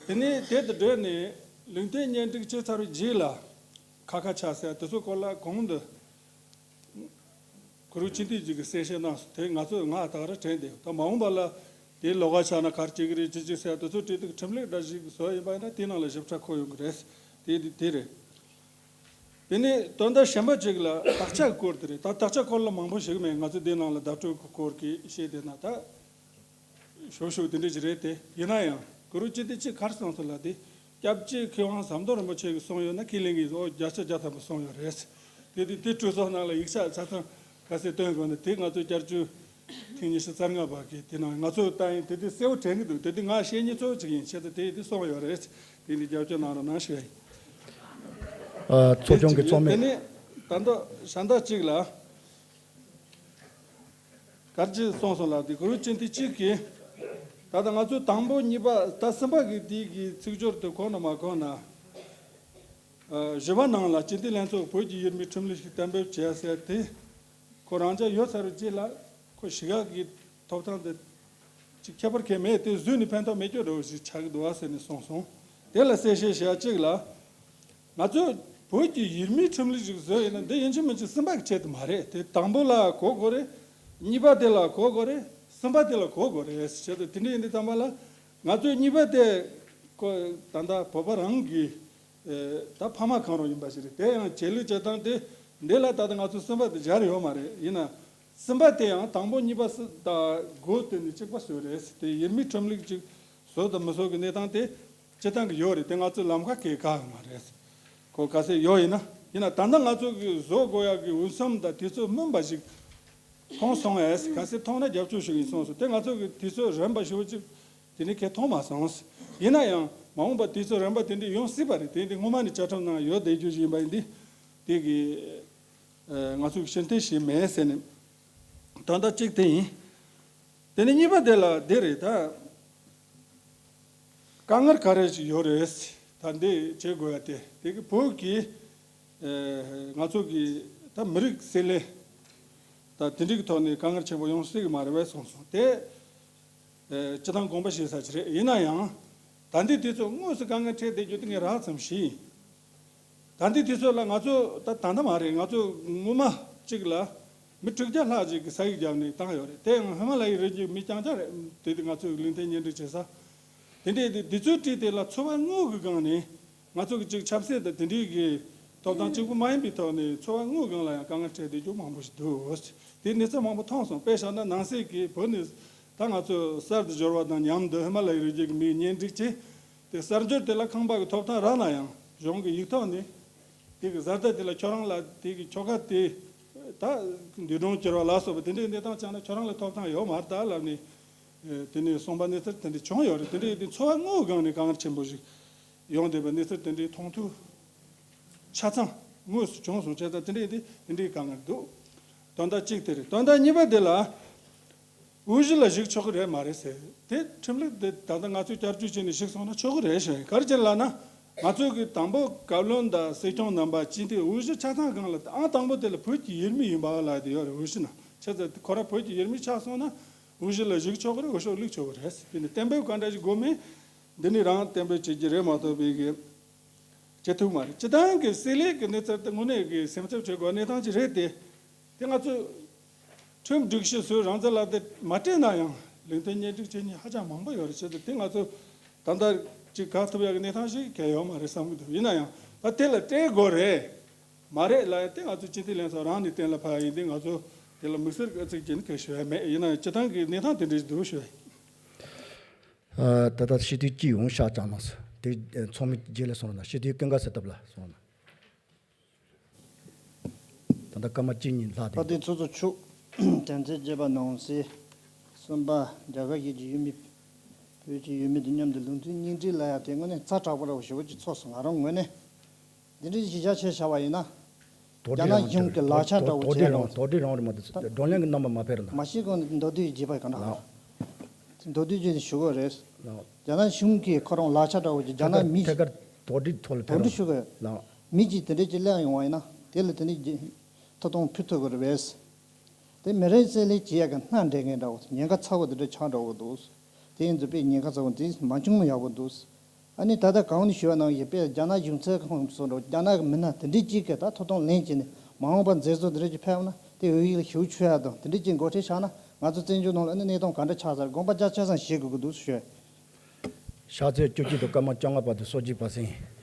དེ་ནས་དེ་དང་འབྲེལ་ནས་ལུགས་མཐུན་གཉེན་སྒྲིག་བྱས་ཚར་བའི་རྗེས་ལ་ཁ་ཁ་ཆགས་ཟེར་དེ་ཚོ་སྐོར་ལ་གོང་དུ་གུ་རུ་སྤྱི་འཐུས་ཅིག་གིས་གསལ་བཤད་གནང་སོང་། དེ་ང་ཚོས་ང་ད་ག་རང་དྲན་བསྡད་ཡོད། ད་མ་འོངས་པ་ལ་དེ་ལོགས་ཀ་ཆགས་ན་ག་རེ་བྱེད་ཀྱི་རེད་ཅི་ཅི་ཟེར་དེ་ཚོ་དྲིས་དུས་ཁྲིམས་ལུགས་འདྲ་ཞིག་བཟོ་ཡིན་པ་ཡིན་ན་དེའི་ནང་ལ་ཞིབ་ཕྲ་འཁོད་ཡོང་གི་རེད། དེ་དེ་དེ་རེད། དེ་ནས་དོན་དག་གཞན་པ་ཅིག་ལ་དག་ཆ་སྐོར་དེ་རེད། ད་དག་ཆ་སྐོར་ལ་མང་པོ་ཞིག་མེད། ང་ཚོ་འདི་ནང་ལ་བརྡ་སྤྲོད་ཀྱི་སྐོར་གྱི་བཤད་བསྡད་ན་ད་ཞོ་ཞོ་དེ་འདྲ་ཅིག་རེད་དེ། ཡིན་ན་ཡང་གུ་རུ་སྤྱི་འཐུས་ཅིག་ག་རེ་གསུངས་སོང་ལབ་དེ། སྐྱབས་རྗེ་མཁས་དབང་ཟམ་གདོང་རིན་པོ་ཆེ་གིས་གསུངས་ཡོད་ན་ཁས་ལེན་གྱི་ཨོ་བརྒྱ་ཆ་བརྒྱ་ཐམ་པ་གསུངས་ཡོད་རེད། དེ་དེ་དེ་གྲོས་ཚོགས་ནང་ལ་ཡིག་ཆ་ཆ་ཚང་ག་ཚད་བཏོན་དགོས་ན་དེ་ང་ཚོ་བསྐྱར་བཅོས་ཐེངས་ཉི་ཤུ་རྩ་ལྔ་པ་གི་དེ་ནང་ང་ཚོ་ལྟ་ཡིན་དེ་དེ་གསལ་བོ་དྲན་གྱི་འདུག། དེ་དེ་ང་བཤད་མཁན་གཙོ་བོ་ཅིག་ཡིན་ཆེད་དུ་དེ་དེ་གསུངས་ཡོད་རེད། དེ་འདི་རྒྱབ་སྐྱོར་གནང་རོགས་གནང་ཞུ་ཡ་ཡིན། ཨ། ཚོགས་ཆུང་གི་གཙོ་མེད། དེ་ནས་ད་ལྟ་ཞལ་འདེབས་གཅིག་ལ་གར་ཅི་གསུངས་སོང་ལབ་དེ་གུ་རུ་སྤྱི་འཐུས་གཅིག་གིས་ད་ལྟ་ང་ཚོ་དང་པོ་གཉིས་པ་ད་གསུམ་པ་གི་དེ་གི་ཚིག་སྦྱོར་དེ་གོ་ན་མ་གོ་ན། ཨ། བཞི་པ་ནང་ལ་སྤྱི་འཐུས་ལྷན་ཚོགས་བོད་ཀྱི་ཡུལ་མིའི་ཁྲིམས་ལུགས་ཤིག་གཏན་འབེབས་བྱས་ཟེར་དེ། ཁོ་རང་ཅག་ཡོད་ཚར་བའི་རྗེས་ལ་ཁོ་ཞི་ག་གི་ཐོབ་ཐང་དེ་ཅིག་ཁྱད་པར་གང་མེད་དེ་བཟོས་ནས་ཕན་ཐོགས་མེད་སྐྱོ་འགྲོ་བ་ཞིག་ཆགས་ཀྱི་འདུག་བ་ཟེར་ནས་གསུངས་སོང་། དེ་ལ་གསལ་བཤད་བྱས་གཅིག་ལ། ང་ཚོས་བོད་ཀྱི་ཡུལ་མིའི་ཁྲིམས་ལུགས་ཤིག་བཟོས་ཡིན་ན་འདི་ཡིན་གཅིག་མིན་གཅིག་གསུམ་པ་གི་ཆེད་དུ་མ་རེད། དེ་དང་པོ་ལ་གོ་དགོས་རེད། གཉིས་པ་དེ་ལ་གོ་དགོས་རེད། གསུམ་པ་དེ་ལ་གོ་དགོས་རེད། བྱས་ཙང་དེ་འདྲ་ཡིན་དུས་ཙམ་པ་ལ་ང་ཚོས་གཉིས་པ་དེ་ཁོ་ད་ལྟ་བོད་པ་རང་གི་ཨེ། ད་ཕ་མ་གང་རུང་ཡིན་པ་ཞིག་རེད། དེ་ཡང་བྱེད་ལས་བྱེད་སྟངས་དེ་འདི་ལ་ད་ལྟ་ང་ཚོ་གསུམ་པ་དེ་སྦྱར་ཡོད་མ་རེད། ཡིན་ན་གསུམ་པ་དེ་ཡང་དང་པོ་གཉིས་པ་སུ་ད་སྒོ་བསྟུན་ནས་གཅིག་པ་བཟོས་རེད། དེ་ཡུལ་མིའི་ཁྲིམས་ལུགས་ཅིག་བཟོ་དང་མི་བཟོ་གི་གནས་སྟངས་དེ་སྤྱི་བཏང་གི་ཡོད་རེད། དེ་ང་ཚོ་ལམ་ཁ་གས་ག་ཡོད་མ་རེད། ཁོ་ག་ཚད་ཡོད་ཡིན་ན་ཡིན་ན་ད་ལྟ་ང་ཚོ་གི་བཟོ་དགོས་ཡག་གི་འོས་འཚམ་དང་དུས་ཚོད་སྨིན་པ་ཞིག་མཐོང་སོང་ངས། ག་ཚད་མཐོང་ན་རྒྱབ་སྐྱོར་ཞུ་གི་ཡིན་གསུངས་སོང་། དེ་ང་ཚོ་གི་དུས་ཚོད་རན་པ་ཞུ་ཅིག་དེ་ནི་ཁས་མཐོང་མ་སོང་། ཡིན་ན་ཡང་མ་འོངས་པ་དུས་ཚོད་རན་པ་དེ་འདྲ་ཡོང་སྲིད་པ་རེད། དེ་འདི་སྔོན་མ་ནས་བཅའ་ཁྲིམས་ནང་ཡོད་བསྡད་རྒྱུ་ཞིག་ཡིན་པ་ཡིན་དུས་དེ་གི་ཨ་ང་ཚོས་ཕྱིར་འཐེན་བྱས་མེད་ཟེར་ནས་དོན་དག་གཅིག་དེ་ཡིན། དེ་ནས་གཉིས་པ་དེ་ལ་འདི་རེད་ད། དཀའ་ངལ་ག་རེ་ཞིག་ཡོད་རེད། ད་འདི་བྱེད་དགོས་ཡ་དེ་དེ་གི་བོད་ཀྱི་ཨ་ང་ཚོ་གི་ད་མི་རིགས་སྲེད་ལེན་ད་དེ་འདྲ་གི་ཐོག་ནས་དཀའ་ངལ་ཆེན་པོ་ཡོང་སྲིད་གི་མ་རེད་པས་གསུངས་སོང་། དེ་ཨེ་སྤྱི་བཏང་དགོངས་པ་བཞེས་ས་ཅིག་རེད། ཡིན་ན་ཡང་ད་ལྟའི་དུས་ཚོད་དངོས་སུ་དཀའ་ངལ་འཕྲད་བསྡད་རྒྱུ་དེ་ངས་རགས་ཙམ་ཞུས་ཡིན། ད་ལྟའི་དུས་ཚོད་ལ་ང་ཚོ་ད་ད་ལྟ་མ་རེད། ང་ཚོ་སྔོན་མ་གཅིག་ལ་མི་དྲུག་བརྒྱ་ལྷག་ཅིག་གིས་ས་ཡིག་བརྒྱབ་ནས་བཏང་ཡོད་རེད། དེ་ཡང་ཧི་མ་ལ་ཡའི་རི་རྒྱུད་མི་རྐྱང་རྐྱང་རེད། དེ་དུས་ང་ཚོས་ལུང་འདྲེན་གཉེན་སྒྲིག་བྱེད་ས་དེ་འདྲའི་དུས་ཚོད་བྲིས་དེ་ལ་འཚོ་བ་དངོས་ཀྱི་སྒང་ནས། ང་ཚོ་གི་ཅིག་ཆབ་སྲིད་དང་དེ་འདྲའི་གི་ཐོབ་ཐང་གཅིག་པུ་མ་ཡིན་པའི་ཐོག་ནས་འཚོ་བ་དངོས་སྒང་ལ་ཡང་དཀའ་ངལ་འཕྲད་བསྡད་རྒྱུ་མང་པོ་ཞིག་འདུག། དེ་གནས་ཚུལ་མང་པོ་མཐོང་སོང་། དཔེ་བཞག་ན་ནང་གསེས་ཀྱི་བོད་ནས་ད་ང་ཚོ་གསར་དུ་འབྱོར་བ་དང་མཉམ་དུ་ཧི་མ་ལ་ཡའི་རི་རྒྱུད་ཀྱི་མིའི་གཉེན་སྒྲིག་བྱས། དེ་གསར་འབྱོར་དེ་ལ་ཁང་པ་གི་ཐོབ་ཐང་རག་ན་ཡང་གཞུང་གི་ཡིག་ཐོག་ནས་དེ་གི་བཟའ་ཟླ་དེ་ལ་ཁྱོད་རང་ལ་དེ་གི་ཁྱོ་ག་དེ་ད་འདུལ་སྒྲུང་བསྐྱུར་བ་ལ་སོགས་པ་དེ་འདྲའི་གནས་སྟངས་ཆགས་ན་ཁྱོད་རང་ལ་ཐོབ་ཐང་ཡོད་མ་རེད་ད་ལབ་ནས། ཨེ་དེ་ནས་གསུངས་པ་གནས་ཚུལ་དེ་འདྲ་བྱུང་ཡོད་རེད། དེ་འདྲ་ཡིན་དུས་འཚོ་བ་དངོས་སྒང་ནས་དཀའ་ངལ་ཆེན་པོ་ཞིག་ཡོང་བསྡད་པའི་གནས་ཚུལ་དེ་འདྲའི་མཐོང་ཐོས་ཆ་ཚང་དངོས་སུ་བྱུང་སོང་བྱས་ཙང་དེ་འདྲ་ཡིན་དུས་དེ་འདྲའི་དཀའ་ངལ་འདུག། དོན་དག་གཅིག་དེ་རེད། དོན་དག་གཉིས་པ་དེ་ལ་དབུས་གཞི་ལ་བཞུགས་ཆོག་གི་རེད་མ་རེད་ཟེར། དེ་ཁྲིམས་ལུགས་དེ་ད་ལྟ་ང་ཚོས་བསྐྱར་བཅོས་བྱས་ནས་བཞུགས་སོང་ན་ཆོག་གི་རེད་ཞུ་ཡིན། ག་རེ་བྱས་ལབ་ན་ང་ཚོ་གི་དང་པོ་བཀའ་བློན་དང་སྲིད་སྐྱོང་རྣམ་པ་སྤྱི་འཐུས་དབུས་གཞི་ཆ་ཚང་སྒང་ལ་ཨང་དང་པོ་དེ་ལ་བོད་ཀྱི་ཡུལ་མི་ཡིན་པ་ལབ་དེ་ཡོད་རེད། དབུས་གཞི་ན་བྱས་ཙང་ཁོ་རང་བོད་ཀྱི་ཡུལ་མི་ཆགས་སོང་ན། དབུས་གཞི་ལ་བཞུགས་ཆོག་གི་རེད། འོས་ཤོག་བླུགས་ཆོག་གི་རེད། དེ་ནི་གཏན་འབེབས་ག་འདྲ་ཞིག་དགོས་མིན་འདི་ནི་རང་གཏན་འབེབས་བྱེད་ཀྱི་རེད་མ་གཏོགས་པའི་གི་བྱེད་ཐུབ་མ་རེད། སྤྱི་བཏང་གི་སྲིད་ལས་ཀྱི་གནས་ཚུལ་དེ་དངོས་གནས་ཀྱི་སེམས་འཚབ་བྱེད་དགོས་གནས་སྟངས་ཅིག་རེད་དེ། དེ་ང་ཚོས་ཁྲིམས་སྒྲིག་གཞི་བཟོས་རང་བཙན་ལག་དེབ་མ་སྤྲད་ན་ཡང་ལུང་འདྲེན་གཉེན་སྒྲིག་བྱེད་མཁན་ཧ་ཅང་མང་པོ་ཡོད་རེད། བྱས་ཙང་དེ་ང་ཚོ་ད་ལྟ་ཅིག་བཀག་ཐུབ་ཡག་གི་གནས་སྟངས་ཤིག་གང་ཡོད་མ་རེད་བསམ་གྱི་འདུག། ཡིན་ན་ཡང་ད་དེ་ལ་སྤྲད་དགོས་རེད། མ་རེད་ལབ་ཡ་དེ་ང་ཚོ་སྤྱི་འཐུས་ལྷན་ཚོགས་རང་ནས་གཏན་ལ་ཕབ་ཡ་ཡིན་དུས་ང་ཚོ་དེ་ལ་དམིགས་བསལ་དགོས་ཚིག་ཅིག་ནི་གང་ཞུ་ཡ་མེད། ཡིན་ན་ཡང་སྤྱི་བཏང་གི་གནས་སྟངས་དེ་འདྲ་ཞིག་འདུག་ཞུ་ཡ་ཡིན། ཨ། ད་ལྟ་སྤྱི་འཐུས་གཅིག་ཡོང་ཤག་ཙམ་གནང་སོང་། དེ་ཚོགས་མི་རྗེས་ལ་སོང་ན་སྤྱི་འཐུས་ཀུན་དགའ་བསོད་ཐབས་ལགས་སོང་ན། ད་ལྟ་སྐར་མ་གཅིག་གཉིས་ལྷག་དེ། ཕ་དེ་ཚོ་ཚོ་ཆུ་དྲན་ཚེ་རྒྱས་པ་ནང་སྲིད། གསུམ་པ། རྒྱ་གར་གཞིས་ཀྱི་ཡུལ་མི། བོད་ཀྱི་ཡུལ་མི་དང་མཉམ་དུ་ལུང་འདྲེན་སྙིང་འདྲེན་ལབ་ཡ་དེ་དངོས་གནས་ཛ་དྲག་པོ་འདྲ་བོ་ཞེ་པོ་ཅིག་ཚོར་སོང་། ང་རང་ངོས་ནས། འདི་འདྲའི་གཞིས་ཆགས་ཆེ་བྱ་བ་ཡིན་ན། དོགས་འདྲི་རང་། རྒྱ་ནག་གཞུང་གི་ལག་ཆ་འདྲ་བོ་དོགས་འདྲི་བྱས་རང་རང་། དོགས་འདྲི་རང་རེད་མ་གཏོགས་བགྲོ་གླེང་གི་རྣམ་པ་མ་ཕེབས་རེད་ལ། མ་གཞི་གང་ནས་མདོར་བསྡུས་བྱས་པ་གང་འདྲ། ལགས། མདོར་བསྡུས་བྱས་ནས་ཞུ་དགོས་རེད། ལགས། རྒྱ་ནག་གཞུང་གིས་ཁོ་རང་ལག་ཆ་འདྲ་བོ་ཅིག་རྒྱ་ནག་མི། ཐད་ཀར་དོགས་འདྲི་ཐོག་ལ་ཕེབས་རོགས། དོགས་འདྲི་ཞུ་དགོས། ལགས། མི་གཅིག་དེ་འདྲས་ཅིག་གླེང་ཡོང་བ་ཡིན་ན་དེ་ལ་དེ་ནས་ཐོབ་ཐང་ཕུལ་ཐུབ་ཀྱི་རེད་པས། དེ་མི་རེ་རྩིས་ལེན་བྱེད་ཡག་གི་སྣ་འདྲེན་མཁན་འདྲ་བོ་ཉེན་ཁ་ཚ་བོ་དེ་འདྲ་ཆགས་འགྲོ་གི་འདུག། དེ་ཡིན་དུས་དཔེ་ཉེན་ཁ་ཚ་བོ་འདི་མ་བྱུང་ན་ཡག་པོ་འདུག། ཨ་ནི་ད་ལྟ་གོང་ནས་ཞུས་པ་ནང་བཞིན་དཔེ་རྒྱ་ནག་གཞུང་ཚབ་ཁང་སོགས་འདྲ་བོ་རྒྱ་ནག་གི་མི་སྣ་དེ་འདྲས་གཅིག་གིས་ད་ཐོབ་ཐང་ལེན་བྱས་ནས་མ་འོངས་པར་མཛད་གཙོ་དེ་འདྲས་ཅིག་ཕེབས་ན་དེ་འོས་ཡིག་ལ་ཞུགས་ཆོག་ཡག་དང་དེ་འདྲས་ཅིག་འགོ་ཁྲིད་ཆགས་ན་ང་ཚོ་བཙན་བྱོལ་ནང་ལ་ཨ་ནི་གནས་སྟངས་ག་འདྲ་ཆགས་ཚར་དགོངས་པ་རྒྱ་ཆེ་ཙམ་བཞེས་དགོས་ཀྱི་འདུག་ཞུས། ཕྱག་ཚོད་བཅུ་གཅིག་དང་སྐར་མ་བཅོ་ལྔ་བར་དུ་གསོལ་ཇ་ཕུལ་ཟིན།